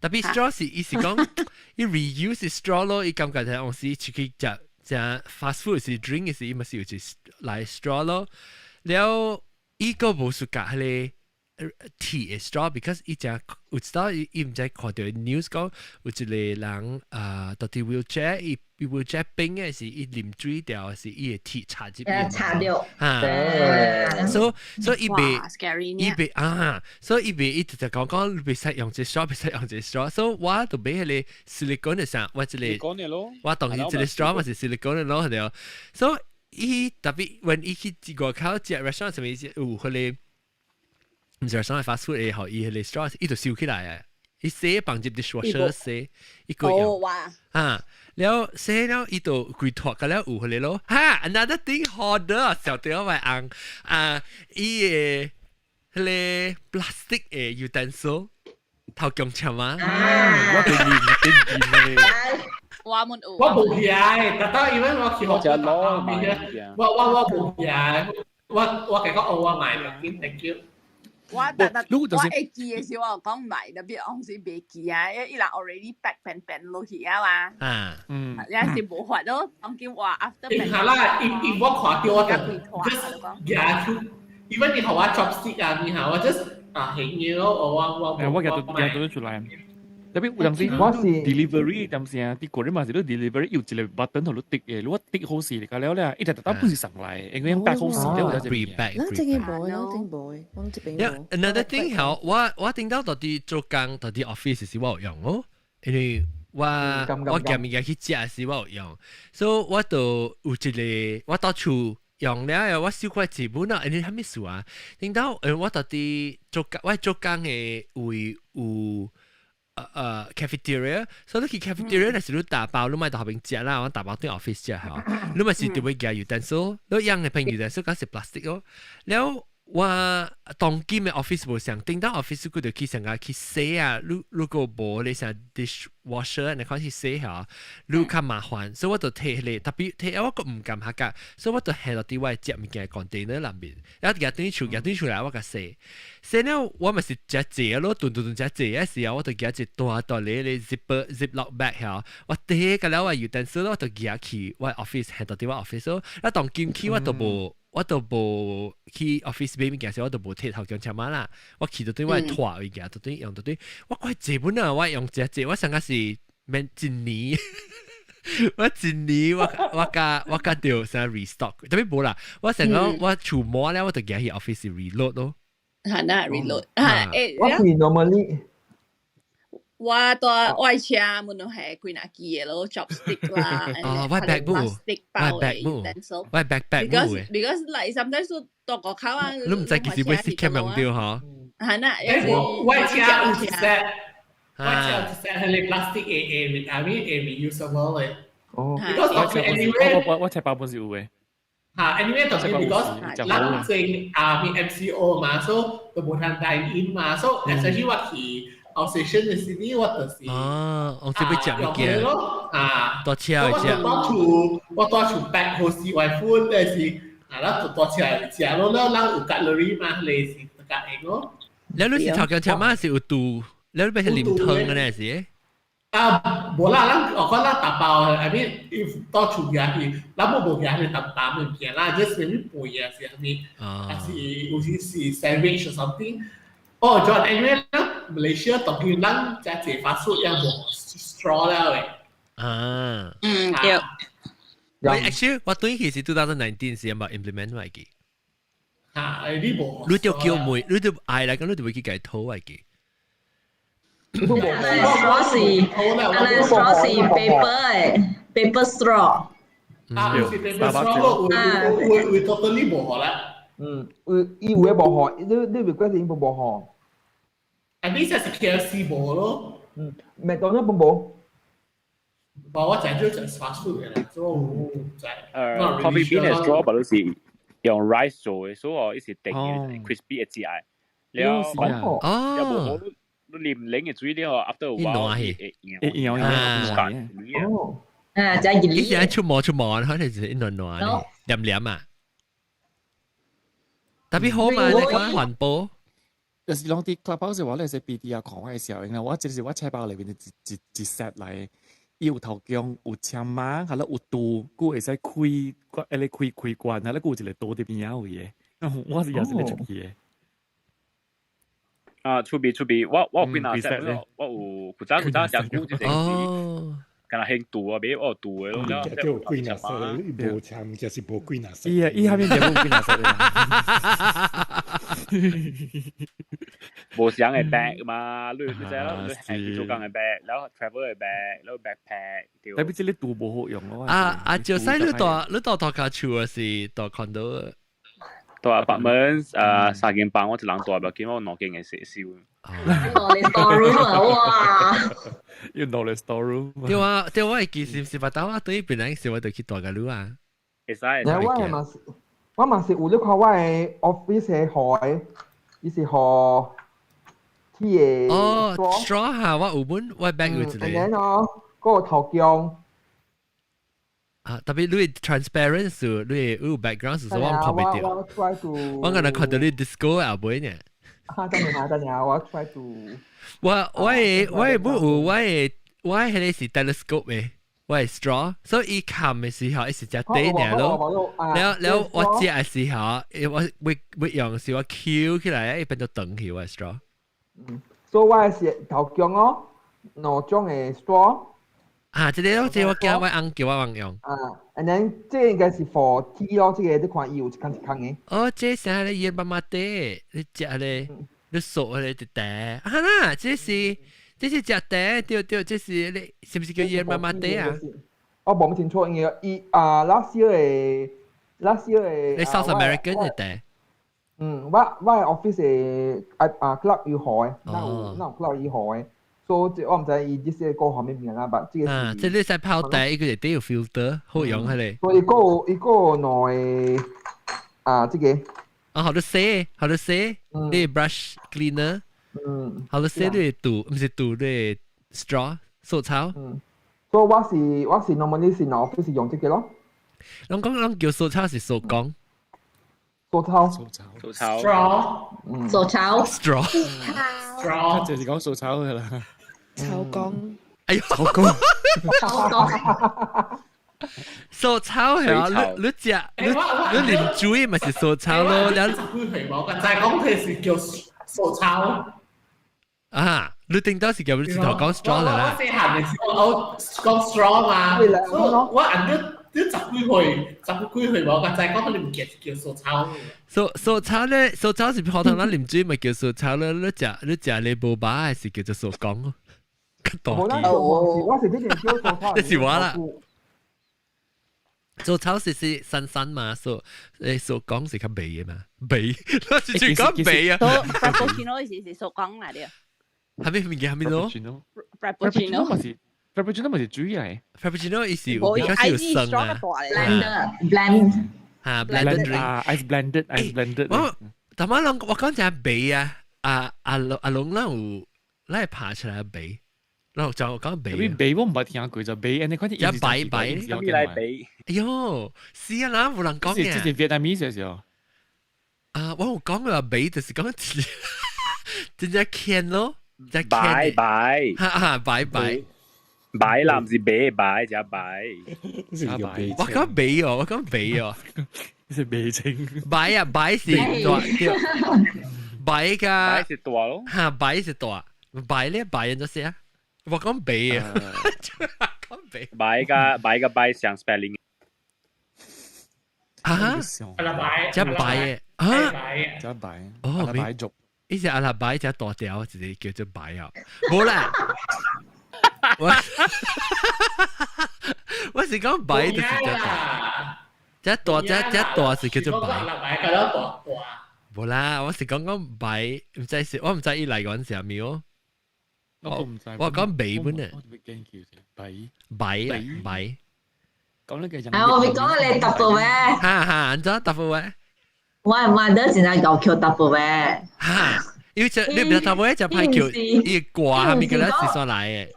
Speaker 1: 特別 straw 是伊是講伊 reuse straw 咯，伊感覺係有時出去食食 fast food 是 drink 時，伊嘛是有一來 straw 咯，了伊個無 suka 彼個鐵的 straw，because 伊只有一道伊伊毋知看著 news 講有一個人啊，佇佇 wheelchair 伊伊 wheelchair 冰的是伊啉水掉是伊會鐵插入去
Speaker 2: 插著
Speaker 1: 啊，所所以伊袂伊袂啊，所以伊袂伊直直講講袂使用這 straw，袂使用這 straw，所以我就買彼個 silicone 的啥，我這個我當時這個 straw 嘛是 silicone 的咯，對，所以伊特別 when 伊去外口食 restaurant 啥物有彼個。毋是 restaurant fast food 的，予伊彼個 straw 伊就收起來啊！伊洗放入 dishwasher 洗，伊個用啊，了洗了伊就規脫個了有彼個咯。哈，another thing hoarder 小條咪紅啊，伊的彼個 plastic 的 utensil 頭強簽啊！
Speaker 10: 我對面對面咧。
Speaker 20: 我們有。
Speaker 7: 我無起來，特登因為我去學攞買，我我我無起來，我我計講哦，我買了，thank you。
Speaker 20: 我特特我會記的時候，我講買，特別當時袂記啊，因為伊人 already pack 平平落去啊嘛。
Speaker 1: 啊，
Speaker 10: 嗯，
Speaker 20: 也是無法咯，當叫我 after。
Speaker 7: 因下啦，因因我看到我就 just 舉出，even 你予我 chopstick 啊，你嚇我 just 啊興嘢咯，我我
Speaker 10: 我我夾到夾到出來。特別有陣時
Speaker 4: 我是
Speaker 10: delivery 陣時啊，啲個人嘛是你 delivery 有一個 button 予你滴嘅，如果滴好勢嚟了咧，一直特登本是送來，因為 pack 好勢咧，有隻
Speaker 1: pre-pack。
Speaker 21: 咱這個無，咱這無，阮這邊無。
Speaker 1: Another thing 好，我我頂到到佇做工，到佇 office 時我有用哦，因為我我夾物件去食時我有用，所以我就有一個我到厝用了，我小塊紙本啊，因為啥物事啊？頂到我到佇做工，我做工的位有。cafeteria，所以你去 cafeteria 若是你打包，你莫到後邊食啦，我打包佇 office 食吼，你嘛是著欲舉 utensil，你用的朋 utensil 敢是 plastic 哦，了我當今的 office 無相，頂到 office 佢就去上個去洗啊，如如果無你像 dishwasher，你看去洗嚇，你較麻煩，所以我就提彼個，特別提我閣毋甘下架，所以我就下落佇我的食物件 container 內面，然後舉轉厝，舉轉出來我共洗，洗了我嘛是食濟咯，頓頓頓食濟的時候，我就舉一大大个咧 zipper ziplock bag 嚇，我提個了我 utensil 我就舉去我 office 下到佇我 office 咯，啊當今去我都無。我都無去 office 買物件時，我都無提頭強車馬啦。我去到對我拖物件，到對用到對，我怪濟本啊！我用這濟，我上個是免一年，我一年我我甲我甲著啥 restock，特別無啦。我成個我厝滿了，我就行去 office reload 咯。
Speaker 20: 係啦，reload 啊，誒，
Speaker 4: 我是 normally
Speaker 20: 我蹛我車門都係幾若支的咯，chopstick 啦，
Speaker 1: 哦，我 bag 冇，我 bag 冇，我 backpack 冇
Speaker 20: Because like sometimes 到外口啊，
Speaker 1: 你毋知幾時欲時間用著吼？
Speaker 20: 係啦，
Speaker 7: 我我車有一 set，我車有一 set 係你 plastic 的 I mean 會 reusable 的。
Speaker 4: 哦
Speaker 7: ，because anyway
Speaker 10: 我我我車包本是有的。
Speaker 7: 嚇，anyway 就是 because 咱正啊咪 MCO 嘛，所以都無通 dine in 嘛，所以 especially 我去 outstation 的時呢，我就是
Speaker 1: 哦，我這欲食物件
Speaker 7: 咯，啊，
Speaker 1: 蹛車去食。
Speaker 7: 我蹛厝，我蹛厝 pack 好勢外款，但是啊，咱就蹛車去食咯，咱咱有 calorie 嘛，你是較用咯。
Speaker 1: 你你是頭家車嘛是有煮，你你欲是啉湯的呢是？
Speaker 7: 啊，無啦，咱我講咱打包，I mean if 蹛厝舉去，咱無無舉去淡淡物件啦，just maybe 飯啊是啥物，還是有時是 sandwich or something。哦，John anyway 咱 Malaysia 當今咱遮濟 fast food 也無 straw 了的。
Speaker 1: 啊，
Speaker 20: 嗯對。
Speaker 1: 喂，actually 我對其實2019時有 implement 來記。
Speaker 7: 啊，你無？
Speaker 1: 你就叫妹，你就愛來講，你就會去共討來記。
Speaker 2: straw 是，straw 是 paper 的，paper straw。
Speaker 7: 啊，是 paper straw，會會會 totally 無好啦。
Speaker 4: 嗯，有伊有的無予，你你 request 伊無無
Speaker 7: 予。啊，你這是 KFC 無咯？
Speaker 4: 嗯，麥當勞無無。
Speaker 7: 無，我食少食 fast food 的啦，所以我唔知。
Speaker 12: Coffee bean 的 straw 嘛都是用 rice 做的，所以哦，伊是定嘅 crispy 的食的。了，
Speaker 1: 哦，
Speaker 12: 也無好。你啉冷嘅水了，after a while 會
Speaker 11: 會搖
Speaker 12: 搖。
Speaker 4: 哦。
Speaker 2: 啊，就係
Speaker 1: 以前出毛出毛，可能是一暖暖的，黏黏啊。特別好嘛，你講環保。
Speaker 11: 就是攏佇 clubhouse 話咧，是 B D 啊，看我嘅時候，因為我這是我車包裏邊一一一 set 來，伊有頭姜，有青麻，還有有肚，佫會使開，個個開開關，還有佫有一個刀佇邊仔有嘅。我是也是咧出去嘅。
Speaker 12: 啊，出邊出邊，我有幾若 set，我有古早古早食久一陣時。敢若興肚啊，買我有肚的咯。
Speaker 14: 叫幾若色，無摻就是無幾若色。
Speaker 11: 伊啊，伊下面就無幾若色。
Speaker 12: 無相的 bag 嘛，你你知咯，你係去做工的 bag，然後 travel 的 bag，然後 backpack。
Speaker 11: 特別這個肚無好用咯。
Speaker 1: 啊啊！就使你住你住大家厝還是住 condo？
Speaker 12: 住 apartment 啊，三間房我一人住，無緊我兩間的洗手。
Speaker 2: 攞嚟 store room 啊！哇！
Speaker 11: 要攞嚟 store room。
Speaker 1: 對啊，對我會記是毋是捌當我對本來是我就去大家路啊。
Speaker 12: 會使。
Speaker 4: 我係嘛是，我嘛是有你看我的 office 的盒，伊是盒鐵的。
Speaker 1: 哦，straw 哈，我有本我 bag 有一個。
Speaker 4: 然後嗰個頭姜。
Speaker 1: 啊，特別你 transparent 你有 background 是我看袂著。
Speaker 4: 我 try to。
Speaker 1: 我敢若看著你 disco 後尾呢。
Speaker 4: 啊，等陣下，等陣下，我 try to
Speaker 1: 我我的我的不有我的我的彼個是 telescope 的，我的 straw，所以伊冚的時候，伊是食短爾咯。了了，我食的時候，我會會用是我翹起來，伊變做長去我的 straw。
Speaker 4: 嗯，所以我是頭姜哦，兩種的 straw。
Speaker 1: 啊，這個這個我驚我翁叫我翁用。
Speaker 4: 啊，and then 這個應該是 for tea 咯，這個你看伊有一空一空的。
Speaker 1: 哦，這啥咧？煙媽媽的，你食咧，你嗦咧一茶。啊啦，這是這是食茶，對對，這是你是毋是叫煙媽媽的啊？
Speaker 4: 我無清楚，因為伊啊，last year 的 last year 的。
Speaker 1: 你 South American 的茶。
Speaker 4: 嗯，我我的 office 的啊啊 club 有予的，那有那有 club 伊予的。所以我毋知伊這些個方面物啦，但這個
Speaker 1: 啊，這你使泡茶，伊個是得有 filter，好用彼個。
Speaker 4: 所以伊閣有伊閣有兩個啊，這個。
Speaker 1: 啊，好多洗，好多洗，你 brush cleaner，好多洗你杜，毋是杜你 straw 掃草。
Speaker 4: 嗯，所以我是我是 normally 是 office 用這個咯。
Speaker 1: 攏講攏叫掃草是掃講。
Speaker 4: 掃草。
Speaker 11: 掃草。
Speaker 12: 掃草。
Speaker 2: straw。掃草。
Speaker 1: straw。
Speaker 7: straw。
Speaker 11: 就是講掃草噶啦。
Speaker 21: 草公。
Speaker 1: 哎呦，
Speaker 11: 草公。
Speaker 2: 草公。
Speaker 1: 掃草係啊，你你食你你啉水咪是掃草咯，
Speaker 7: 你幾歲冇？個再講佢是叫掃草。
Speaker 1: 啊，你頂多是叫你直頭講 straw 啦。
Speaker 7: 我細漢嘅時候我講 straw 嘛，我按你你十幾歲，十幾歲冇個再講佢唔記得叫掃草。
Speaker 1: 掃掃草咧，掃草是普通咱啉水咪叫掃草咯，你食你食你無飽是叫做掃講。
Speaker 4: 無啦，我是之前叫掃草。
Speaker 1: 這是我啦。做草是是新新嘛，所誒所講是較肥嘅嘛，肥，我是最講肥啊。
Speaker 20: Frappuccino 是是所講嚟嘅。
Speaker 1: 係咩物件？係咩咯
Speaker 20: ？Frappuccino
Speaker 11: 咪是 Frappuccino 咪是水嚟。
Speaker 1: Frappuccino 意思有比較是有生啊。
Speaker 2: Blender blend
Speaker 1: 嚇 blended drink
Speaker 11: ice blended ice blended。
Speaker 1: 我頭先諗我講隻肥啊，阿阿龍阿龍咱有咱會爬出來肥。然後就講肥。
Speaker 10: 你肥我唔捌聽過就肥，你看啲
Speaker 1: 一擺擺，
Speaker 12: 咩來肥？
Speaker 1: 哎喲，是啊，哪有人講嘅？
Speaker 10: 這是越南語少少。
Speaker 1: 啊，我有講話肥就是講真正牽咯，真牽。
Speaker 12: 擺擺，
Speaker 1: 哈哈，擺擺。
Speaker 12: 擺啦，唔是白擺，只擺。
Speaker 1: 我講肥哦，我講肥哦，
Speaker 10: 是白清。
Speaker 1: 擺啊，擺是大對，擺噶。
Speaker 12: 擺是大咯。
Speaker 1: 哈，擺是大，擺咧擺人就是啊。我講肥啊，講肥。
Speaker 12: 擺個擺個擺像 spelling。
Speaker 1: 啊？
Speaker 7: 阿拉擺，
Speaker 1: 只擺嘅啊？
Speaker 11: 只擺。
Speaker 1: 哦，
Speaker 11: 阿拉擺族。
Speaker 1: 伊是阿拉擺只大條，一個叫做擺啊。無啦。我我是講擺就是只大，只大只只大是叫做擺。
Speaker 7: 阿拉擺個大大。
Speaker 1: 無啦，我是講講擺，毋知是我毋知伊來源是啥物哦。
Speaker 10: 我唔知，
Speaker 1: 我講白本啊，
Speaker 10: 白
Speaker 1: 白白，
Speaker 10: 講呢個人。
Speaker 2: 啊，我會講你答到咩？
Speaker 1: 哈哈，安怎答到咩？
Speaker 2: 我係問得真係夠 Q 答到咩？
Speaker 1: 哈，因為這你唔知頭尾就派橋，伊掛下面個咧是煞來嘅。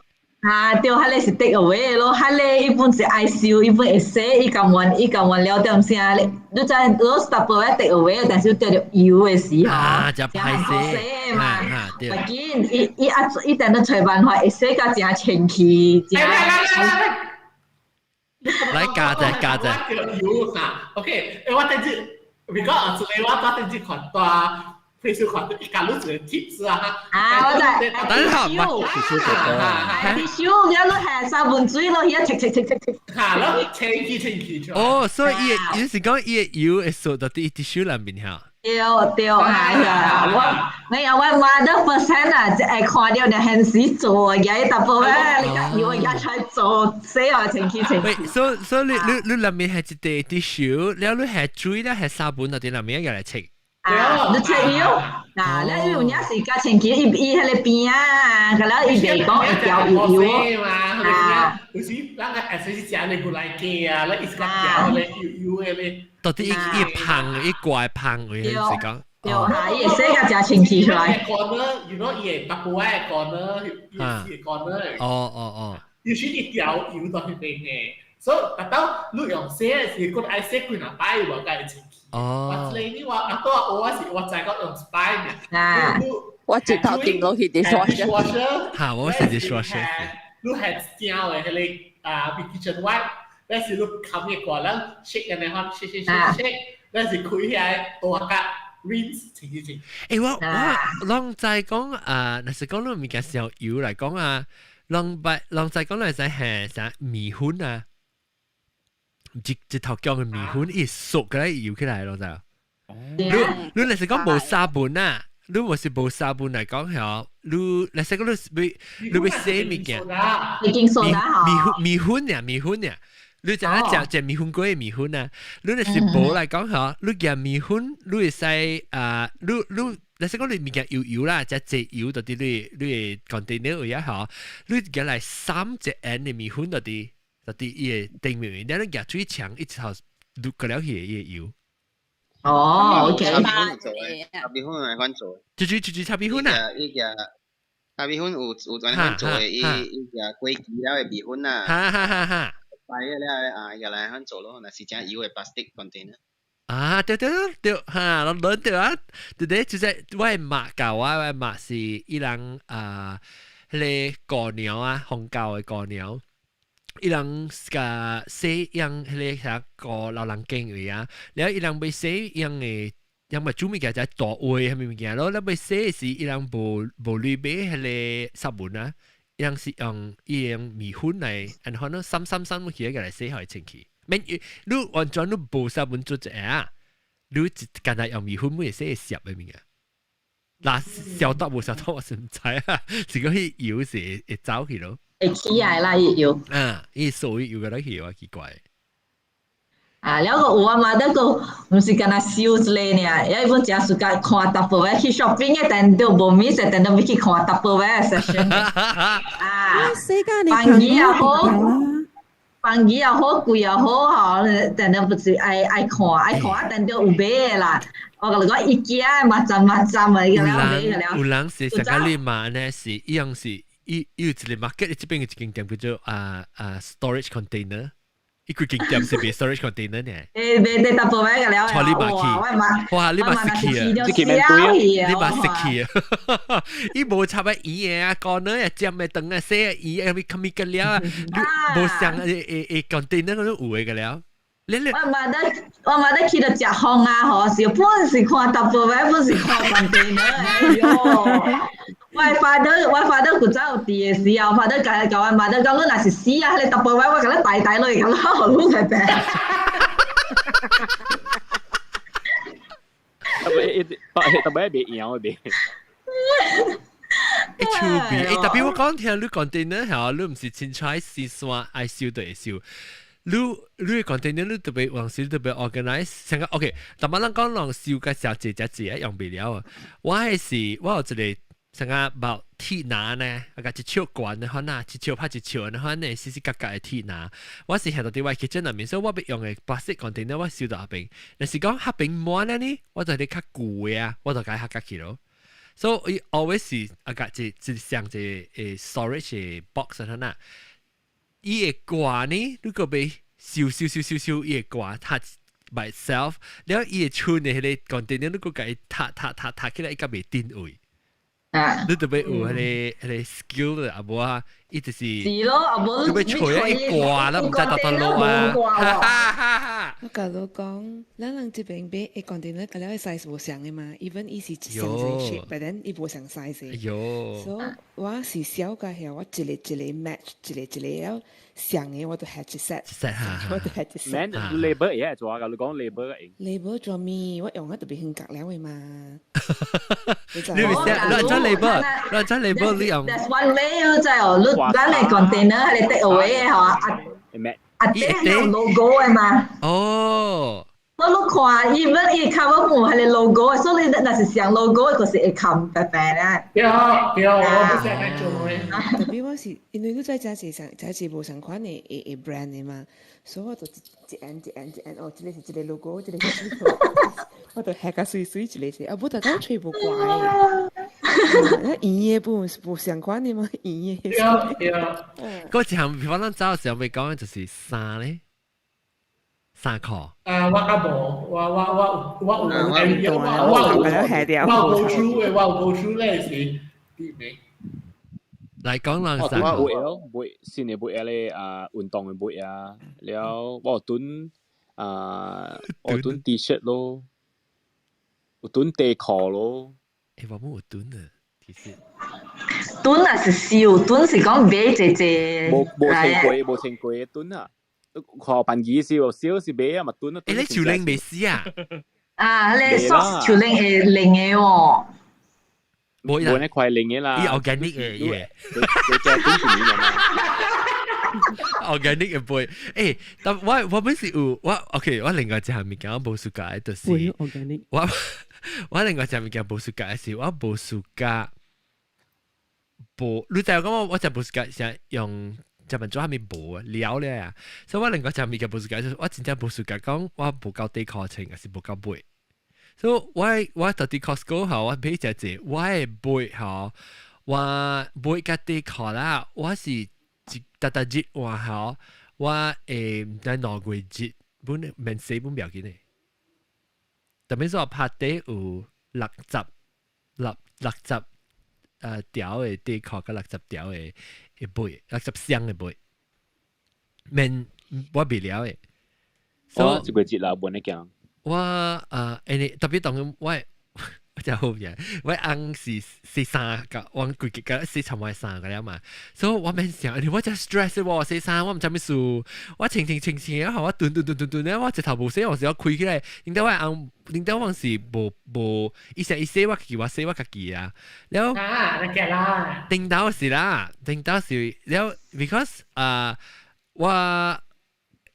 Speaker 2: 啊，對，彼个是 take away 咯，彼个伊本是愛收，伊本會洗，伊甘願伊甘願了點啥咧？你知攞 Tupperware take away，但是對著油的時候，
Speaker 1: 啊，就歹勢
Speaker 2: 嘛，
Speaker 1: 對。
Speaker 2: 畢竟伊伊啊，伊等到揣辦法會洗甲誠清氣，誠。
Speaker 1: 來加者加者。
Speaker 7: 油嚇，OK，我等陣，如果啊，這個我等陣看大。Facebook 看到伊教你一個 tips 啊，
Speaker 2: 啊，我知。
Speaker 1: 等下，唔
Speaker 2: 係，tissue，你係三文水咯，而家切切切切切。
Speaker 7: 嚇，咯，清氣清氣出。
Speaker 1: 哦，所以伊伊是講伊的油會掃到佇 tissue 內面嚇。
Speaker 2: 對對，係啊，我沒有我媽的 first hand 啊，會看到你現時做啊，而家淡薄咧，你個油而家出做，洗啊清氣清氣。
Speaker 1: 所以你你你內面係一塊 tissue，了你係水咧係沙本，佇內面入來切。
Speaker 2: 啊，你切油，嗱，你有影是較清氣，伊伊彼个邊啊，個了伊袂講會掉油
Speaker 7: 油嘛，啊，有時咱個會使是食你過來雞啊，你一直掉咧油油的咧。
Speaker 1: 到底伊伊芳伊怪芳位是講？
Speaker 2: 對，嚇，伊會洗甲誠清氣出來。
Speaker 7: corner，you know 伊會淡薄仔 corner，伊會 corner。
Speaker 1: 哦哦哦。
Speaker 7: 有時伊掉油到彼邊的，所以達到你用洗的時，閣愛洗幾若擺無才會清氣。
Speaker 1: 哦，
Speaker 7: 我呢我阿多我是我知講用一擺爾。
Speaker 2: 啊，
Speaker 20: 我直頭掂落去 dishwasher。
Speaker 1: 嚇，我是 dishwasher。
Speaker 7: 你係正的彼个啊，kitchen wipe，但是你冚一個人 shake 安呢款，shake shake shake shake，但是開起來大甲 rinse 清氣清。
Speaker 1: 欸，我我攏知講啊，若是講你物件燒油來講啊，攏捌攏知講來使係啥麵粉啊？一一頭薑的麵粉，伊熟個來油起來咯，知你你若是講無沙本啊，你若是無沙本來講吼，你若是講你欲你欲洗物件，
Speaker 2: 已經蘇打
Speaker 1: 麵粉麵粉呀麵粉呀，你知影食食麵粉粿的麵粉啊？你若是無來講吼，你夾麵粉，你會使啊，你你若是講你物件油油啦，食濟油佇你你的 container 位啊吼，你夾來三隻 N 的麵粉佇。就佇伊的頂面，然後你夾水牆一頭滷過了去伊的油。
Speaker 2: 哦，OK。
Speaker 18: 炒米粉做的，炒米粉來款做的。
Speaker 1: 就是就是炒米粉啊。
Speaker 18: 伊個炒米粉有有專款做的，伊伊個過期了的米粉啊。
Speaker 1: 哈哈哈哈。
Speaker 18: 擺了啊，伊來款做咯，若是誠油的 plastic container。
Speaker 1: 啊，對對對，哈，攏輪對啊，對對，就是我的媽教我，我的媽是伊人啊，彼个姑娘啊，紅教的姑娘。伊人共洗用彼个啥個老人間位啊，了伊人欲洗用的，用咪煮物件就大鍋啥物物件咯，了欲洗的時，伊人無無鐳買彼个沙本啊，伊人是用伊用麵粉來，按可能摠摠摠起來來洗予清氣。免你完全你無沙本做者啊，你一干焦用麵粉會洗會澀的物件。嗱，消毒無消毒我是毋知啊，是講彼油是會走去咯。
Speaker 2: 會起來啦，伊油。
Speaker 1: 啊，伊所以油個落去，我奇怪。
Speaker 2: 啊，了個有啊嘛，那個毋是干焦收一个爾，也本誠 suka 看 Tupperware 去 shopping 的，但都無物勢，但都欲去看 Tupperware section。啊，飯魚也好，飯魚也好，貴也好，吼，但都不是愛愛看愛看，但都有買的啦。我共你講，伊驚嘛浸嘛浸啊，伊個了買個了。
Speaker 1: 有人是上個你嘛呢？是伊樣是伊伊有一個 market，這邊有一間店叫做啊啊 storage container。伊規間店是賣 storage container 呢。
Speaker 2: 欸，賣賣 Tupperware 個了。
Speaker 1: 錯你嘛去，哇，你嘛識去啊？你嘛識去啊？伊無插個魚的啊，乾的啊，尖的、長的、細的魚啊，咪較物個了啊，無像會會會 container 嗰種有的個了。
Speaker 2: 我嘛得，我嘛得去到食風啊，吼，是本是看 Tupperware，本是看 container，哎喲！我 father，我 father 古早有佇的時候，father 共共我 mother 講，你若是死啊，彼个 Tupperware 我共你帶帶落去，共你予你來病。
Speaker 12: 特別特別袂枵的袂。
Speaker 1: 欸，趣味，欸，特別我講聽你 container 吼，你毋是凊彩洗衫愛收就會收。你你 container 你特別往時特別 organize，像個 OK，但係咱講人收個小濟隻濟用袂了啊。我係是我有一個像個包鐵拿呢，啊個一尺懸的款啊，一尺拍一尺的款呢，細細角角的鐵拿。我是現佇我 kitchen 內面，所以我欲用的 plastic container 我收到彼邊。若是講彼邊滿了呢，我就佇較舊的啊，我就共伊合較去咯。所以 always 是啊個一一箱一個 storage 的 box 啊那，伊會掛呢，如果被燒燒燒燒燒，伊會掛它 by itself，了伊會剩的彼個 container，如果共伊踢踢踢踢起來，伊較袂定位。你特別有彼個 skill 啊，無啊，伊就是
Speaker 2: 是咯，啊無
Speaker 1: 你欲揣伊掛啦，毋知佗佗落啊。
Speaker 21: 我共你講，咱人這邊買的 container，佮了 size 無相的嘛，even 伊是相一個 shape，but then 伊無相 size 的。所以我是小個下，我一個一個 match，一個一個了相的，我都係一 set，我都係一 set。
Speaker 12: 免 label 也會做啊，你講 label 會。
Speaker 21: label 做咩？我用得特別很隔了的嘛。
Speaker 1: 你咪寫，你做 label，你做 label 你用。
Speaker 2: That's one way 咯，就係你咱嚟 container 係你 take away 嘅嚇，啊啊頂有 logo 嘅嘛。
Speaker 1: 哦。
Speaker 2: 我你看，even 伊 cover 冇係你 logo，所以你若是上 logo，就是會冚白白啦。
Speaker 7: 對對，我不想來做嘅。
Speaker 21: Tapi 我是因為你在遮是上遮是無相款的 brand 的嘛，所以我就一按一按一按，哦，這個是這個 logo，這個是這個，我就下甲媠媠一個一個，啊，無特講揣無掛的。那圓的不無相款的嘛，圓的。
Speaker 7: 對對。
Speaker 1: 嗰一項，比方咱走的時候咪講就是衫咧。衫褲。
Speaker 7: 啊，我較無，我有，我有，我有 go through 的，我有 go through 咧是啲咩？
Speaker 1: 來講人衫
Speaker 12: 我有咯，買新的買咧啊，運動的買啊，了我有囤啊，我有囤 T-shirt 咯，有囤底褲咯。
Speaker 1: 欸，我冇有囤啊，其實。
Speaker 2: 囤也是燒，囤是講買濟濟。
Speaker 12: 無無穿過，無穿過的囤啊！看辦儀是有燒是買啊嘛囤啊。
Speaker 1: 欸，你手拎未死啊？
Speaker 2: 啊，你 socks 手拎會零的喎。
Speaker 12: 冇冇那塊零的啦。
Speaker 1: 伊 organic 的耶。
Speaker 12: 你你囤是咩嘛
Speaker 1: ？organic 的杯，欸，但我本是有我 OK，我另外一項物件我無 suka 的就是，
Speaker 9: organic。
Speaker 1: 我另外一項物件無 suka 的是，我無 suka 無，你知影講我真無 suka 是用。食物做蝦米無啊了咧啊，所以我另外一項物件無 suka，就是我真正無 suka 講我無夠底褲穿，抑是無夠買。所以我到佇 Costco 吼，我買一隻，我會買吼，我買甲底褲啦，我是一逐逐日換吼，我會毋知2月日本免洗本不要緊的。特別是我拍底有六十條的底褲，佮60條的被，60箱的被，免我袂了的。
Speaker 12: 我一個節啦，無呢講。
Speaker 1: 我啊，因特別當我真好嘢，我翁是洗衫個，我規日個洗尋我衫個了嘛，所以我免想，我真 stress 喎，洗衫我毋知咩事，我清清清清，然後我囤囤囤囤囤咧，我一頭無洗，我是要開起來，頂到我翁，頂到我是無無，伊成伊洗我家己，我洗我家己啊，了。
Speaker 7: 啊，你啦。
Speaker 1: 頂到是啦，頂到是了，because 啊，我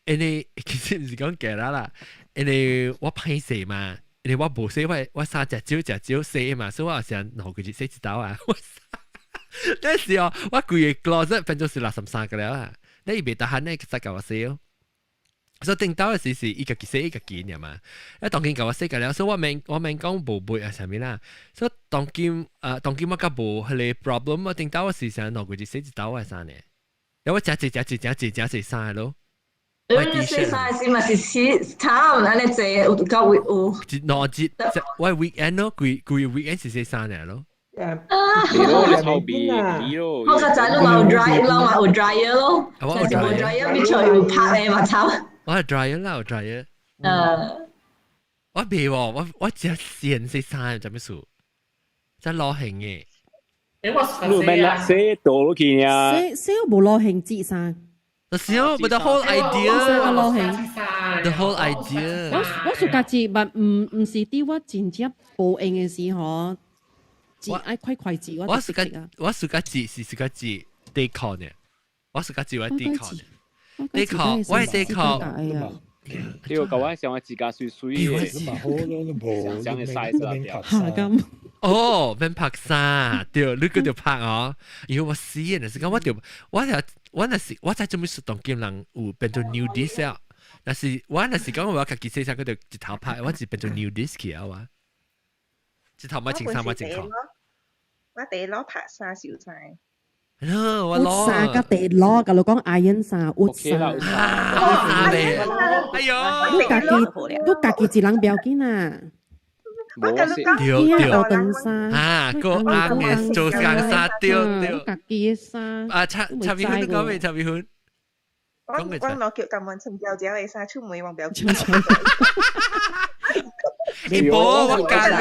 Speaker 1: 因為其實毋是講假啦啦，因為我歹勢嘛。因為我無洗，我衫食少食少洗嘛，所以我有時2個月洗一道啊。但是哦，我規個 closet 變做是63個了啊。你伊袂得閒咧，再共我洗哦。所以頂到的時是伊家己洗伊家己爾嘛。啊，當今共我洗個了，所以我免講無買啊啥物啦。所以當今啊，當今我較無彼個 problem，我頂到我時成兩個月洗一道我衫呢。然後我食濟食濟食濟食濟衫咯。
Speaker 2: 你洗衫時嘛是洗差唔按呢濟有夠有。
Speaker 1: 一兩日，我 weekend 咯，規規 weekend 是洗衫爾咯。
Speaker 12: 你臭味咯。
Speaker 2: 我較早你嘛有 dry，你嘛有 dryer 咯，但是無 dryer 變做有拍的嘛臭。
Speaker 1: 我係 dryer 啦，有 dryer。我未喎，我只線洗衫，做咩事？真攞興嘅。
Speaker 7: 欸，我
Speaker 12: 你免啦，洗倒落去啊。
Speaker 9: 洗洗無攞興折衫。
Speaker 1: 就是哦，but the whole idea，the whole idea。
Speaker 9: 我 suka 摺，但毋是佇我真正無閒的時候，摺愛快快摺。
Speaker 1: 我 suka 我 suka 摺是 suka 摺底褲呢，我 suka 摺我底褲呢，底褲我係底褲。
Speaker 12: 呢個舊我上我自家水水嘅，上嘅 size 啦，
Speaker 9: 下咁。
Speaker 1: 哦，免拍衫，對，你個就拍哦。因為我死嘅，是講我就我就我若是我知做咩事當今人有變做 nudist 啊。但是我若是講我家己洗衫，佢就一頭拍，我是變做 nudist 去啊我。一頭買穿衫，買穿褲。
Speaker 6: 我地攞拍衫小晒。
Speaker 1: 我
Speaker 9: 攞衫甲地攞，甲你講 iron 衫，有衫。
Speaker 1: 衫咧，哎呦，
Speaker 9: 你家己一人不要緊啊。
Speaker 6: 我甲你講，
Speaker 1: 對對，
Speaker 9: 長衫
Speaker 1: 啊，個翁嘅做長衫，對對，
Speaker 9: 家己嘅衫。
Speaker 1: 啊，插插邊款，你講未？插邊款？
Speaker 6: 我我攞叫咁問陳小姐嘅衫出門，我不要緊。
Speaker 1: 欸，無，我教你，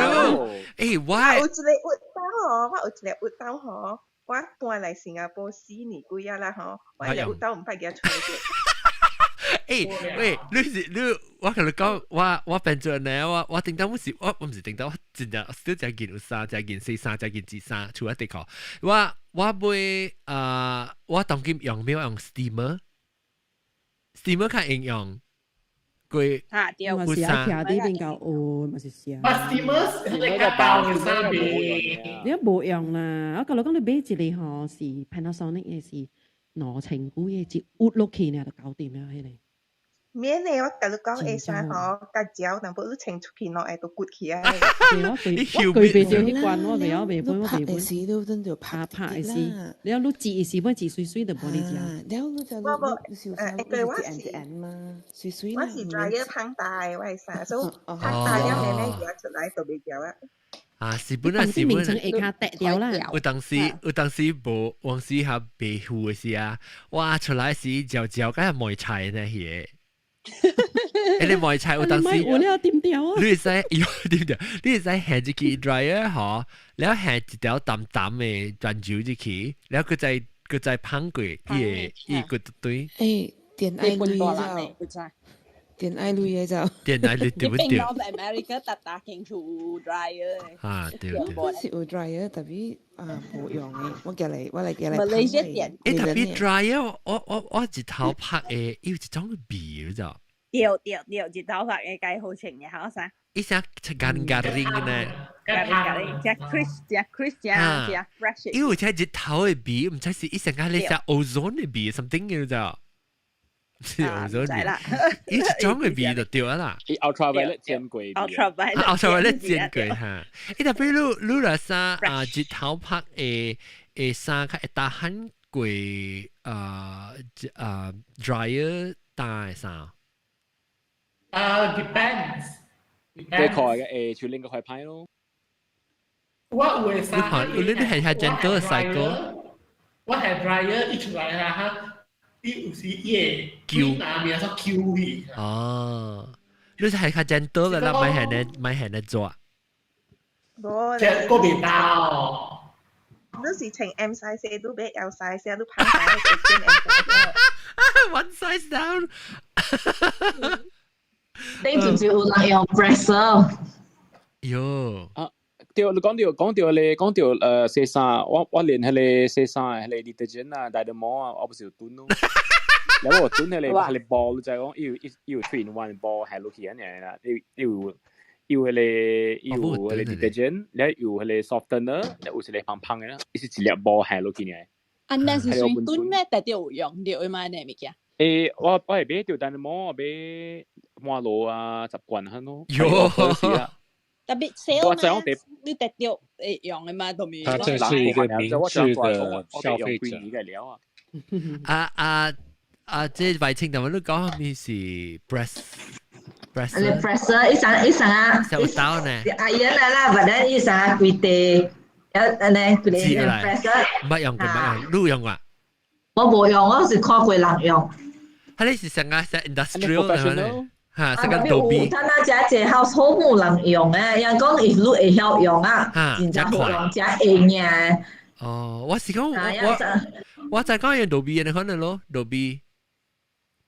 Speaker 1: 欸，我
Speaker 6: 有一個鬱刀吼，我有一個鬱刀吼，我搬來新加坡4年幾啊啦吼，我個鬱刀毋捌舉出來過。
Speaker 1: 欸，喂，你是你，我共你講，我變做呢，我頂當我是我毋是頂當，我真正小食件有衫，食件細衫，食件紫衫，厝仔底褲。我買啊，我當今用咩？用 steamer，steamer 較應用。過
Speaker 20: 啊對，
Speaker 9: 嘛是愛徛佇邊較學，嘛是啥。
Speaker 7: 把 steamer 你較包嘅衫比。
Speaker 9: 你無用啦，我甲你講，你買一個吼是 Panasonic 的是2000幾的，一鬱落去爾就搞掂了，彼個。
Speaker 6: 免嘞，我共你講，下衫吼，較焦，淡薄你穿出去，喏，會都骨起來。
Speaker 9: 對，我過袂著彼關，我袂曉袂本，我袂本。
Speaker 21: 時都真就拍
Speaker 9: 拍的時，了你折的時，本折水水就無你食。
Speaker 21: 了你就
Speaker 6: 我無，
Speaker 21: 你小衫，
Speaker 6: 對，我
Speaker 21: 是一按嘛，水水
Speaker 6: 我是 dryer 放大的我的衫，所以放大了慢慢夾出來就袂焦啊。
Speaker 1: 啊，是本啊，是本。
Speaker 9: 名稱下跤跌掉啦。
Speaker 1: 有當時無，往時較白富的時啊，哇，出來時嚼嚼，敢係梅菜呢彼個。欸，你梅菜有當時，
Speaker 9: 我了點掉啊！
Speaker 1: 你會使，喲點掉？你會使下一支 dryer 吼，了下一條淡淡的轉酒入去，了閣再芳過，伊會伊會對。
Speaker 21: 欸，電愛鐳就，電愛鐳的就。
Speaker 1: 電愛鐳對不對？
Speaker 20: North America 逐逐間厝有 dryer
Speaker 1: 啊，對對。
Speaker 21: 我是有 dryer，特別啊無用的，我寄來我來寄來。
Speaker 20: Malaysia 電。
Speaker 1: 欸，特別 dryer，我一頭拍的，伊有一種味，你知道？
Speaker 20: 對對對，一頭髮的該好穿嘅，好啥？
Speaker 1: 伊啥干干淨呢？
Speaker 20: 干干淨，食 crisp 食 crisp 食食 fresh。
Speaker 1: 伊有只日頭的味，毋知是伊上個咧食 ozone 的味，something 嘅你知道？是 ozone 味。伊一種的味就對啦。
Speaker 12: 伊 ultraviolet 煎過。
Speaker 20: ultraviolet。
Speaker 1: ultraviolet 煎過哈。伊特別你若衫啊，日頭拍的的衫較會打汗過啊啊 dryer 打的衫。
Speaker 7: 啊，depends。
Speaker 12: 對塊嘅誒，就另個塊派咯。
Speaker 7: 我有的衫，
Speaker 1: 你係係 gentle cycle。
Speaker 7: 我係 dryer 一出來啊，哈，伊有時伊會 Q 拿面說 Q 去。
Speaker 1: 哦，你係較 gentle 嘅啦，咪係呢，咪係呢做。
Speaker 6: 無，
Speaker 7: 這個袂到。
Speaker 6: 你是穿 M size，你買 L size，你胖大就變 M size。
Speaker 1: One size down。
Speaker 2: 頂陣就有人用 presser。
Speaker 1: 喲。
Speaker 12: 啊，對，你講到咧，講到洗衫，我連彼个洗衫的彼个 detergent 啊，Dynamo 啊，我不是有囤咯。然後我囤彼个包，你知講，伊有 three in one 包下落去按呢啦，伊有彼个 detergent，了有彼个 softener，了有一個芳芳的啦，伊是一粒包下落去呢。
Speaker 20: 啊，那是算囤咩？特別有用著的嘛？呢物件。
Speaker 12: 欸，我會買著 Dynamo，買摩羅啊，習慣很咯。
Speaker 1: 喲。
Speaker 20: 特別少嘛，你特別會用的嘛，都咪。
Speaker 14: 他這是一個明智的消費者。
Speaker 1: 啊啊啊！這白清頭你講咪是 press press。
Speaker 2: 你 presser 一層一層啊，
Speaker 1: 小刀呢？
Speaker 2: 阿爺來啦，反正一層規地，一按呢規地 presser。
Speaker 1: 毋捌用過，毋捌用，你用啊？
Speaker 2: 我無用，我是看過人用。
Speaker 1: 佢你是上個是 industrial 的哈，成個 Dobby。
Speaker 2: 他那遮濟 household 冇人用誒，人講 if 你會曉用啊，真正好用，真會用。
Speaker 1: 哦，我是講我就講用 Dobby 的可能咯，Dobby。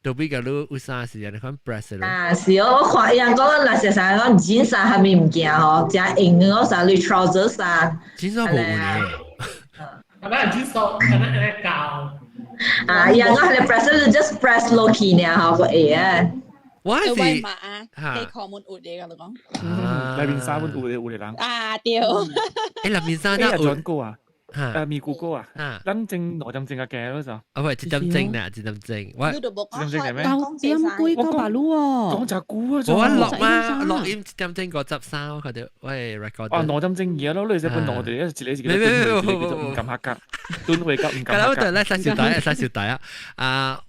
Speaker 1: Dobby 個你有啥是按款 press 咯？
Speaker 2: 啊，是哦，我看人講若是啥講剪衫啥物物件吼，真用的啥你 trouser 衫。
Speaker 1: 剪衫無有咧。
Speaker 7: 啊，那剪衫可能按呢教。
Speaker 2: 啊，人講係 press 你 just press 落去爾吼，個會啊。
Speaker 1: 我是
Speaker 20: 威馬啊，地殼門有嘅，我講。
Speaker 11: 內面衫本有的有的人。
Speaker 20: 啊對。
Speaker 1: 欸，內面衫那有
Speaker 11: 轉過啊？
Speaker 10: 咪 Google 啊，咱正2點鐘嘅嘅咯就。
Speaker 1: 啊喂，1點鐘啦，1點鐘。我
Speaker 10: 一點鐘係咩？
Speaker 9: 9點幾九百路哦。
Speaker 10: 講就估啊，
Speaker 1: 我落嘛，落音1點鐘53，我哋喂 record。
Speaker 10: 哦，2點鐘嘢咯，你只本我哋一自己自己斷回，自己就唔敢黑格，斷回格唔敢黑格。
Speaker 1: 我哋咧三小弟啊，三小弟啊，啊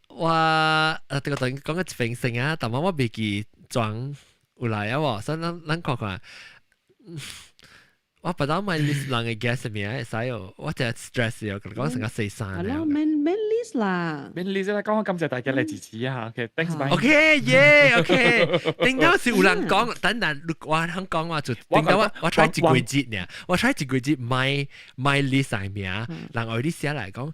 Speaker 1: 我啊，這個等講個一份成啊，但我未記裝有來啊喎，所以咱咱看看。我不知咪 list 人嘅 guest 名會使哦，我真係 stress 哦，講成個四三。
Speaker 9: 係咯，免免 list 啦。
Speaker 10: 免 list 啦，講感謝大家嚟支持一下，OK，thanks bye。
Speaker 1: OK，耶，OK。頂到是有人講，等等，我肯講話就頂到我 try 一個節呢，我 try 一個節買買 list 上名，人愛你寫來講，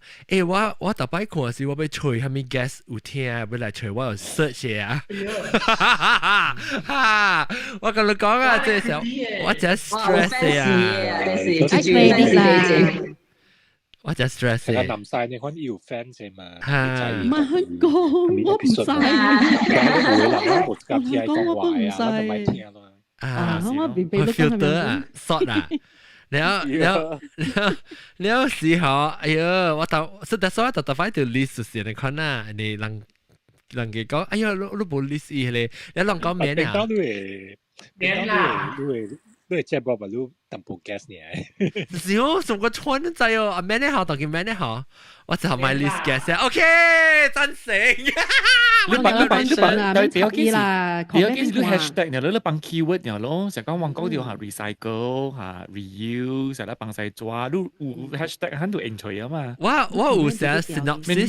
Speaker 1: 我逐擺看時我欲揣啥物 guest 有聽，欲來揣我有 search 啊。哈，我共你講啊，這時候我真 stress 啊。我真 stress。
Speaker 14: 係南晒你可能要 fans 嘛？
Speaker 9: 唔係講我唔使。
Speaker 14: 講我唔使。
Speaker 1: 啊，我 filter 啊，sort 啊。了了了了時候，哎喲，我頭實在所以特特快條 list 就是你看啊，你人人家講，哎喲，你無 list 伊咧，你人講免啊。
Speaker 14: 免啦，你會接無嘛？你淡薄 gas 呢？
Speaker 1: 是哦，上個村都知哦，啊免咧好，當佢免咧好，我就買 list gas 啊，OK，贊成。
Speaker 10: 你幫你幫你幫，
Speaker 9: 你
Speaker 10: 不要幾時，不要幾時你 hashtag，然後你幫 keyword，然後咯，成講往講掉下 recycle 下 reuse，成日幫晒抓，你有 hashtag 喺度應取啊嘛。
Speaker 1: 我有寫 synopsis，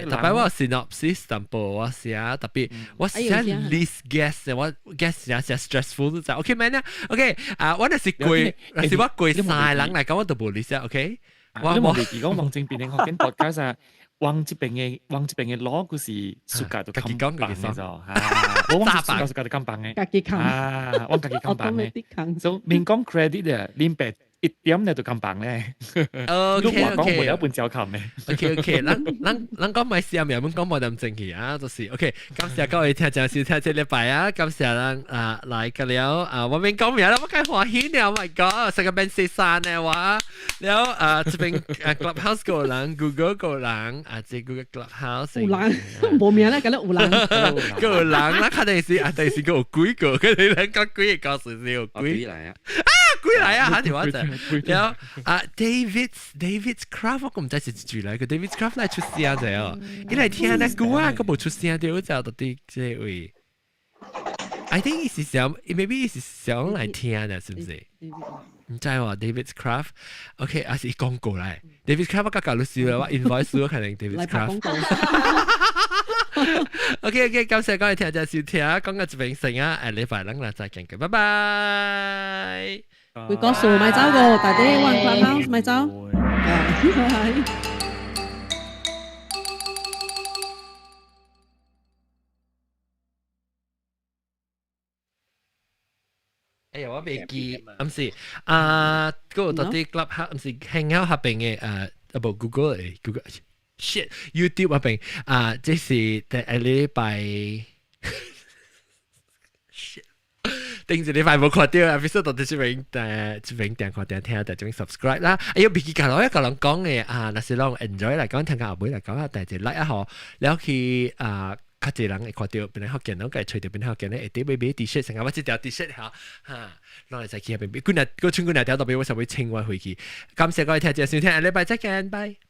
Speaker 1: 特別我有 synopsis 淡薄我寫，特別我寫 list guest，我 guest 寫寫 stressful 都知。OK 咩呢？OK 啊，我那是攰，那是我攰晒人嚟講，我都無 list OK。
Speaker 10: 我冇記講王正變嘅學緊 podcast 啊。往這邊嘅往這邊嘅攞，佢是暑假都冚棒嘅啫，我往暑假暑假都冚棒嘅，啊，我家己冚棒嘅，所以免講 credit 嘅，連白一點咧都冚棒咧。
Speaker 1: OK
Speaker 10: OK，我一本照冚嘅。
Speaker 1: OK OK，咱咱咱講咪試下，咪講冇咁正氣啊，就是 OK。感謝各位聽眾收聽這禮拜啊，感謝咱啊來個了啊，我免講名啦，我該歡喜了，My God，成個變四三呢我，了啊這邊啊 Clubhouse 個人，Google 個人啊，這 Google Clubhouse
Speaker 9: 有人無名啦，咁咧有人
Speaker 1: 個人啦，肯定是啊，定是個有鬼個，佢哋兩個鬼個是有鬼
Speaker 16: 來啊，
Speaker 1: 啊鬼來啊，嚇條我就了啊 David's Craft 我唔知是住來個 David's Craft 來出聲者哦，伊來聽那歌啊，佢無出聲對，就到底這位，I think 伊是想，maybe 伊是想來聽的，是不是？唔知喎，David's Craft，OK，啊是廣告來，David's Craft 我較律師啦，我 invoice 我可能 David's Craft。OK OK，感謝各位聽眾收聽，講到這邊先啊，下禮拜咱來再見，拜拜。
Speaker 9: 會講數咪走個，大家玩 Clubhouse 咪走。拜。
Speaker 1: 哎呀，我未記，唔是啊，嗰個到底 Clubhouse 唔是 Hangout 合併嘅啊，無 Google 誒 Google shit YouTube 合併啊，這是第一禮拜 shit。頂一禮拜無看到，episode 到底這邊誒，這邊訂看訂聽，就這邊 subscribe 啦。哎喲，別記得我一個人講嘅啊，若是攏 enjoy 來講，聽到後尾來講啊，大家 like 啊吼，了去啊。較濟人會看到，變來福建，攏家揣著變來福建咧，會佇買買 T 恤，成日我這條 T 恤嚇，哈，攏會使去遐邊買，幾若，閣穿幾若條，特別我想欲穿我回去。感謝各位聽眾收聽，下禮拜再見，拜。